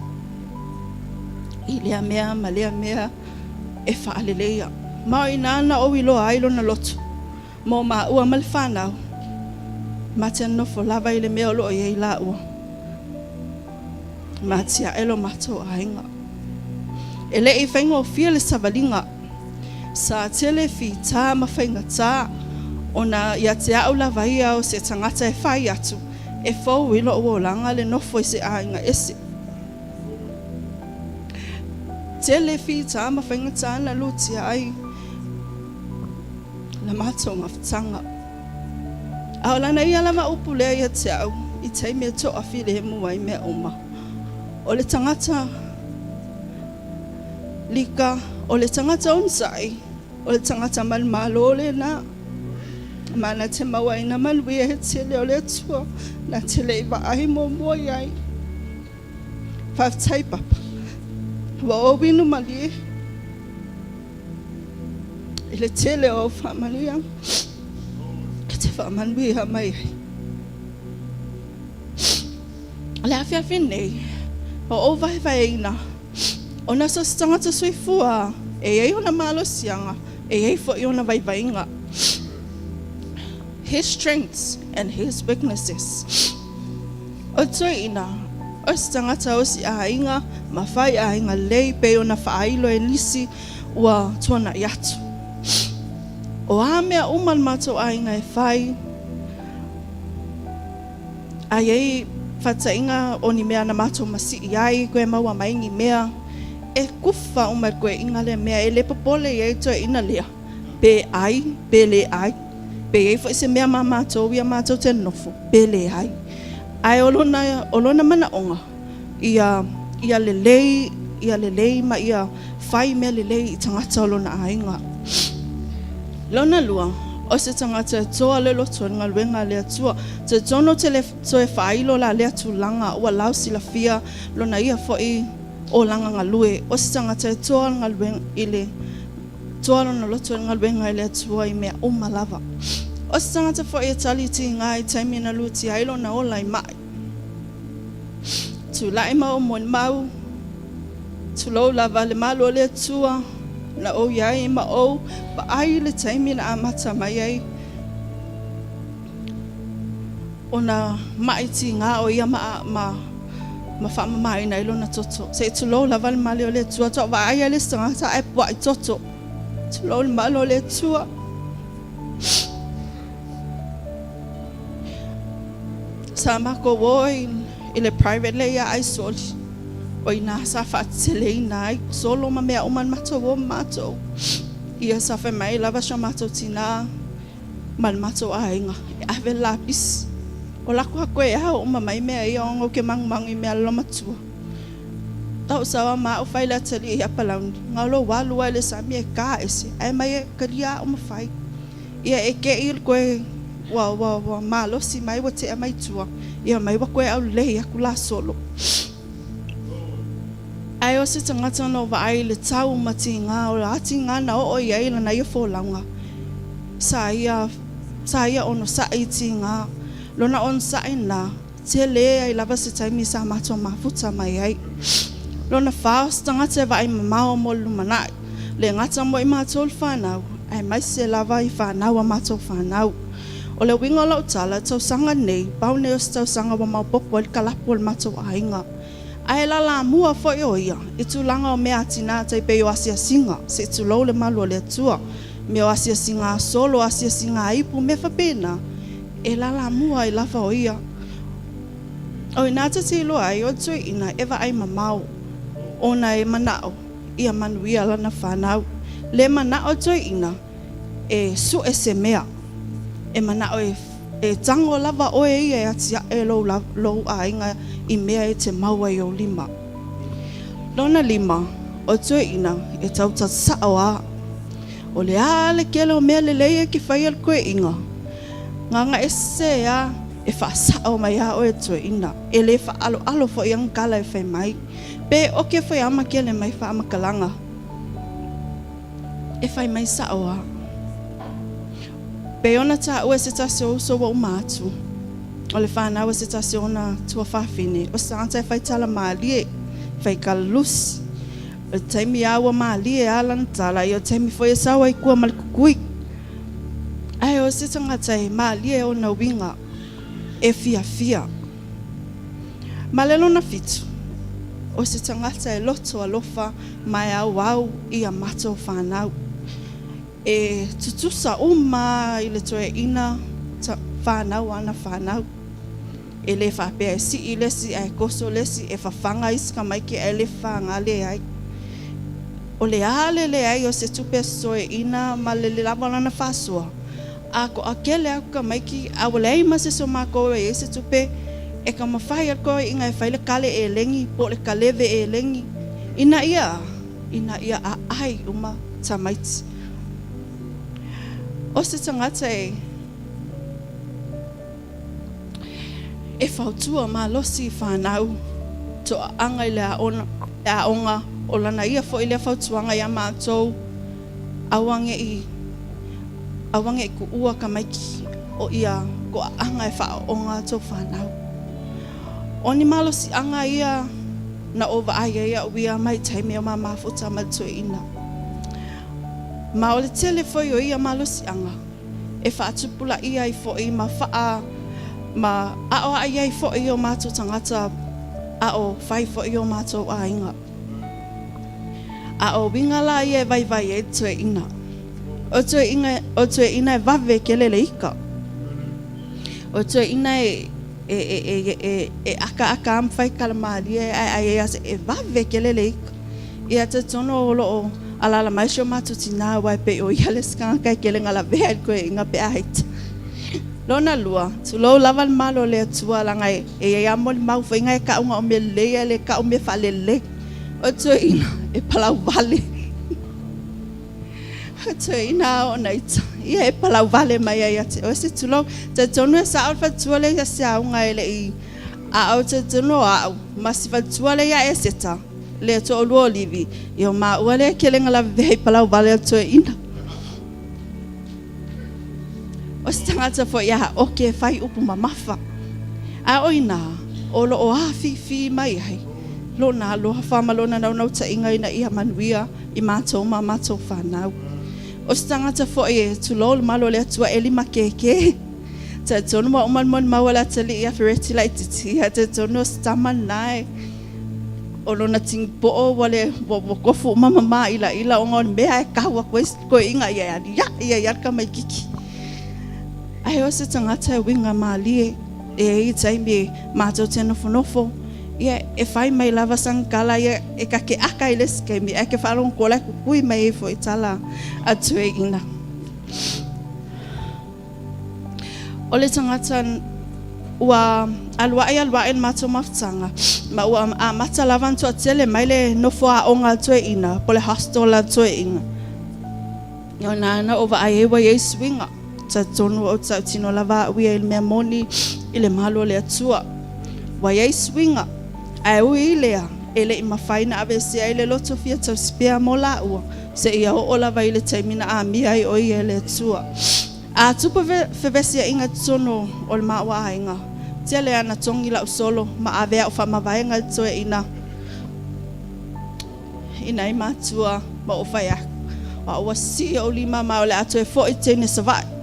i lea mea ma lea mea e faaleleia. Ma o i ina na ou iloa ai lona loto mo maua ma le fanau, ma te nofo lava i le mea o lo o i ai lāua. Ma tiae lo matou aiga. E le i faigofie le savaliga. Sa tele fitā ma faigatā, ona ia te au lava ia o se tagata e fai atu, e fou i lo'u olaga le nofo i se aiga ese. Tele fitā ma faigatā na lutia ai la matou mafutaga. A o lana ia lava upu lea ia te au i taimi e toafilemu ai mea uma. O le tagata lika, o le tagata onosai, o le tagata manumalo lena. Ma na te maua ai nā manuia he tele o le Atua, na te le i vaai muamua i ai. Faafetai Papa, ua ou inu malie i le tele o au faamanuiaga e te faamanuia mai ai. O le afiafi nei, o ou vaevaeina, ona so o se tagata soifua e i ai ona malosiaga, e i ai foi ona vaivaiga. His strengths and his weaknesses. O toeaina, o se tagata o si aiga ma fai aiga lelei pei ona faailo e nisi ua tuana'i atu. O a mea uma le matou aiga e fai, A i ai faataʻiga o ni mea na matou masiʻi ai, koe maua mai ni mea, e kufa uma e le toeaina lea mea, e le popole i ai le toeaina lea, pe ai, pe le ai, pe i ai foi se mea ma matou ia matou te nofo, pe leai. Ae o lona, o lona manaʻoga, ia, ia lelei, ia lelei ma ia fai mea lelei i tagata o lona aiga. Lona lua, o se tagata e toa le loto i le galuega a le Atua. Talitonu ou te le toe faailo la lea tulaga ua lau silafia lona ia foi olaga galue. O se tagata e toa le galuega i le toa lona loto i le galuega i le Atua i mea uma lava. O se tagata foi e tali tiga i taimi na lutia ai lona ola i maʻi. Tulai ma ou molimau, tulou lava le malu o le Atua na ou i ai ma ou vaai i le taimi na amata mai ai ona maʻi tiga o ia ma, ma, ma faamamaina ai lona toto. Se i tulou lava le male o le Atua, toa vaai ai le isi tagata ae puaʻi toto. Tulou le malo o le Atua. Sa makou o i le private lea ia Aisoli, o ina sa faateteleina ai solo ma mea uma na matou o ma matou. Ia sa fai mai lava si o matou tina ma le matou aiga e ave le lapisi. O lako aku e ao uma mai mea ia ona ou ke magumagu i mea lolomatua. Tau saoa ma au fai le atalii ia Palauni, na o lou alu lava i le sami e ka ese, ae mai e kalia au ma fai. Ia e keʻi le koe ua, ua, ua malosi mai ua tea mai tua, ia mai ua koe aulelei aku la solo. Ae o se tagata na vaai i le tau ma tiga o a tiga na oo i ai lana ia folauga, sa ia, sa ia onosaʻi i tiga, lona onosaʻi na, tele ai lava se taimi sa matou mafuta mai ai. Lona fa, o se tagata e vaai mamao mo le lumanai, le gata mo i matou le fanau, aemaise lava i fanau a matou fanau. O le uiga o lau tala, tausaga nei, pau nei o se tausaga ua maopoopo ai le kalapu o le matou aiga. Ae lalamua foi o ia i tulaga o mea atina tai pei o asiasiga, se i tulou le malu o le Atua, mea o asiasiga solo, asiasiga ipu, mea faapena, e lalamua ai lava o ia. O ina ta te iloa ai o le toeaina e vaai mamao, ona e manao ia manuia lana fanau. Le manao toeaina e sue se mea, e manao e e tago lava oe ia e atiae lou, lou aiga i mea e te maua i ou lima. Lona lima, o toeaina e tauta sao a. O le a le kele o mea lelei e ke whai al toeaina. Nganga e se a e whaasao mai a oe toeaina. E le whaaloalo fo i angkala e whai mai. Pe o ke whai ama kele mai wha amakalanga. E whai mai sao a. Pe ona ta ue se tasi o uso wa uma atu. O le whanau e se tasi ona tua whawhine. O se tagata e whai tala malie, whai kalalusi. O le taimi a ua malie a lana tala, ia o taimi foi e sau ai kua ma le kukui. Ae o se tagata e malie ona uiga e fiafia. Ma le lona fitu, o se tagata e loto alofa ma e auau i a matou fanau. E tutusa uma i le toeaina fanau ana fanau. E le faapea e sii le isi ae koso le isi, e fafaga isi tamaiti ae le fafaga leai. O le a le leai o se tupe a se toeaina ma le le lava o lana faasoa, a toatele atu tamaiti a ua leai ma se isi o matou e i ai se tupe e taumafai ai le toeaina e fai le kale eleni po o le kaleve eleni ina ia ina ia aai uma tamaiti. O se tagata e e fautua malosi i fanau toaaga i le aoga o lana ia foi lea fautuaga iā matou aua neʻi aua neʻi kuʻua tamaiti o ia toaaga e faaooga tou fanau. O ni malosiaga ia na ou vaai ai aʻu ia mai taimi o mamafuta ma le toeaina. Ma o le tele foi o ia malosiaga e faatupulaia ai foi ma faa ma aʻoaʻi ai foi o matou tagata a o fai foi o matou aiga. A o uiga la ia e vaivai ai le toeaina. O toeaina, o toeaina e vave kele le ika. O toeaina e E e e e e akaaka a ma fai kalamalie ae ai ai ase e vave kele le ika. Ia talitonu o lo o alaala mai si o matou tinā aua e pei o ia le isi tagata e kele galavea i le toeaiina pe a ita. Lona lua, tulou lava le malo o le Atua laga e i ai lava molimau foi na e tau na o mea lelei ae le tau mea faalelei. O le toeaina e palauvale. O le toeaina a oo ina ita, ia e palauvale mai ai ia te oe se tulou. Talitonu e sao le faletua lea ia se auga e le i a o talitonu o au ma si faletua lea ia Eseta le toalua o Livi, ia o maua lea e kele galavevea i palauvale a le toeaina. O se tagata foi a oke e fai upu mamafa. A o inā, o lo o afifi mai ai lona alofa ma lona naunautaiga ina ia manuia i matou ma matou fanau. O se tagata foi e tulou le malo o le Atua e limakēkē. Talitonu ua uma le molimau a le atalii ia Fereti laitiiti, ia talitonu o se tama lena e o lona tinipo'o ua le ua tofu uma ma māʻilaʻila ona o le mea e kau atu ai toeaiina ia e aliaʻi ai lava le tamaitiiti. Ae o se tagata e uiga mālie e i ai taimi e matou te nofonofo ia e fai mai lava sana tala ia e ta te aka i le isi taimi ae te faalogo atu o la e kukui mai ai foi tala a toeaiina. O le tagata ua alu aʻe alu aʻe le matou mafutaga ma ua amata lava ona toatele mai le nofo aoga a toeaiina po o le hostel a toeaiina. O na na ou vaai ai ua i ai suiga. Talitonu ou te tautino lava au ia i le mea moni i le malu o le Atua. Ua i ai suiga, ae ui i lea, e le i mafai ona aveesea ai le loto fia tausi pea mo lāua, seia oo lava i le taimi na amia ai o ia e le Atua. A tupu fevesiaiga i totonu o le maua aiga, tele ana togi lau solo ma ave au faamavaega i le toeaina i nai matua ma ou fai aku, a ua sii ou lima ma o le a toe foʻi teine Savaʻi.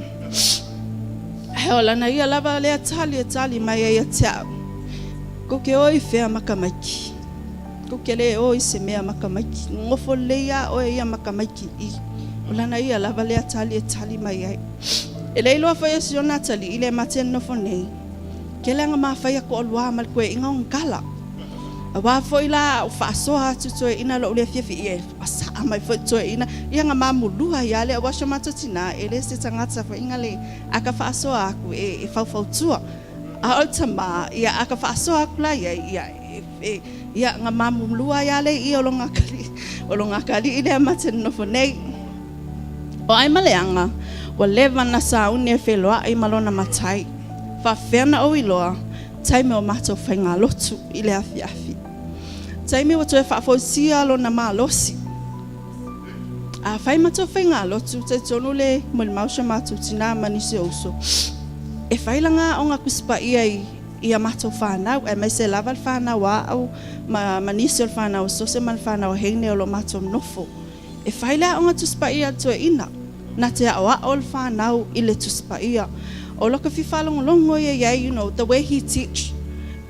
Ae o lana ia lava lea tali e tali mai ai ia te au, Kou ke o i fea ma tamaiti? Kou ke le o i se mea ma tamaiti? Nofo lelei lava oe ia ma tamaiti i i. O lana ia lava lea tali e tali mai ai. E le iloa foi e si ona atalii le mate nofo nei. Ke leaga mafai a toalua ma le toeaiina ona tala. Aua foi la a ou faasoa atu toeaiina lou le fiafia ia e fasaa mai foi toeaiina ia na mamulua ai lava lea aua si o matou tina e le se tagata foi na le a ka faasoa atu e faufautua. A o le tama ia a ka faasoa atu la iai ia e ia na mamulua ai lava lea i i o lona atalii o lona atalii lea ma te nonofo nei. O Aimaleaga ua leva na sauni e feiloai ma lona matai. Faafefea na ou iloa taimi o matou faigalotu i le afiafi. Taimi ua toe faafoisia lona malosi. A fai matou faigalotu, talitonu le molimau si o matou tinā ma nisi o uso, e fai lana aoga Tusi Paia i i a matou fanau, aemaise lava le fanau a au ma ma nisi o le fanau a Sose ma le fanau a Heine o lo matou nofo. E fai le aoga Tusi Paia a le toeaina, na te aʻoaʻo le fanau i le Tusi Paia. O lota fia faalogologo ia i ai, you know, the way he teach,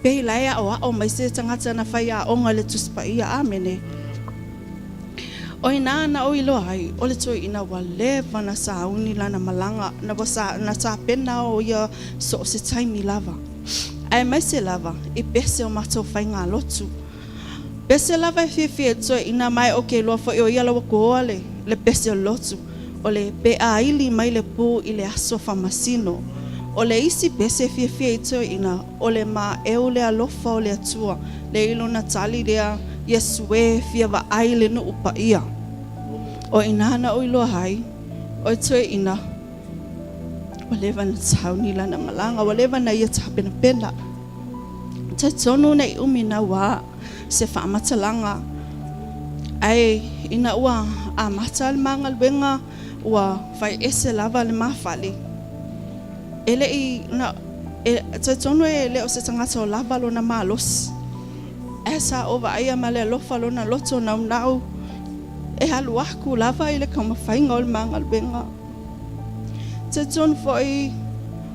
pei la e aʻoaʻo mai se tagata na fai aoga i le Tusi Paia. Amene. O inā na ou iloa ai, o le toeaina ua leva na sauni lana malaga, na ua sa, na tapena o ia so o se taimi lava. Aemaise lava i pese o matou faigalotu. Pese lava e fiafia i le toeaina ma e ou te iloa foi o ia la ua koa le, le pese o le lotu, o le peaili mai le pu i le aso faamasino. O le isi pese e fiafia i toeaina, o le maeu le alofa o le Atua, le i lona tali lea, Iesu e, fia vaai le nuu paia. O inā na ou iloa ai, o le toeaina, ua leva na sauni lana malaga, ua leva na ia tapenapena. Talitonu ne i umi naua se faamatalaga, ae ina ua amata le ma galuega, ua fai ese lava le ma fale. E le i na e talitonu e le o se tagata o lava lona malosi, ae sa ou vaaia ma le alofa lona loto naunau e alu aku lava i le taumafaiga o le ma galuega. Talitonu foi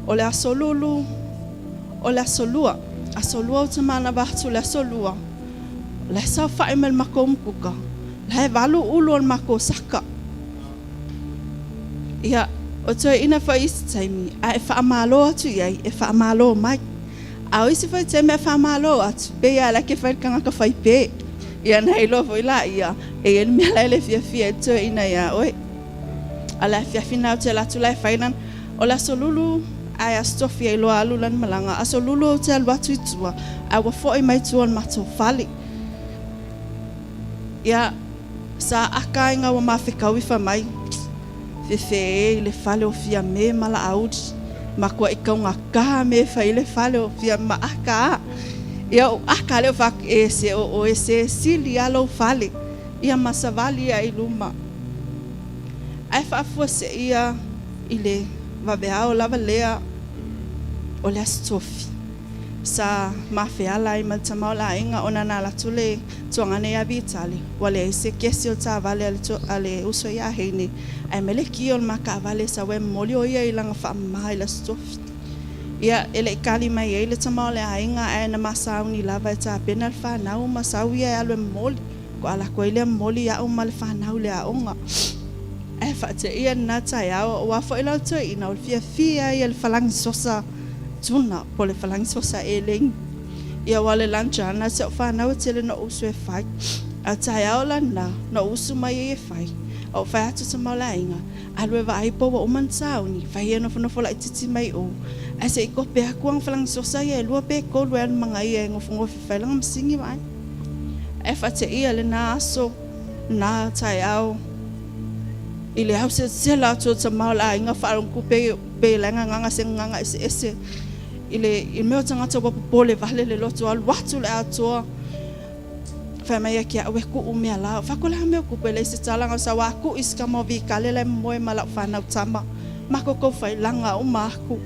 o le aso lulu, o le aso lua, aso lua ou te manava atu i le aso lua, o la e saofaʻi mai le makou umukuka, la e valu ulu o le makou saka. Ia, o toeaina foi i isi taimi, a e faamalo atu i ai, e faamalo mai. A o isi foi taimi a faamālō atu, pei lava la ke fai le tagata faipē. Ia ona iloa foi laia, e i ai le mea la e le fiafia ai le toeaina iā oe. A o le afiafi lena ou te alu atu la e fai lana, o le Aso Lulu ae Aso Tofi ai loa alu lana malaga. Aso Lulu ou te alu atu i tua, ae ua foi mai tua o le matou fale. Ia, sa aka ai ua mafekaui fai mai, Fefe e i le fale o Fiame ma Laauli, matuai taugata mea e fai ai le fale o Fiame ma aka a. Ia ou aka lea ou fai atu, e se o oe se sili lava lou fale, ia ma savali ai i luma. Ae faafuaseia i le vaveao lava lea o le Aso Tofi. Sa ma feala ai ma le tama o le aiga ona na alu atu le tuagana ia Vitali, ua leai se kesi o le taavale a le uso ia Heine, ae aumai le ki o le ma taavale e sau ai e momoli o ia i lana faamama i le Aso Tofi. Ia, e le i kali mai ai le tama o le aiga ae na ma sauni lava e tapena le fanau ma sau ia e alu e momoli. Faatoa alu atu ai lea momoli au ma le fanau i le aoga. Ae faateia lena taeao, aua foi la o le toeaina o le fiafia ia i le falagi sosa tuna po o le falagi sosa elegi. Ia aua o le lunch lava lena a si au fanau e tele na ou usu e fai. A o le taeao la lena na ou usu mai ai e fai, a ou fai atu tama o le aiga, alu e vaai po ua uma ona sauni, fai ia nofonofo laitiiti mai i o, ae se i kope atu ana falagi sosa ia e lua pe tolu e alu ma ia e nofonofo e fai lana masini vaai. Ae faateia lena aso, lena taeao, i le au selasela atu o tama o le aiga faalogo pe pe la e gagaga se gagaga eseese i le i mea o tagata ua popole vale le loto alu atu le atoa fai mai ia ke au e kuʻu mea la fai atu o le a mea o tupu e leai se tala na o sau a kuʻu si tama o Vikale la e momoe ma lau fanau tama matou tou failaga uma aku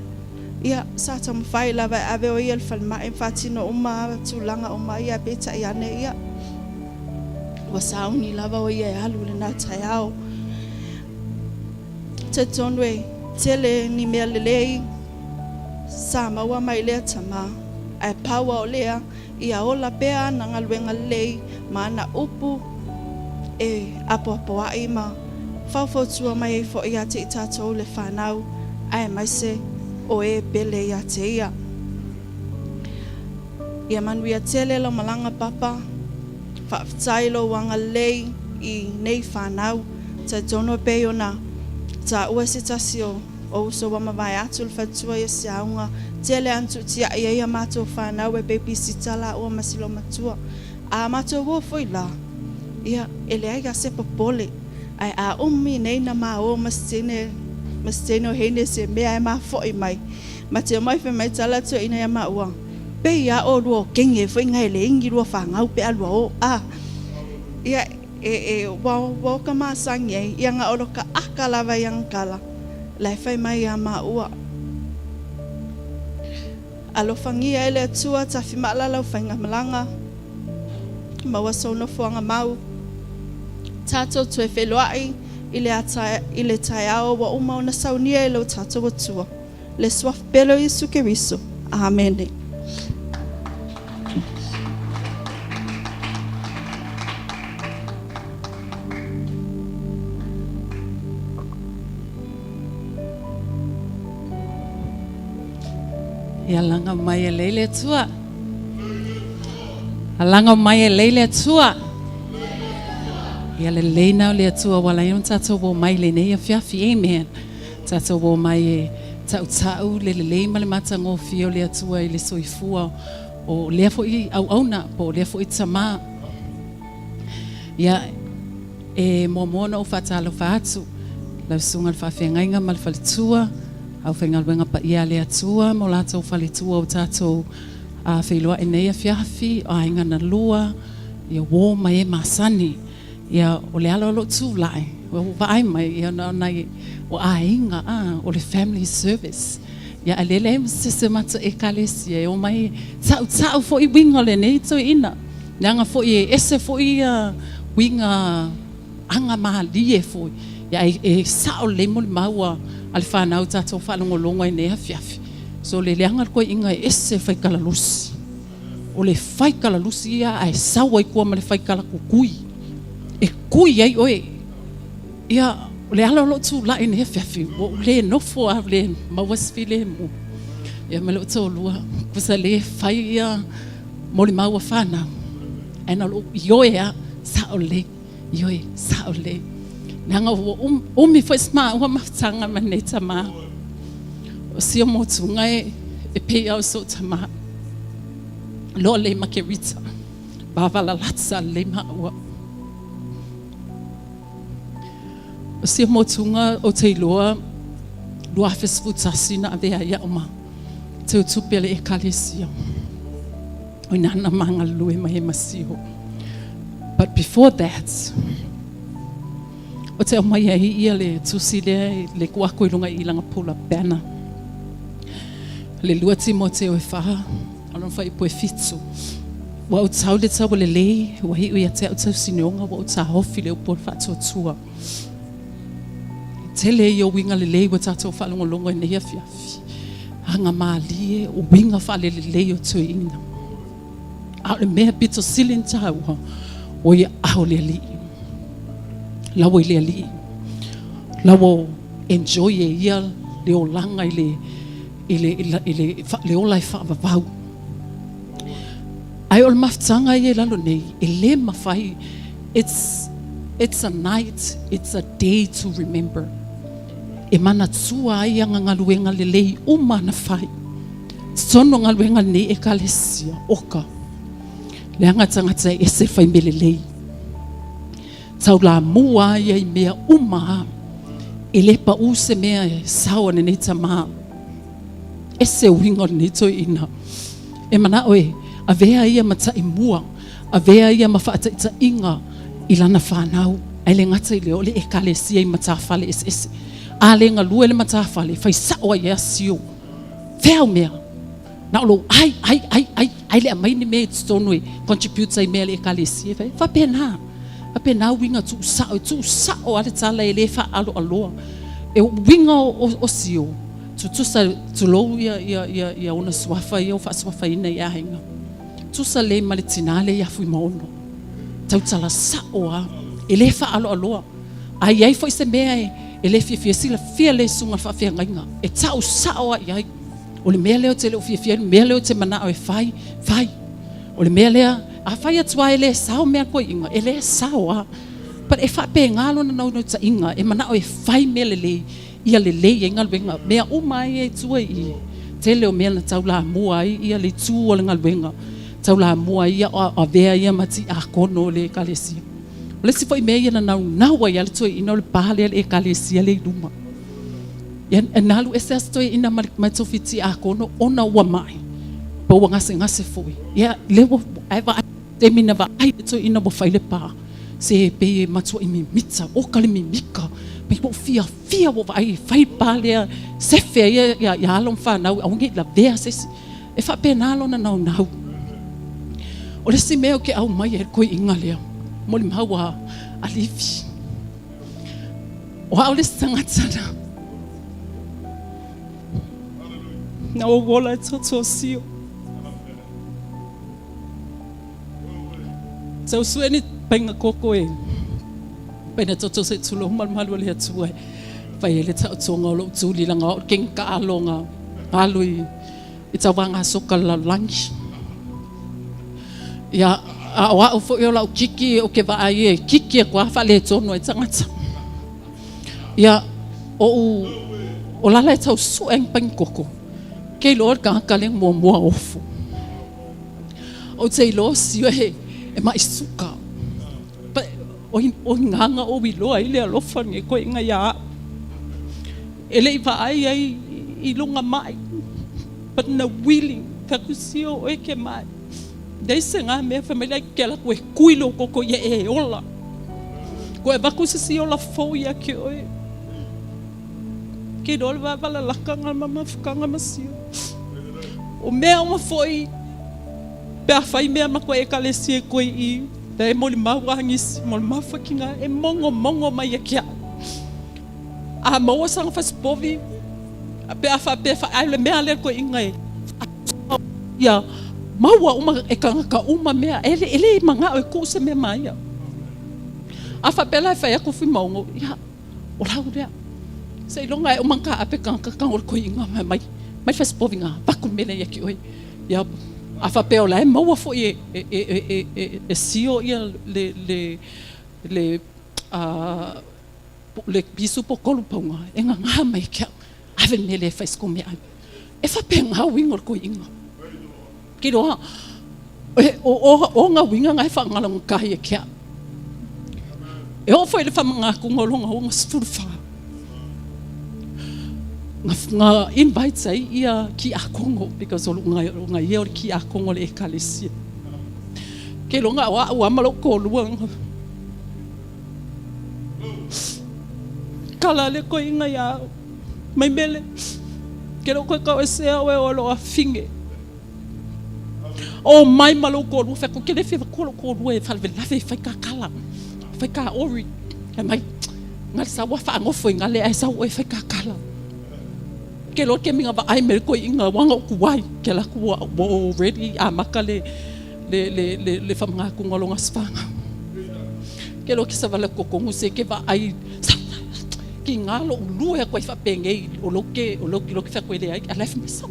ia sa taumafai lava e ave o ia i le falemai ma faatino uma tulaga uma ia peitai ane ia ua sauni lava o ia e alu i lena taeao. Talitonu e tele ni mea lelei sa maua mai lea tama, ae pau a o lea ia ola pea ana galuega lelei ma ana upu e apoapoaʻi ma faufautua mai ai foi ia te i tatou le fanau aemaise o e pele ia te ia. Ia manuia tele lau malaga Papa. Faafetai lou agalelei i nei fanau. Talitonu e pei ona taua e se tasi o uso ua mavae atu le faletua ia Siaoga. Tele lava na tuutiai ai a matou fanau e babysitter laua ma si loomatua. A matou o foi la, ia, e leai lava se popole. Ae a umi nei na ma o ma se teine ma se teine o heine se mea e ma foi mai. Ma te omai fai mai tala atu ina ia maua, Pei a olua o kenge foi ngai le ingi lua fangau pe a lua o a. Ia e e ua ua o ka masangi ai ia nga olo ka aka lava ia ngakala la e fai mai ia maua. Alofangia e le Atua tafi maalalau faingamalaga maua sou nofoaga mau. Tatou toe feiloai i le ata i le taeao ua uma ona saunia e lo tatou Atua. Le Suafa pele o Iesu Keriso. Amene. Ia laga mai e lei le Atua. Alaga mai e lei le Atua. Ia lelei na o le Atua ua ala ai ona tatou o mai i lenei afiafi. Amen. Tatou o mai e taʻutaʻu le lelei ma le matagofie o le Atua i le soifua o lea foi auauna po o lea foi tamā. Ia, e muamua ona ou faatalofa atu lau susuga i le faafeagaiga ma le faletua, aufaigaluega paia a le Atua ma o latou faletua o tatou feiloai nei afiafi, o aiga na lua, ia uō ma e masani. Ia, o le ala o lou tulai, ua ou vaai mai, ia, na o nai, o aiga, a, o le family service. Ia, a lele ai ma se se matou Ekalesia e omai e taʻutaʻu foi uiga o lenei toeaina. Leaga foi e ese foi ia uiga aga malie foi. Ia, e, e sao lelei molimau a, a le fanau tatou faalogologo ai nei afiafi. So, le leaga le koeaina e ese faikalalusi. O le faikalalusi ia ae sau ai kua ma le faikalakukui e kui ai oe. Ia, o le ala o lou tulai nei afiafi, ua ou le nofo a le maua se filemu. Ia ma lou toalua, kusa lē fai ia molimau a fanau, ae na o lou ioe lava, sao lelei, ioe, sao lelei. Leaga ua umi foi si maua mafutaga ma lenei tamā. O sia motuga e e pei lava o so'u tamā. Loa lelei ma Kerita, vavalalata lelei maua. O sia motuga ou te iloa 2011 na avea ai a'u ma teutupe a le Ekalesia. O ina na magalulue mai ai ma Sio. But before that, o te aumai ai ia le tusi lea i le tuu aku i luga i lana pula banner. Le 2 Timoteo e 4, o lona fuaiupu e 7. Ua ou tau le taua lelei, ua iu ia te au tausinioga, ua ou taofi le upu o le faatuatua. Tele ia o uiga lelei ua tatou faalogologo i nei afiafi. Aga malie, o uiga faalelelei o toeaina. A o le mea pito sili ona taua, o ia ao le Alii. Laua i le Alii. Laua enjoy e ia le olaga i le, i le, i le, i le, le ola e faavavau. Ae o le mafutaga ia i lalo nei, e le mafai, it's, it's a night, it's a day to remember. E manatua ai ana galuega lelei uma na fai. Totonu o galuega lenei Ekalesia, oka, leaga tagata e ese fai mea lelei. Taulamua a ia i mea uma a. E le paʻu se mea e sao a lenei tamā. Ese uiga o lenei toeaina. E manaʻo e avea ia ma taimua, avea ia ma faataitaiga i lana fanau, ae le gata i lea o le Ekalesia i matafale eseese. A le galue le matafale, fai sao ai e asio. Fea au mea? Na o lou ai, ai, ai, ai, ai le aumai ni mea i totonu e contribute ai mea a le Ekalesia. E faapena, faapena uiga tuusao, e tuusao lava le tala e le faaaloaloa. E uiga o sio, tutusa, tulou ia, ia, ia, ia ona suafa ia ua faasuafaina i aiga. Tusa lelei ma le tinā lea ia Fuimaono. Tautala sao lava, e le faaaloaloa. A i ai foi se mea e, e le fiafia, silafia le susuga i le faafeagaiga, e tau sao lava i ai. O le mea lea ou te le o fiafia ai, o le mea lea ou te manao e fai, fai. O le mea lea, a fai atu lava e le sao mea toeaiina, e le sao lava. But e faapena lona naunautaiga, e manao e fai mea lelei, ia lelei ai galuega. Mea uma lava ia i tua i i, tele o mea na taulamua ai ia le itu o le galuega, taulamua ai ia avea ia ma tiakono o le Ekalesia. O le isi foi mea ia na naunau ai lava le toeaina o le pa lea a le Ekalesia lea i luma. Ia, na alu ese lava si toeaina ma le tofi tiakono ona ua mai, po ua gasegase foi. Ia, lea ua, ae vaai, taimi na vaai le toeaina ua fai le pa, se pei e matuai mimita, oka le mimika, pei ua ou fiafia ua vaai e fai le pa lea, sefe ai ia, ia alo ma fanau aua ne i lavea se isi. E faapena lona naunau. O le isi mea ou te aumai ai le toeaina lea, molimau a, a Livi. O au le isi tagata na, na ou ola e tuatuasio. Tau sue ni painga koko e paina toto se tulou malumalu o le Atua e fai ai le taotoga o lou tuli langa o le kenga kaaloga alu i i tauvaga soka le lalolagi. Ia, a o au foi o lau kiki ou te vaai e kiki atu lava faaletonu ai tagata. Ia, ou, o lala e tau sue ai ni paini koko, ke iloa le tagata lea na muamua ofo. Ou te iloa sio e, e mai suka. O, o nganga o iloa ai le alofa nei koe inga ia au. E le i vaai ai i luga mai. But na willing, ka ku sio oe ke mai. Dai se ngā mea whai mai lai ke ala koe kui lo koko ia e ola. Koe vaku se si ola fou ia ke oe. Ke roa le vavala laka ngā mama whakanga ma sio. O mea uma foi, pe a whai mea ma koe ekalesia e koe i, te e moli mau angisi, moli mau whakinga, e mongo mongo mai e kia. A maua sanga fasipovi, pe a faapea fa ai le mea lea koe inga e ia maua uma e kangaka uma mea e le, e le mangao e kuu se mea ma ia. A faapea la e fai aku fui maungo, ia, o lau lea. Se iloga e uma ka ape kangaka kanga o le koe inga mai mai. Mai fai se povi nga vaku mele ia ki oe. Ia a faapea o la e maua foi e e e e e e sio ia le le le a le pisu po kolu pauga e gagā mai ke au. Ave le mea lea e fai se kou meaai. E faapena uiga o le toeaina. Ke iloa, o, o, o nga uiga na e faagalogatai e ke au. E oo foi i le faamagatuga o lona 64, na, na invite ai ia kiakono, because o luga ia o le kiakono o le ekalesia. Ke iloa na o a'u a ma lo'u toalua na kala le toeaina ia au. Mai mele, ke le o toe tauesea oe o lou afine. O mai ma lou toalua, fai atu, ke le fia avatua lou toalua e faalavelave, e fai ta kala, fai ta ori. Fai mai, na le sau a faanofo i gale ae sau oe e fai ta kala. Ke loa ke minga vaai me le toeaina ua na ou tuai, ke ala atu ua already amata le le le le le faamagatuga o lona aso fanau. Ke loa ke savali atu totonu se ke vaai ki ngā lo'u lue atu ai faapenei o lou ke o lou ke fai atu e leai a la e fai mai sau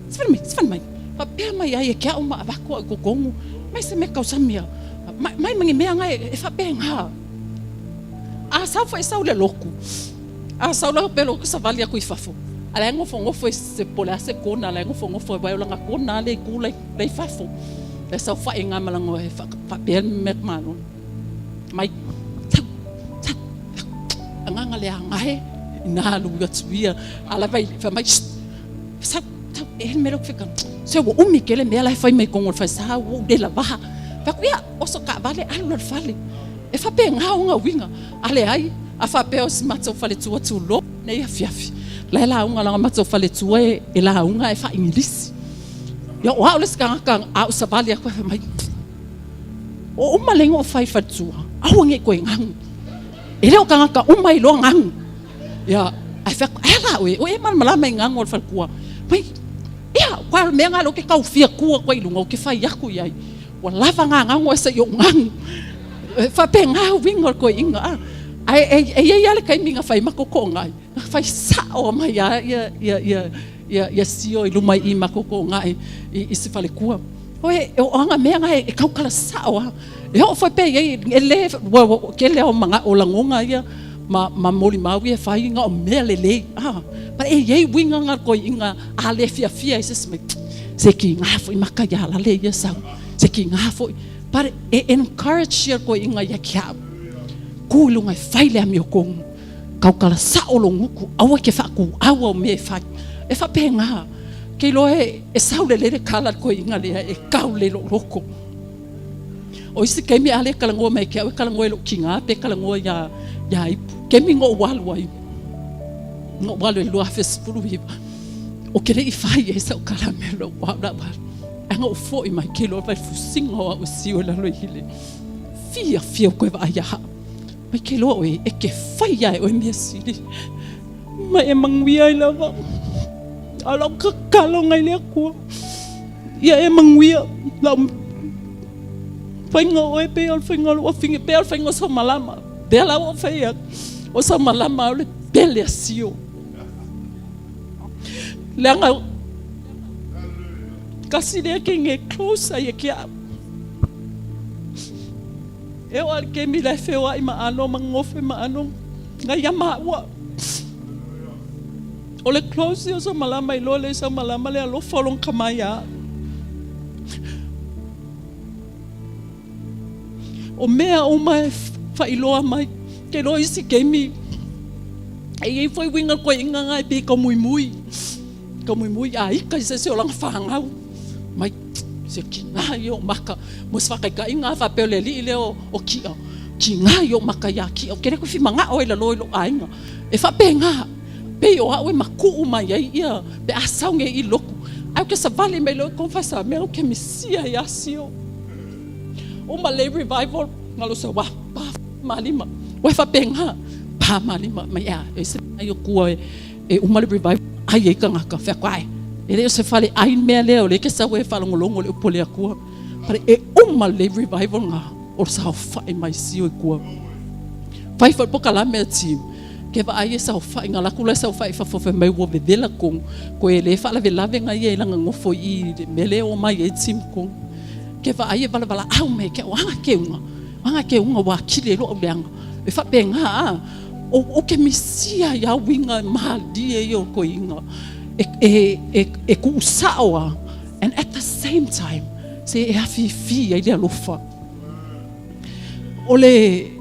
sefale mai sefale mai faapea mai ai e ke a'u ma avatu a'u i totonu mai se mea tausamia mai mai ma ni mea ga e faapegā a sau foi sau le lotu a sau la pe lotu savali atu i fafo a la e nofonofo e se po o le a se kona la e nofonofo ai o lana kona le itu la i fafo la e saofa'i ai gā ma lana e faapea le mea malolo mai sau sau agaga le agae ina alu atu ia a lava i fai mai sau sau e le mea lea ou te fia se ua umi tele mea la e fai mai totonu o le falesa ua ou le lavaha. Fai atu, ia, oso taavale alu la i le fale. E faapena ona uiga. A leai, a faapea o si matou faletua tulou lenei afiafi, la e lauga lana matou faletua e lauga ae faa-Igilisi. Ia o au le isi tagata a ou savali atu ae fai mai, O uma lea na ou fai i faletua, aua ne i toe ganu. E le o tagata uma e iloa ganu. Ia, ae fai atu, ae a la oe, o e malamalama i ganu o le faletua. Mai, ia, aua o le mea lena lea ou te tau fia tu atu ai i luga, ou te fai atu i ai, ua lava ngā ganu ae se i ou ganu. E faapena uiga o le toeaina, a. Ae e i ai lava le taimi na fai ma tootoogai, na fai sao mai lava ia, ia, ia, ia, ia sio i luma i i ma tootoogai i, i se faletua. Oe, o aga mea na e tautala sao lava. E oo foi pe i ai, e le, ua, ua, tele lava o mana'o o lagona ia ma, ma molimau ia e fai na o mea lelei, a. But e i ai uiga na toeaiina a le fiafia ai se isi mai, se kīgā foi maka iā lale ia sau, se kīgā foi. But e encourage ia toeaiina ia ki a'u, kū i luga e fai le amiotonu, tautala sa'o lou gutu, aua e te faatūʻau au mea e fai. E faapena, ke iloa e, e saolele le kala a le toeaina lea e kau le lou loko. O isi taimi a le talanoa mai ke au e talanoa i lou tigā pe talanoa iā iā Ipu. Kemi na ou alu ai, na ou alu ai 2019, o ke leʻi fai ai sa'u kala me lou au la ou alu. Ae na ou foʻi mai ke iloa vai fusiga o a'u e sio i lalo i le fiafia o koe vaai iā haʻu. Mai ke iloa oe e ke fai ia e oe mea sili. Ma e manuia ai lava. A o lau tatalo ngai le Atua. Ia e manuia lau faiga o oe pei o le faiga o lou afine, pei o le faiga o Saumalama. Lea la ua ou fai atu, o Saumalama o le pele a Sio. Leaga kasi lea kege e close ai e ke a'u. E oo a le kemi la e feoai ma ano ma gofe ma ano ngai ia maua. O le close ia o Saumalama iloa lea i Saumalama le alofa o lona tama ia a'u. O mea uma e faailoa mai, ke iloa isi taimi e i ai foi uiga toeaiina na e pei e taumuimui, taumuimui a ika i se isi o lana fanau mai se kina ia o maka mo se faataitaiga a faapea o le alii lea o Ki'a, kina ia o maka iā Ki'a, ou te le toe fimana'o ai lalo i lou aiga. E faapena, pei o a'u e maku'u mai ai ia pe a sau nei i lotu, ae ou te savali mai loa i konfesa mea ou te misia iā Sio. O ma le revival ngalo sa wa pa ma lima. Ua e faapena, pa ma lima mai ea e se mai o kua e e uma le revival ai ai tagata fai atu ae e le o se fale ai le mea lea o lea ke sau e faalogologo le upu a le Atua. Pare e uma le revival nga o le saofai mai Sio i kua. Fai foi le pokalame a Tim. Ke vaai e saofai nga laku la saofai fafo fai mai ua vevela kong koe le faalavelave ga ia i laga gofo i i le mea lea o mai ai tim kong. Ke vaai e valavala au mai ke o aga ke uga aga ke uga ua akili ai lo'u leaga e faapegā a o o ke misia ia uiga malie ia o koiga e e e e ku'usa'o a and at the same time se e afifi ai le alofa. O le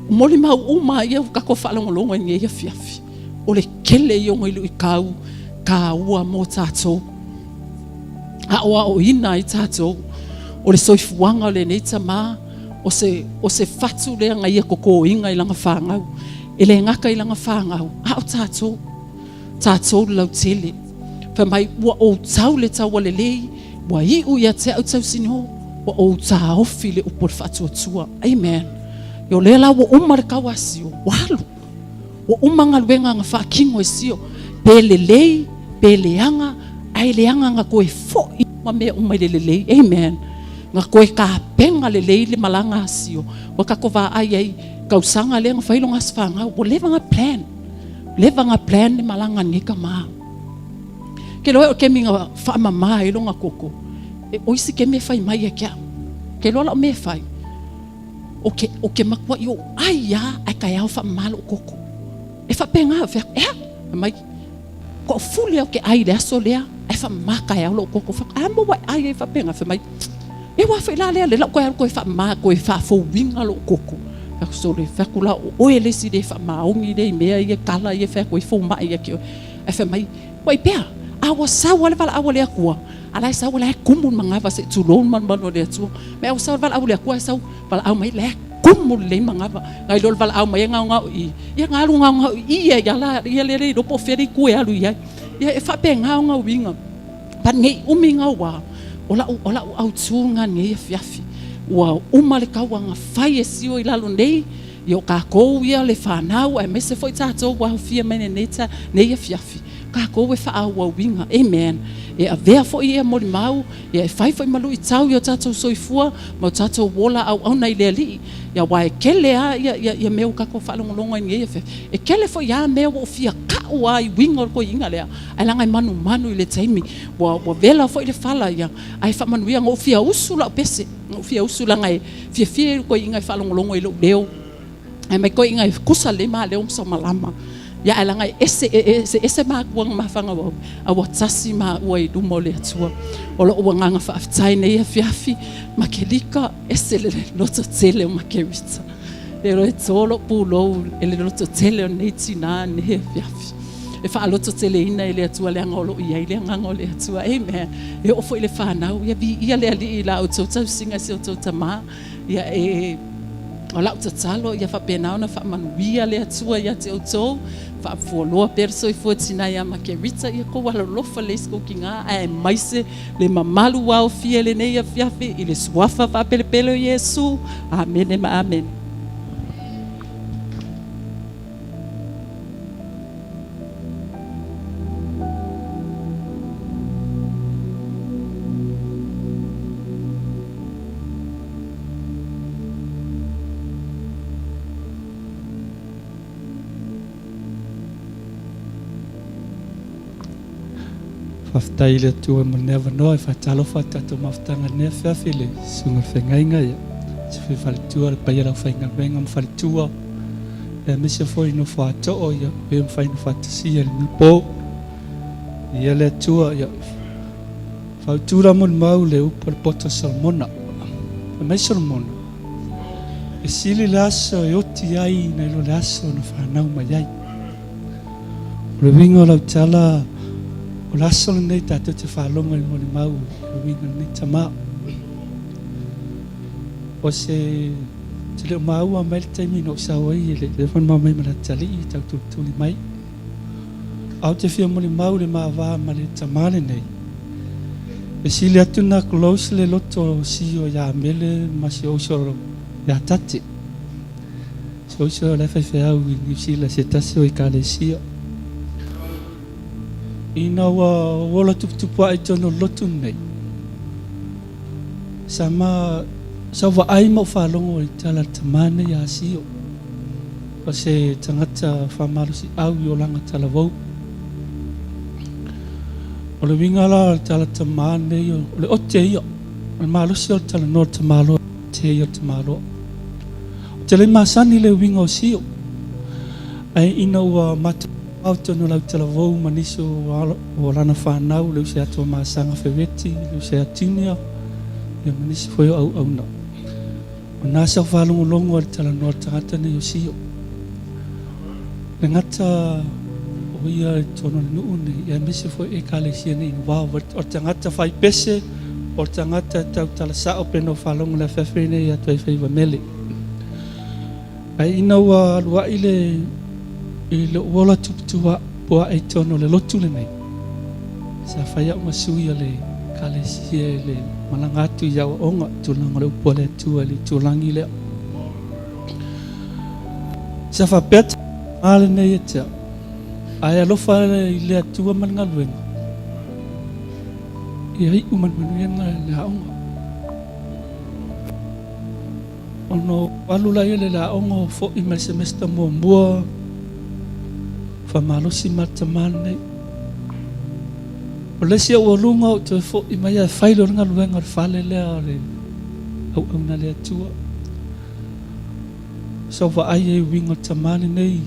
molimau uma ia ua tatou faalogologo ai nei afiafi, o le kele ia o luʻitau tāua mo tatou. Aʻoaʻoina ai tatou. O le soifuaga o lenei tamā, o se, o se fatu lea ga ia kokōiga i laga fāgau. E le gata i laga fāgau, a o tatou. Tatou le lautele. Fai mai, ua ou tau le taualelei, ua iʻu ia te au tausinō, ua ou taofi le upu o le faatuatua. Amen. Ia o lea la ua uma le tau a Sio, ua alu. Ua uma galuega na faatino e Sio. Pe lelei, pe leaga, ae leaga na toe foʻi uma mea uma i le lelei. Amen. Na toe tapena lelei le malaga a Sio. Ua tatou vaai ai tausaga lea na fai lona aso fanau, ua leva na plan. Leva na plan le malaga a lenei tamā. Ke loa e o kemi na faamamā ai lona koko, e oi si kemi e fai mai ia ke au. Ke loa lau mea e fai, o ke, o ke makuaʻi oʻu ai a, ae taeao faamamā loʻu koko. E faapena, fai atu, ea, fai mai, koʻu fuli au ke ʻai i le aso lea, ae faamamā taeao loʻu koko. Fai atu, a mo ua e ʻai ai faapena, fai mai, e ua foi la lea, le lau toe alu toe faamamā, toe faafouina loʻu koko. Fai atu, sole, fai atu la, o oe le isi le faamaoni lea i mea ia, kala ia, fai atu ai fomai ia ke oe. Ae fai mai, Ua i pea, a ua sau lava le valaau a le Atua, a la e sau, la e kumu le manava seʻi tulou le malumalu o le Atua. Me a ua sau le valaau a le Atua, ae sau valaau mai, la e kumu lelei manava. Nai lo le valaau mai e gaogao i i, ia na alu gaogao i i ia ia la, ia lea le iloa po o fea le itu e alu i ai. Ia e faapena ona uiga. But nei umi gauā, o la'u, o la'u autū lena nei afiafi. Ua uma le tauaga fai e sio i lalo nei, Ia o kākou ia le whānau, aemaise foi tātou ua aofia mai lenei ta, nei afiafi. Kākou e faaauauina. Amen. E avea foi ia molimau, ia e fai foi ma luʻitau i o tātou soifua, ma o tātou ola auauna i le Alii. Ia aua e kele a ia, ia, ia mea ua kākou faalogologo ai nei afiafi. E kele foi a mea ua ou fia kaʻu a i uiga o le koiina lea, ae laga e manumanu i le taimi. Ua, ua vela foi le fala ia, ae faamanuia na ou fia usu lau pese. Na ou fia usu laga e fiafia i koiina e faalogologo i lou leo. Ae mai koiina e kusa lelei ma leo ma saumalama. Ia ae laga e ese, e ese, ese makua na mafana au, a ua tasi maua i luma o le Atua. O lou agaga faafetai nei afiafi, Makelika, ese le loto tele o Makerita. E loe tō lou pulou e le loto tele o nei tinā nei afiafi. E faalototeleina e le Atua leaga o loo i ai le agaga o le Atua. Amen. E oo foi i le fanau, ia viia le Alii i la outou tausiga i si outou tamā. Ia e o lau tatalo ia faapena ona faamanuia le Atua ia te outou, faafualoa pea le soifua tinā ia Makerita, ia kou alolofa lelei si kou kigā, aemaise le mamalu ua aofia i lenei afiafi i le suafa faapelepele o Iesu. Amene ma amene. Faafetai i le Atua mo lenei avanoa e faatalofa i tatou mafutaga i lenei afiafi i le Susuga i le Feagaiga, ia, se fai faletua, le paia o le aufaigaluega ma faletua, aemaise foi nofo ato'o, ia, pe mafai ona faatasia i lenei po. Ia le Atua, ia, fautu la molimau le upu a le poto Solomona. Fai mai Solomona, e sili le aso e oti ai nai lo le aso na fanau mai ai. O le uiga o lau tala, o le aso lenei tatou te faalogo i le molimau i le uiga o lenei tamā. O se te le o maua mai le taimi na ou sau ai e le leva ona maua mai ma le atalii e tau tulituli mai. A ou te fia molimau le ma va ma le tamā lenei. E sili atu na close le loto o Sio ia Mele ma si ou uso ia Tate. Si ou uso la e faifeau i Niu Sila se tasi o ekalesia. Ina ua ola tuputupu ae i totonu o le lotu lenei, Sa ma sa ou vaai ma ou faalogo i tala a le tamā nei ia Sio. O se tagata faamalosiau i olaga talavou. O le uiga la o le tala tamā lenei o le ote ia. O le malosi o le talanoa o le tamaloa te ia o le tamaloa. Ou te le masani i le uiga o sio. Ae ina ua matou mamao i totonu o lau talavou ma nisi o lana fanau, le uso ia Tuamasaga Feveti, le uso ia Tinia, ia ma nisi foi o auauna. O na sa ou faalogologo ai i le talanoa a le tagata nei o Sio. Le gata o ia i totonu o le nuu nei, aemaise foi Ekalesia nei ina vao. O le tagata fai pese, o le tagata e tautala sao pei ona ou faalogo i le afiafi nei ia Tuaifaiva Mele. Ae ina ua alu ai le i lou ola tuputupuae i totonu o le lotu lenei, sa fai au ma sui o le Ekalesia i le malaga atu i aoaoga i tulaga o le upu a le Atua i le itulagi lea. Sa faapea tama lenei ia te au, Ae alofa i le Atua ma le galuega, ia iu ma le manuia le aoga. Ona ou alu laia i le aoga o fo'i mai le semester muamua, faamalosi ma le tama lenei. O le isi aualuga ou toe fo'i mai ae fai loa le galuega o le fale lea o le auauna a le Atua. Sa ou vaai ai i uiga o le tama lenei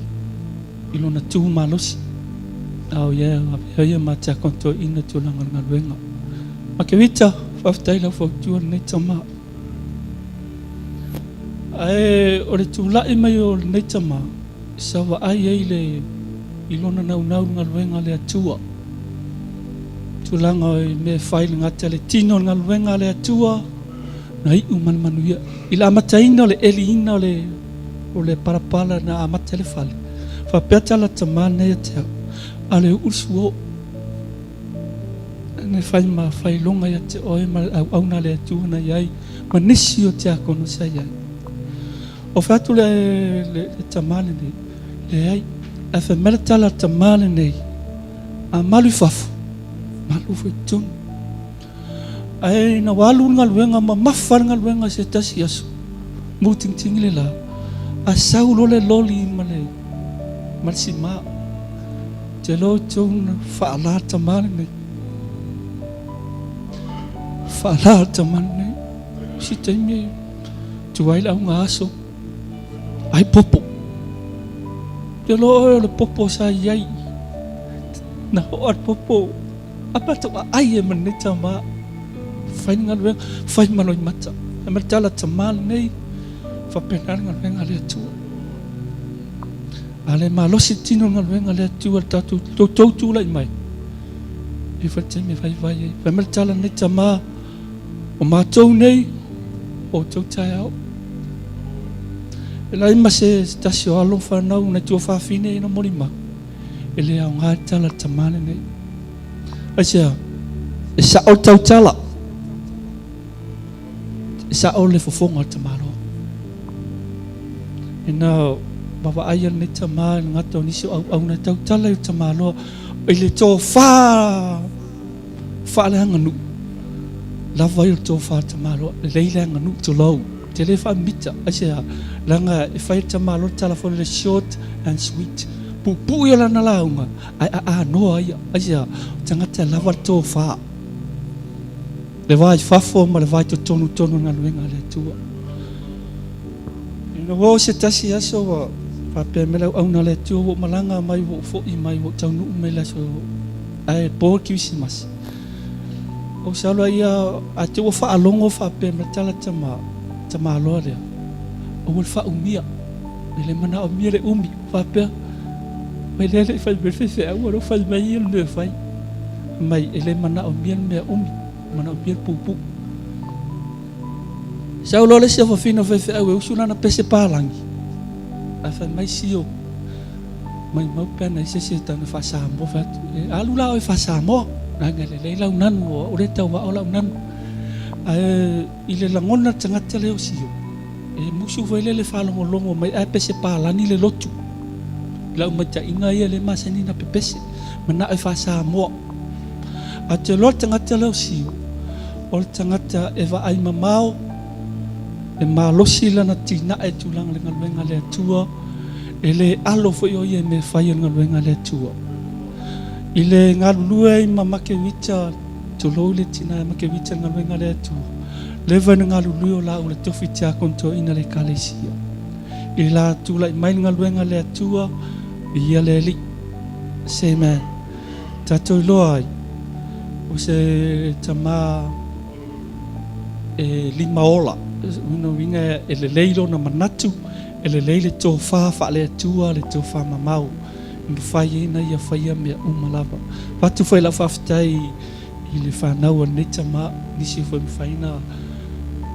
i lona tu malosi, a o ia e avea ia ma tiakono toeaina i tulaga o le galuega. Makerita, faafetai i lau fautua i lenei tama. Ae o le tulai mai o lenei tama, sa vaai ai le i lona naunau i le galuega a le Atua. Tulaga i mea e fai le gata le tino o le galuega a le Atua, na iu ma le manuia. I le amataina o le eliina o le o le palapala na amata ai le fale, faapea tala tama lenei ia te au, a le uu le suo. Na fai ma failoga ia te oe ma le auauna a le Atua na i ai ma nisi o tiakono sa i ai. O fai atu le, le, le tama lenei, leai, ae fai mai le tala a le tama lenei, a malu i fafo, malu foi i totonu. Ae ina ua alu le galuega, mamafa le galuega i se tasi aso, mutingtingi le la, a sau loa le loli ma le, ma le sima. Te loa outou na faala le tama lenei. Faala le tama lenei. Si taimi tuai le auga aso. Ai popo. Te loa oe o le popo sa i ai. Na hoa le popo. A matou aai e ma lenei tama. Fai le galuega, fai ma loimata. E ma le tala tama lenei, faapena le galuega a le Atua. A le malosi le tino le galuega a le Atua le tatou toutou tulai mai. E fai le taimi e vaivai ai. Fai mai le tala lenei tama, o matou nei, o outou taeao. E leai ma se tasi o alo ma fanau nai tuafafine ina molimau. E le aoga le tala a le tama lenei. Aisea? E sao le tautala. E sao le fofoga o le tamaloa. Ina vaavaai a lenei tama i le gata o nisi o auauna e tautala i le tamaloa i le tofa faaleaganuu, lava ia o le tofa tamaloa, lelei le aganuu, tulou. Te le faamita, aisea? Leaga e fai e le tamaloa le tala foi lele short and sweet. Puupuu ia lana lauga, ae aanoa ia. Aisea? O tagata e lava le tofa. Le va i fafo ma le va i totonu tonu o le galuega a le Atua. Ina ua oo se tasi aso ua faapea mai le auauna a le Atua ua ou malaga mai ua ou foi mai ua ou taunuu mai le aso ae po le Kerisimasi. Ou sau loa ia ae te ua faalogo faapea mai le tala tama tamaloa lea aua le faaumia e le manaomia le umi faapea mai lea le i fai mai le faifeau a lea ua fai mai ia le mea e fai mai e le manaomia le mea umi manaomia le puupuu. Sau loa le isi afafina faifeau e usu lana pese palagi ae fai mai sio maimau pe ana i se isi e tau ina faa-Samoa fai atu e alu la oe faa-Samoa leaga e lelei lau nanu o au lea e tau ao lau nanu ae i le lagona le tagata lea o sio e musu foi lele faalogologo mai ae pese palani le lotu lau maitaiga ia le masani na pepese manao e faa-Samoa ae te iloa le tagata lea o sio o le tagata e vaai mamao e malosi lana tinae i tulaga o le galuega a le Atua. E lē alo foi o ia i mea e fai o le galuega a le Atua. I le galulue ai ma Makewita, tulou le tinā ia Makewita i le galuega a le Atua, leva ina galulue o laua i le tofi tiakono toeaina a le Ekalesia. I le la tulai mai le galuega a le Atua, viia le Alii. Say amen. Tatou iloa ai, o se tamā e lima ola, lona uiga e lelei lona manatu, e lelei le tofa faale-Atua, le tofa mamao e mafai ai ona ia faia mea uma lava. Avatu foi lau faafetai i le fanau a lenei tama, nisi foi mafai ona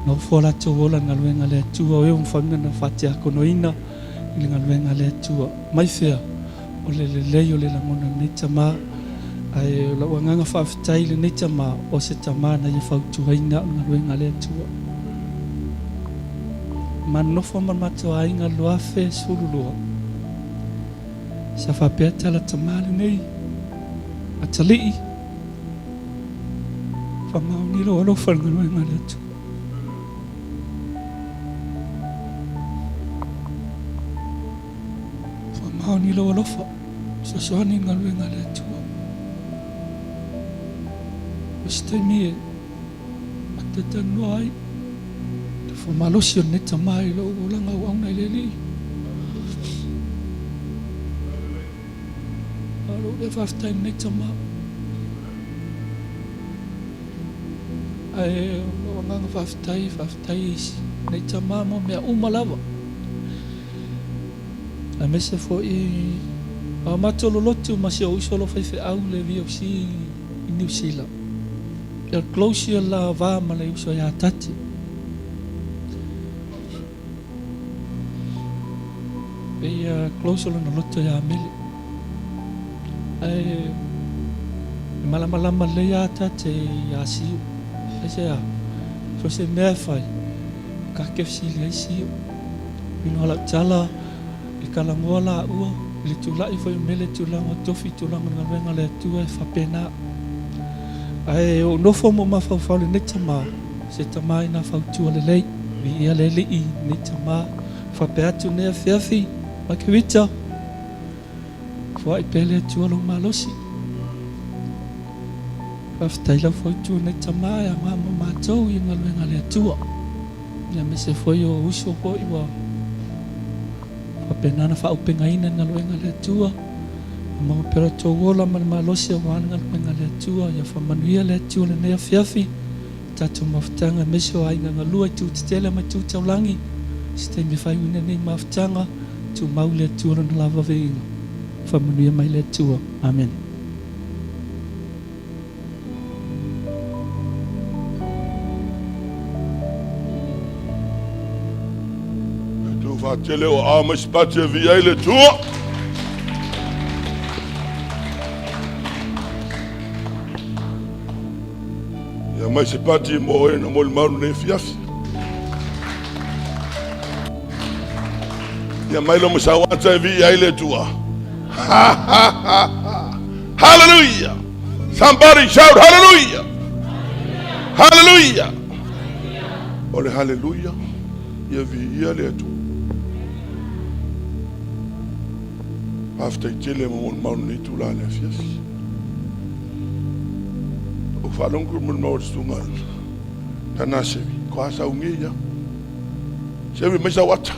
nofo a latou ola i le galuega a le Atua, o e ua mafai ona faatiakonoina i le galuega a le Atua. Mai fea? O le lelei o le lagona o lenei tama. Ae o lau agaga faafetai i lenei tama, o se tama na ia fautuaina o le galuega a le Atua. Ma nonofo ma le matou aiga 2012. Sa faapea tala tama lenei, Atalii, faamaoni lou alofa i le galuega a le Atua. Faamaoni lou alofa, fesoasoani i le galuega a le Atua. O se taimi e talatalanoa ai le faamalosi o lenei tama i lou olaga auauna i le Alii. A o lou lea faafetai i lenei tama. Ae o lou agaga faafetai, faafetai i lenei tama mo mea uma lava. Aemaise foi a matou lolotu ma si ou uso o lo o faifeau i le VOC i Niu Sila. Ia close ia la va ma le uso ia Tate. Pei ia close lona loto ia Mele. Ae e malamalama lelei a Tate ia Siu. Aisea, so se mea e fai, ka ke fesili ai Siu. Ina lau tala e kalagoa laua i le tula'i foi o Mele tulaga o tofi tulaga o le galuega a le Atua e faapena. Ae ou nofo ma ou mafaufau i lenei tama, se tama ina fautua lelei, viia le Alii lenei tama, faapea atu lenei afiafi, Makewita, foai pea le Atua lou malosi. Faafetai lau fautua lenei tama e aoga mo matou i galuega a le Atua. Aemaise foi o uso foi ua faapena ona faaaupegaina i le galuega a le Atua. Ia maua pea lo outou ola ma le malosi aua le galuega a le Atua. Ia faamanuia le Atua i lenei afiafi, i tatou mafutaga aemaise o aiga galua i itu tetele ma itu taulagi. Se taimi e faaiuina nei mafutaga, tumau le Atua Lona lavaveiga. Faamanuia mai le Atua. Amene. Tu whaatele o a mai spati e vi ai le tua. Ia mai se pati mo e na mo le maru nei fiafi. Ia mai lo masawata e vi ai le tua. Ha ha ha ha. Hallelujah. Somebody shout hallelujah. Hallelujah. O le hallelujah. Ia vi ia le Atua. Faafetai tele mo mo mau nei tula le afiafi. O whalongo mo mau tunga. Tana sevi. Ko asa unge ia. Sevi mai sa wata.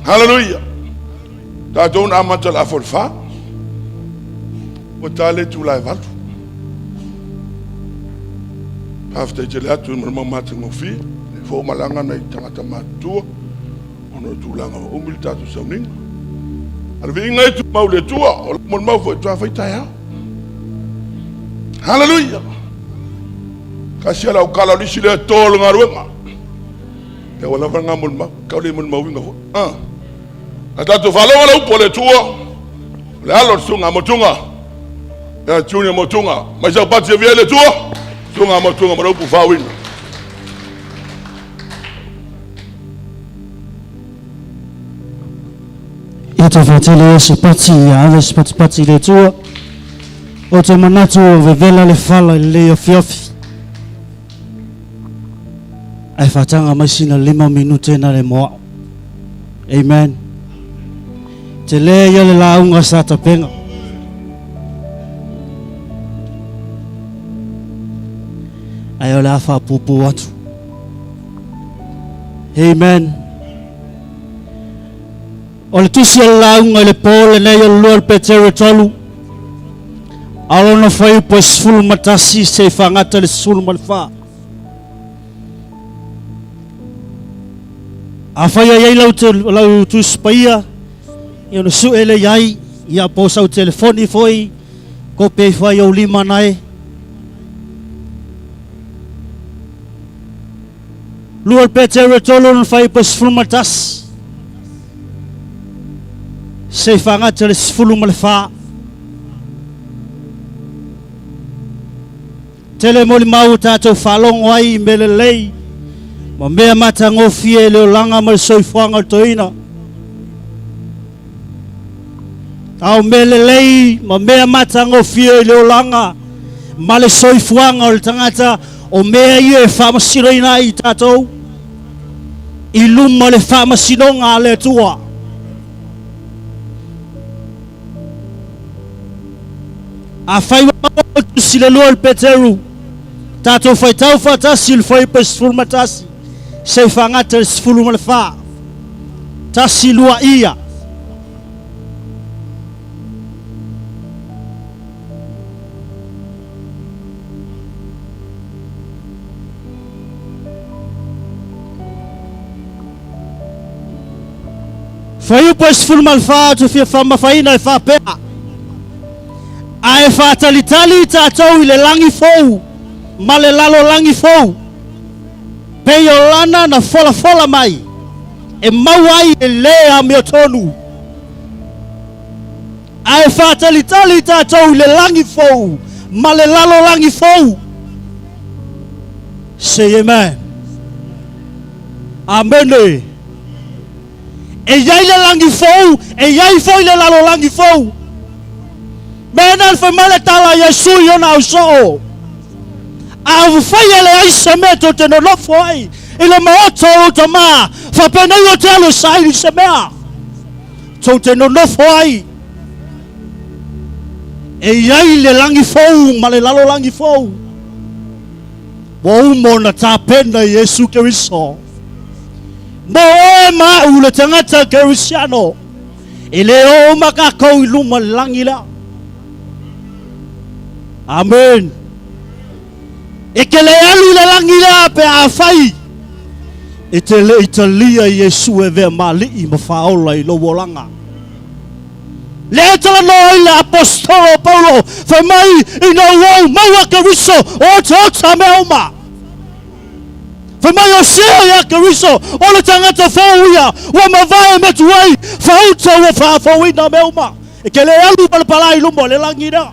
Hallelujah. Tatou na amata le afa o le fa. Ua ta le itula e valu. Faafetai tele atu i ma le mau matagofie. Le foomalaga nai tagata matutua ona o tulaga ua umi le tatou sauniga. A le viiga e tumau le Atua, o le molimau foi toa fai taeao. Hallelujah! Kasi ala o kala o lisi le atoa o le galuega. Ia ua lava ngā molimau, kau le molimauina foi. Ah. A tatou faalogo le upu a le Atua, o le alo o le susuga Motuga, ia Junior Motuga, mai sau pati e via i le Atua, susuga Motuga ma le upu faauina. Ia te whaatele ia se pati, ia ave se patipati i le Atua. O te manatu o vevela le fala i le lei afiafi. Ae faataga mai sina lima minute na le moa'o. Amen. Tele ia le lauga sa tapena. Ae o le a faapuupuu atu. Amen. O le tusi o le lauga i le po lenei o le lua o le Petero e tolu, a o lona fuaiupu e 11 seia faagata i le 14. Afai e i ai lau, lau tusi paia, ia ona sue lea i ai, ia po o sau telefoni foi, kope ifo ai ou lima nae. Lua le Petero e tolu ona fuaiupu e 11 seia faagata i le 14. Tele molimau ua tatou faalogo ai i mea lelei ma mea matagofie i le olaga ma le soifuaga o le toeaina. A o mea lelei ma mea matagofie i le olaga ma le soifuaga o le tagata, o mea ia e faamasinoina ai i tatou i luma o le faamasinoga a le Atua. Afai ua maua lau tusi le lua o le Peteru, tatou faitau faatasi i le fuaiupu e 11 seia faagata i le 14. Tasi, lua, ia. Fuaiupu e 14 ou te fia faamafaina e faapea, Ae faatalitali i tatou i le lagi fou ma le lalolagi fou, pei o lana na folafola mai e maua ai e le amiotonu. Ae faatalitali i tatou i le lagi fou ma le lalolagi fou. Say amen. Amene. E i ai le lagi fou, e i ai foi le lalolagi fou. Mea na fai mai le tala a Iesu i ona ausoo, A ufai e leai se mea tou te nonofo ai i le maota o lou tama, faapenei ou te alu e saili se mea tou te nonofo ai. E i ai le lagi fou ma le lalolagi fou. Ua uma ona tapena i Iesu Keriso. Mo oe ma a'u le tagata Kerisiano, e le oo uma kakou i luma le lagi lea. Amen. E ke le alu i le lagi lea pe afai e te le i talia i Iesu e avea ma Alii ma Faaola i lou olaga. Lea e talanoa ai le Aposetolo o Paulo, fai mai, Ina ua ou maua Keriso, o otaota mea uma. Fai mai o sea ia Keriso, o le tagata fou ia, ua mavae me tuai, fauta ua faafouina mea uma. E ke le alu ma le palā i luma o le lagi lea.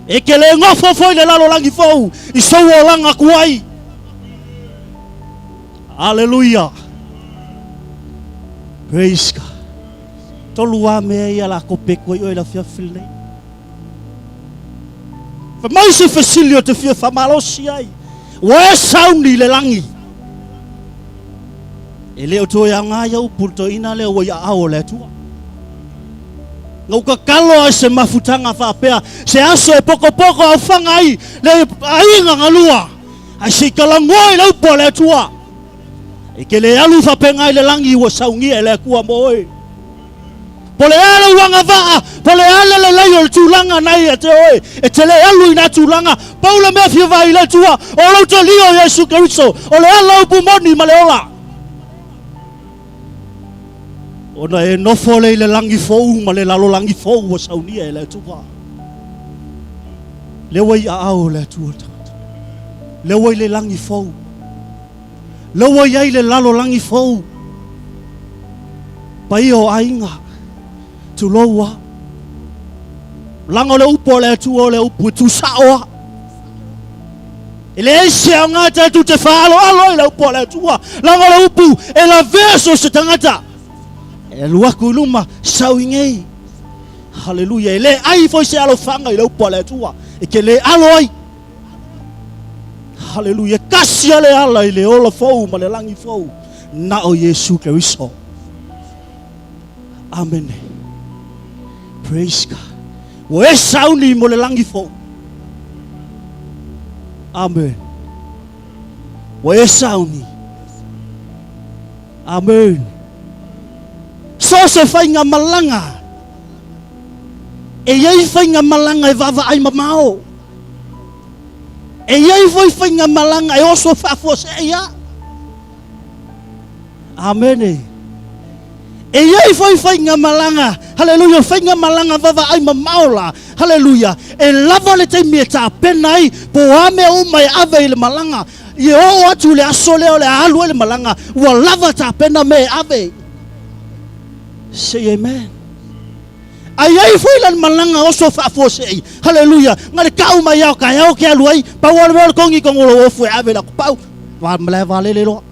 E ke le gofo foi le lalolagi fou i sou olaga kuai. Aleluia. Praise God. Tolu a mea ia la kope koe i oe la afiafi lenei. Fai mai se fesili o te fia faamalosi ai. Ua e sauni i le lagi. E le o toe aoga ia upu le toeaina lea ua i aao o le Atua. Na ou tatalo ai se mafutaga faapea, se aso e pokopoko aofaga ai le aiga galua, ae se i talanoa i le upu a le Atua. E te le alu faapena i le lagi ua saunia e le Atua mo oe. Po le a lou agavaa, po le a le lelei o le tulaga na ia te oe, e te le alu i na tulaga. Pau le mea fia vaai i le Atua, o lou talia o Iesu Keriso, o le ala upu moni ma le ola. Ona e nofo le i le lagi fou ma le lalolagi fou ua saunia e le Atua. Lea ua i aao o le Atua le tagata. Lea ua i le lagi fou. Lea ua i ai le lalolagi fou. Paia o aiga, tulou a. Laga o le upu a le Atua o le upu e tusao a. E leai se aoga tatou te faaaloalo ai le upu a le Atua. Laga o le upu e lavea so o se tagata. E alu atu i luma, sau i nei. Haleluia. E le ai foi se alofaga i le upu a le Atua. E te le alo ai. Haleluia. E tasi lava le ala i le ola fou ma le lagi fou, na o Iesu Keriso. Amene. Praise God. Ua e sauni mo le lagi fou. Amen. Ua e sauni. Amen. So se faiga malaga. E iai faiga malaga e vaavaai mamao. E iai foi faiga malaga e oso faafuasei a. Amene. E iai foi faiga malaga, haleluia, faiga malaga vaavaai mamao la, haleluia, e lava le taimi e tapena ai, po o a mea uma e ave i le malaga, i e oo atu i le aso lea o le a alu ai le malaga, ua lava tapena mea e ave. Say amen. A iai foi la le malaga oso faafuasei, haleluia, na le kau mai ao ka ao ke alu ai, pau o le mea o le kongi kongo lo ofu e ave la ku pau, va malae valele loa.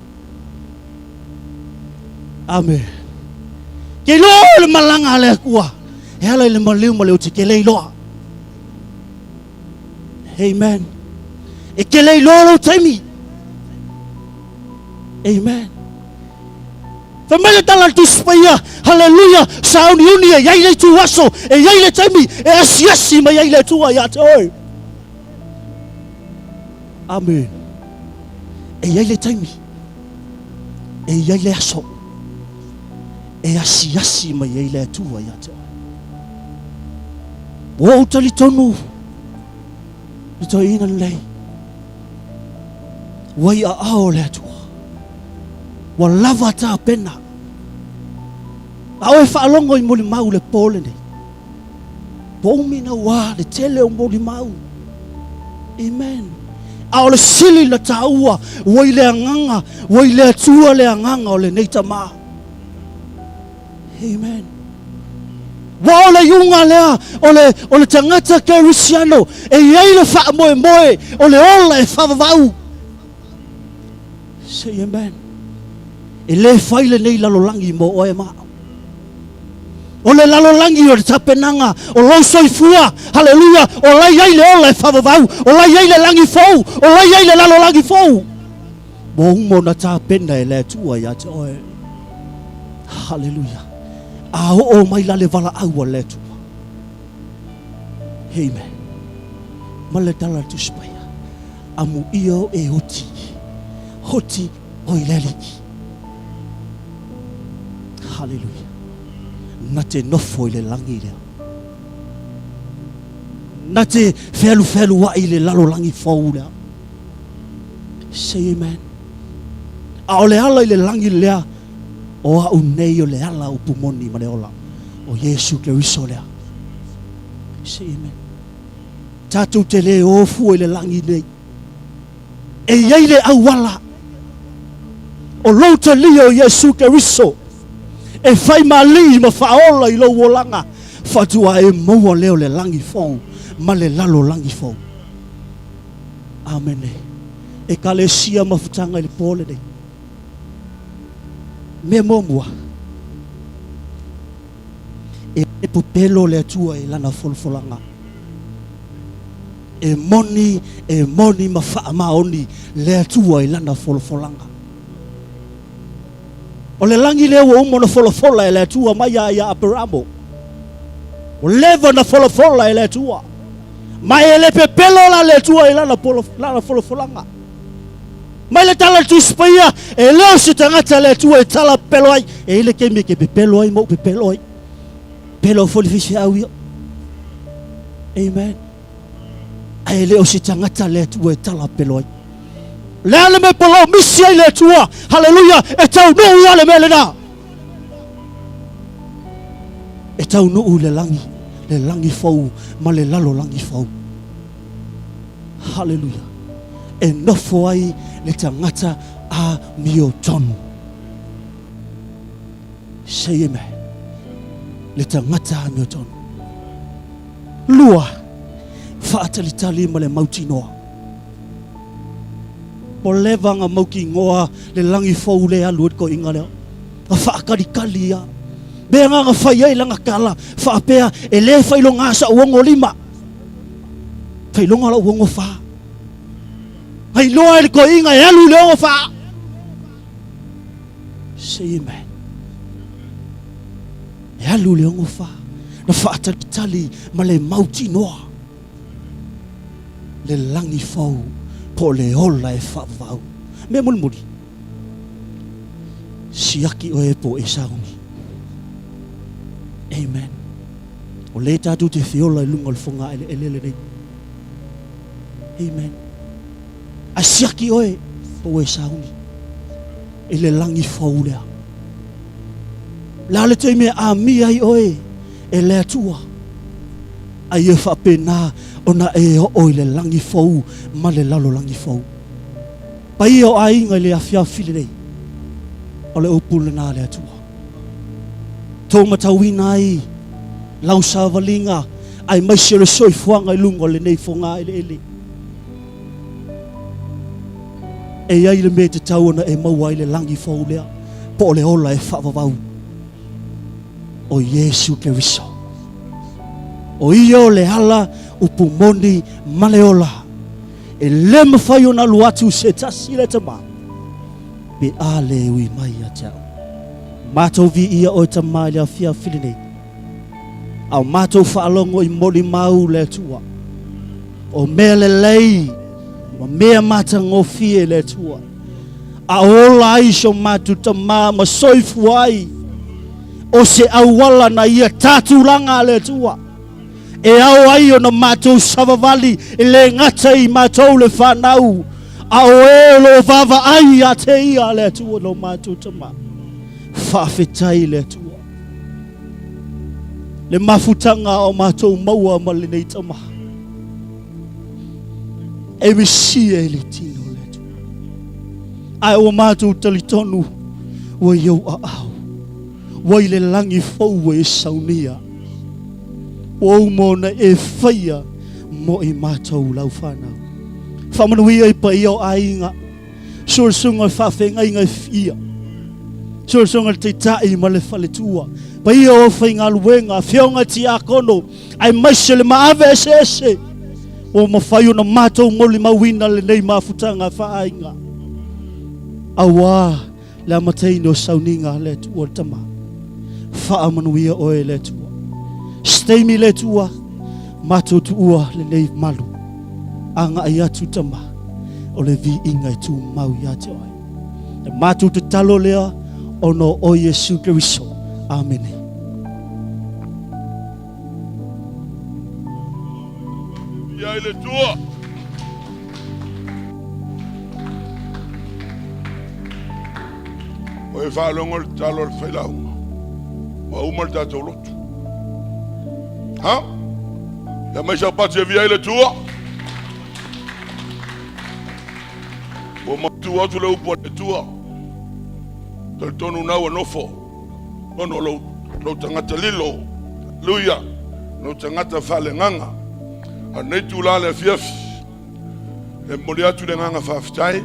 Amen. Ke iloa le malaga a le Atua, e ala i le maliu ma le uti ke le iloa. Amen. E ke le iloa lou taimi. Amen. Fai mai le tala a le Tusi Paia, haleluia, sauniuni e iai le itu aso, e iai le taimi e asiasi mai ai le Atua ia te oe. Amen. E iai le taimi, e iai le aso, e asiasi mai ai le Atua ia te oe. Ua ou talitonu i toeaina lenei, ua i aao le Atua. Ua lava tapena. A oe faalogo i molimau le po lenei. Ua umi na ua le tele o molimau. Amen. A o le sili na taua, ua i le agaga, ua i le Atua le agaga o lenei tamā. Amen. Ua o le iuga lea o le, o le tagata kerisiano e i ai le faamoemoe o le ola e faavavau. Say amen. E le fai lenei lalolagi mo oe ma au. O le lalolagi o le tapenaga o lou soifua, haleluia, o la i ai le ola e faavavau, o la i ai le lagi fou, o la i ai le lalolagi fou. Ua uma ona tapena e le Atua ia te oe. Haleluia. A oo mai la le valaau a le Atua. Amen. Ma le tala a le Tusi Paia, amuia o e oti, oti o i le Alii. Haleluia. Na te nofo i le lagi lea. Na te fealuferuaʻi i le lalolagi fou lea. Say amen. A o le ala i le lagi lea, o a'u nei o le ala upu moni ma le ola, o Iesu Keriso lea. Say amen. Tatou te le o fua i le lagi nei. E i ai le auala o lou talia o Iesu Keriso e fai malii ma faaola i lou olaga, faatoa e maua lea o le lagi fou ma le lalolagi fou. Amene. Ekalesia mafutaga i le po lenei. Mea muamua, e le pepelo le Atua i lana folafolaga. E moni, e moni ma faamaoni le Atua i lana folafolaga. O le lagi lea ua uma ona folafola e le Atua mai ia ia Aperamo. Ua leva ona folafola e le Atua. Ma e le pepelo la le Atua i lana, lana folafolaga. Mai le tala le Tusi Paia, e le o se tagata le Atua e tala pepelo ai. E i le taimi e ke pepelo ai ma ou pepelo ai. Pepelo foi le faifeau ia. Amen. Ae le o se tagata le Atua e tala pelo ai. Le a le mea polomisi ai le Atua, haleluia, e taunuu a le mea lena. E taunuu le lagi, le lagi fou ma le lalolagi fou. Haleluia. E nofo ai le tagata amiotonu. Say amen. Le tagata amiotonu. Lua, faatalitali ma le mautinoa. Po leva nga mautinoa le lagi fou le alu ai le toeaina lea. Na faatalikali ia. Mea nga na fai ai lana tala, faapea e le failoga sa'u 65, failoga la'u 64. Na iloa e le toeaina e alu i le 64. Say amen. E alu le 64 na faatalitali ma le mautinoa le lagi fou po o le ola e faavavau. Mea mulimuli, siaki oe po o e sauni. Amen. O lea tatou te feola i luga o le fogaeleele lenei. Amen. Ae siaki oe po o e sauni i le lagi fou lea. O le a le taimi e amia ai oe e le Atua, a ia faapena ona e oo i le lagi fou ma le lalolagi fou. Paia o aiga i le afiafi lenei, o le upu lena a le Atua. Tou matauina ai lau savaliga aemaise o le soifuaga i luga o lenei fogaeleele. E i ai le mea e tatau ona e maua ai le lagi fou lea, po o le ola e faavavau, o Iesu Keriso. O ia o le ala, upu moni ma le ola. E le mafai ona alu atu se tasi i le Tama, pe a le ui mai ia te au. Matou viia oe Tama i le afiafi lenei, a o matou faalogo i molimau le Atua. O mea lelei ma mea matagofie le Atua, a ola ai so matou Tama ma soifua ai, o se auala na ia tatulaga a le Atua, e ao ai ona matou savavali e le gata i matou le fanau, a o e o lo o vaavaai ia te ia le Atua lo matou Tama. Faafetai le Atua. Le mafutaga o matou maua ma lenei tama. E misia i le tino le Atua. Ae ua matou talitonu ua i ou aao. Ua i le lagi fou ua e saunia. Ua uma ona e faia mo i matou lau fanau. Faamanuia i paia o aiga. Susuga o faafeagaiga e fia. Susuga le taitai ma le faletua. Paia o aufaigaluega, afioga tiakono, aemaise le maave eseese ua mafai ona matou molimauina lenei mafutaga faaaiga. Auā le amataina o sauniga a le Atua le Tama. Faamanuia oe le Atua. Se taimi le Atua, matou tuua lenei malu. Agai atu Tama, o le viiga e tumau ia te oe. Le matou tatalo lea ona o oe Iesu Keriso. Amene. Ia i le Atua. O e faalogo le tatalo a le failauga, ua uma le tatou lotu. Ha? Ia mai sau pati e via i le Atua. Ua matu atu le upu a le Atua. Talitonu na ua nofo. Ona o lou, lou tagata lilo. Haleluia. Lou tagata faaleagaga. A lenei itula le afiafi, e momoli atu le agaga faafetai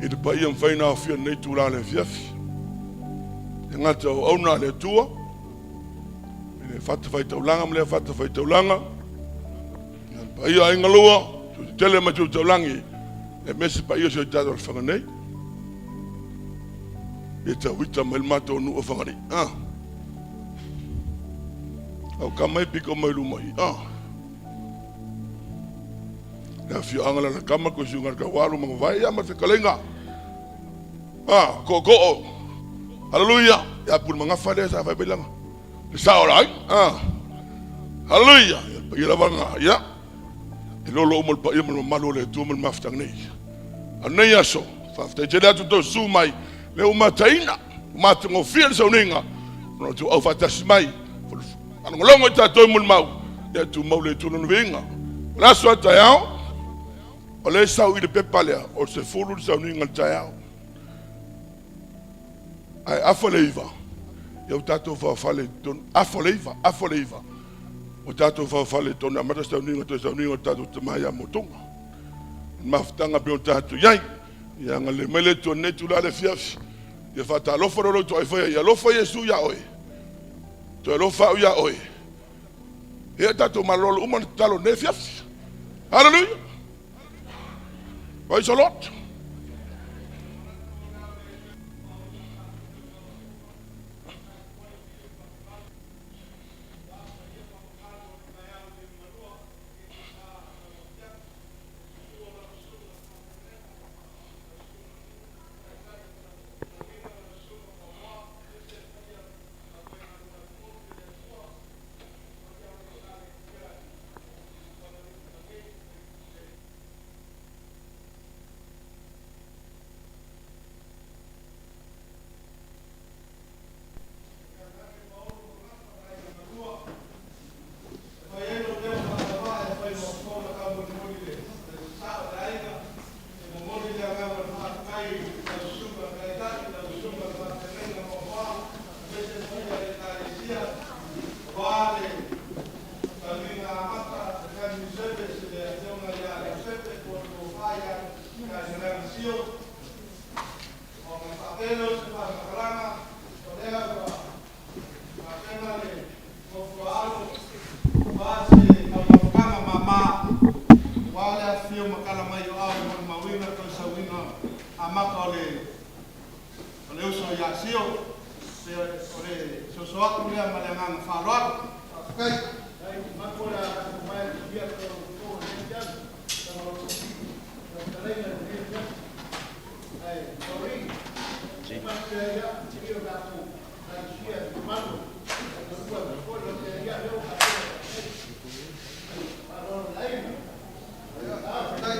i le paia mafai ona aofia i lenei itula le afiafi. E gata o auauna a le Atua, i le fatafaitaulaga ma lea fatafaitaulaga, le paia o aiga lua, tetele ma taulagi, aemaise paia o si o tatou alofanga nei. E tauita mai le matou nuu o Fagalii. Ah. Au ka mai piko mai luma i. Ah. Le afioaga la kama ko siunga ka walu ma vai ya ma fekalenga. Ah, ko ko. Hallelujah. Ya pul manga fa le sa fa belanga. Le sa ora ai. Ah. Hallelujah. Ya la vanga. Ya. E lolo uma le paia ma le mamalu o le Atua ma le mafutaga nei. A lenei aso, faafetai tele atu tou susu mai, le ua mataina, ua matagofie le sauniga, ona o tou aufaatasi mai, faalogologo i tatou i molimau, ia tumau le Atua lona viiga. O le aso a taeao, o lea e sau i le pepa lea, o le 10 le sauniga i le taeao. Ae afa le 9, ia ua tatou faofale i totonu, afa le 9, afa le 9, ua tatou faofale i totonu e amata sauniga, toe sauniga o le tatou Tama ia Motuga. O le mafutaga pei ona tatou i ai, ia agalelei mai le Atua i lenei itula i le afiafi, ia faatalofa lo lou faia, ia alofa Iesu ia oe, toe alofa au ia oe. Ia tatou malolo uma na tatalo i lenei afiafi. Hallelujah! Praise the Lord. amata o le o le uso ia Sio, pe o le soso atu lea ma le agaga faaaloalo. Faafetai. Manatu o le a tatou mai atusia o tou lenei afiafi. Tama o fetalaiga i lenei afiafi. Ae sorry, manatu ia ia o tatou taisia e mamalu e talua e foi lo te ia leo ka faaaloalo le aiga. Faafetai.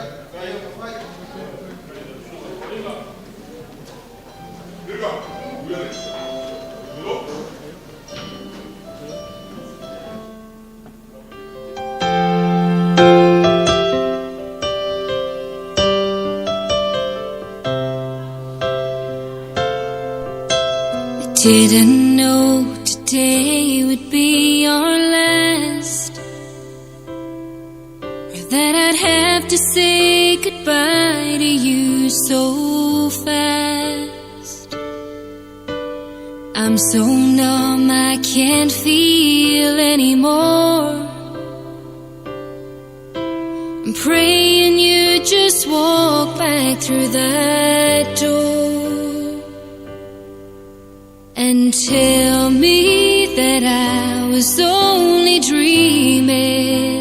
I didn't know today would be our last, or that I'd have to say goodbye to you so fast. I'm so numb I can't feel anymore. I'm praying you just walk back through that door and tell me that I was only dreaming.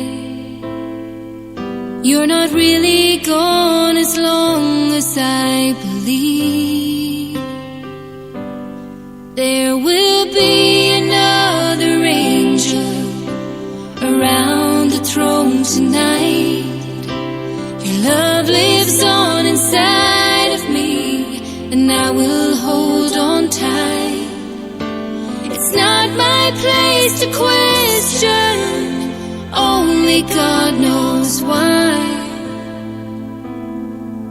You're not really gone as long as I believe. There will be another angel around the throne tonight. Your love lives on inside of me, and I will hold on tight. It's not my place to question, only God knows why.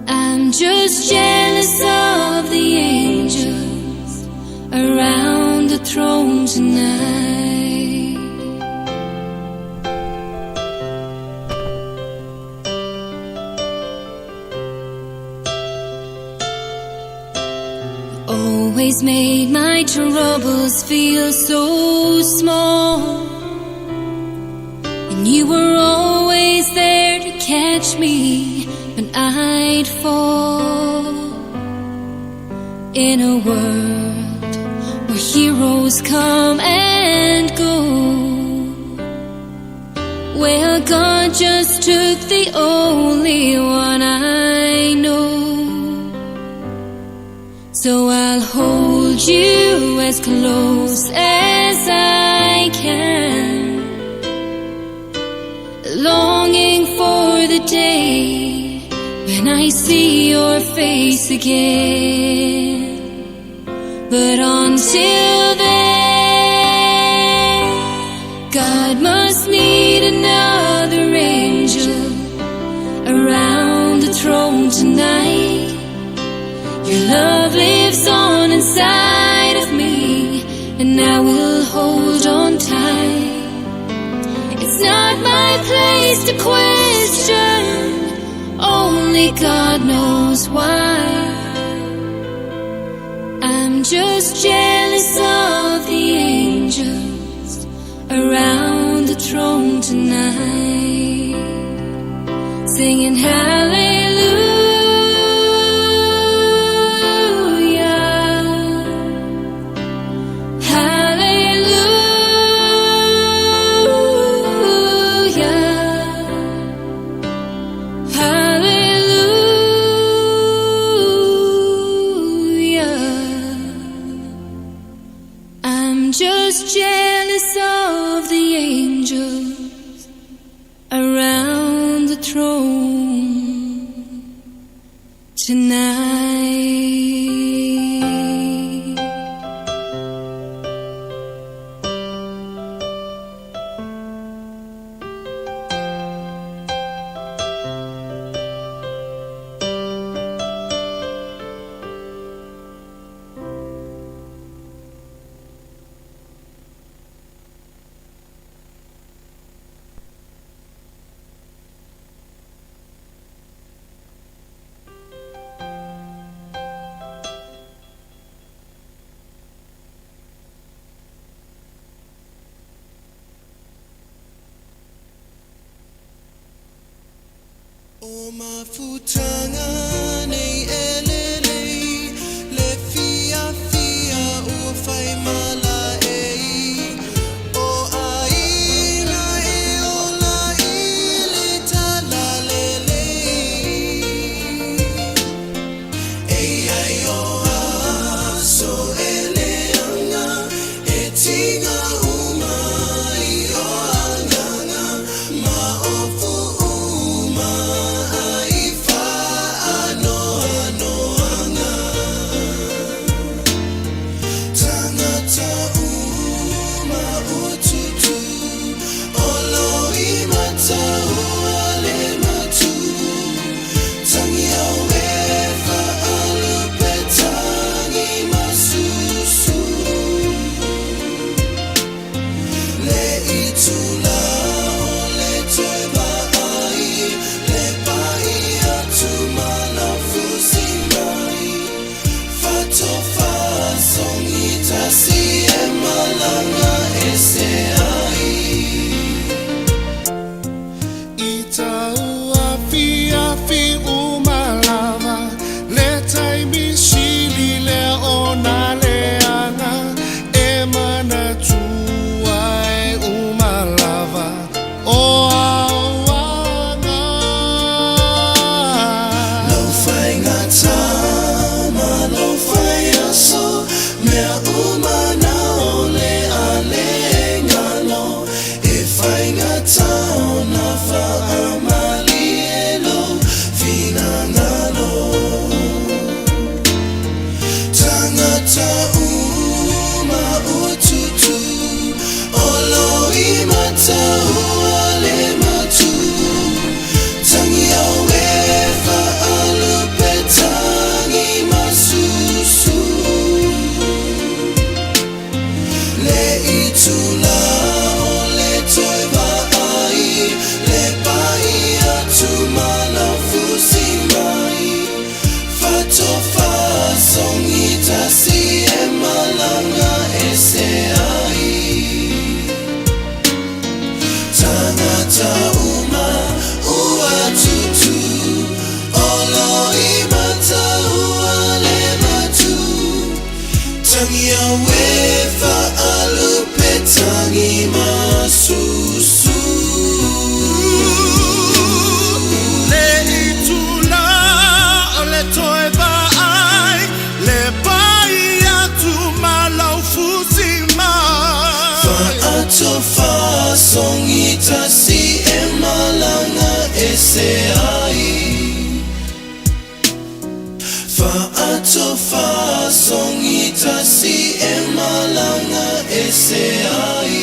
I'm just jealous of the angels around the throne tonight. Always made my troubles feel so small, and you were always there to catch me when I'd fall. In a world where heroes come and go, well, God just took the only one I know. So I'll hold you as close as I can, longing for the day when I see your face again. But until then, God must need another angel around the throne tonight. Your love lives on inside of me, and I will hold on tight. It's not my place to question, only God knows why. I'm just jealous of the angels around the throne tonight, singing hallelujah, hallelujah, hallelujah. I'm just jealous of the angels around the throne tonight. O mafutanga nei elele. faigata ma lou faiaso mea uma na o le ale galo e faigata ona faamalie lou finagalo. Tagata uma ututu o lo i mataua le matu tangi au e faalupe tangi masusu le itula o le toe vaai le pai atu ma laufusi mai fatofasogi tasi e malaga ese ai tagata uma ua tutu o lo i mataua le matu tangi au e faalupe tangi masusu Le itula o le toe vaai le pai atu ma laufusi mai Faatofasogi tasi e malaga ese ai Faatofasogi tasi e malaga ese ai.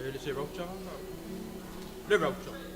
E le se voucher. Le voucher.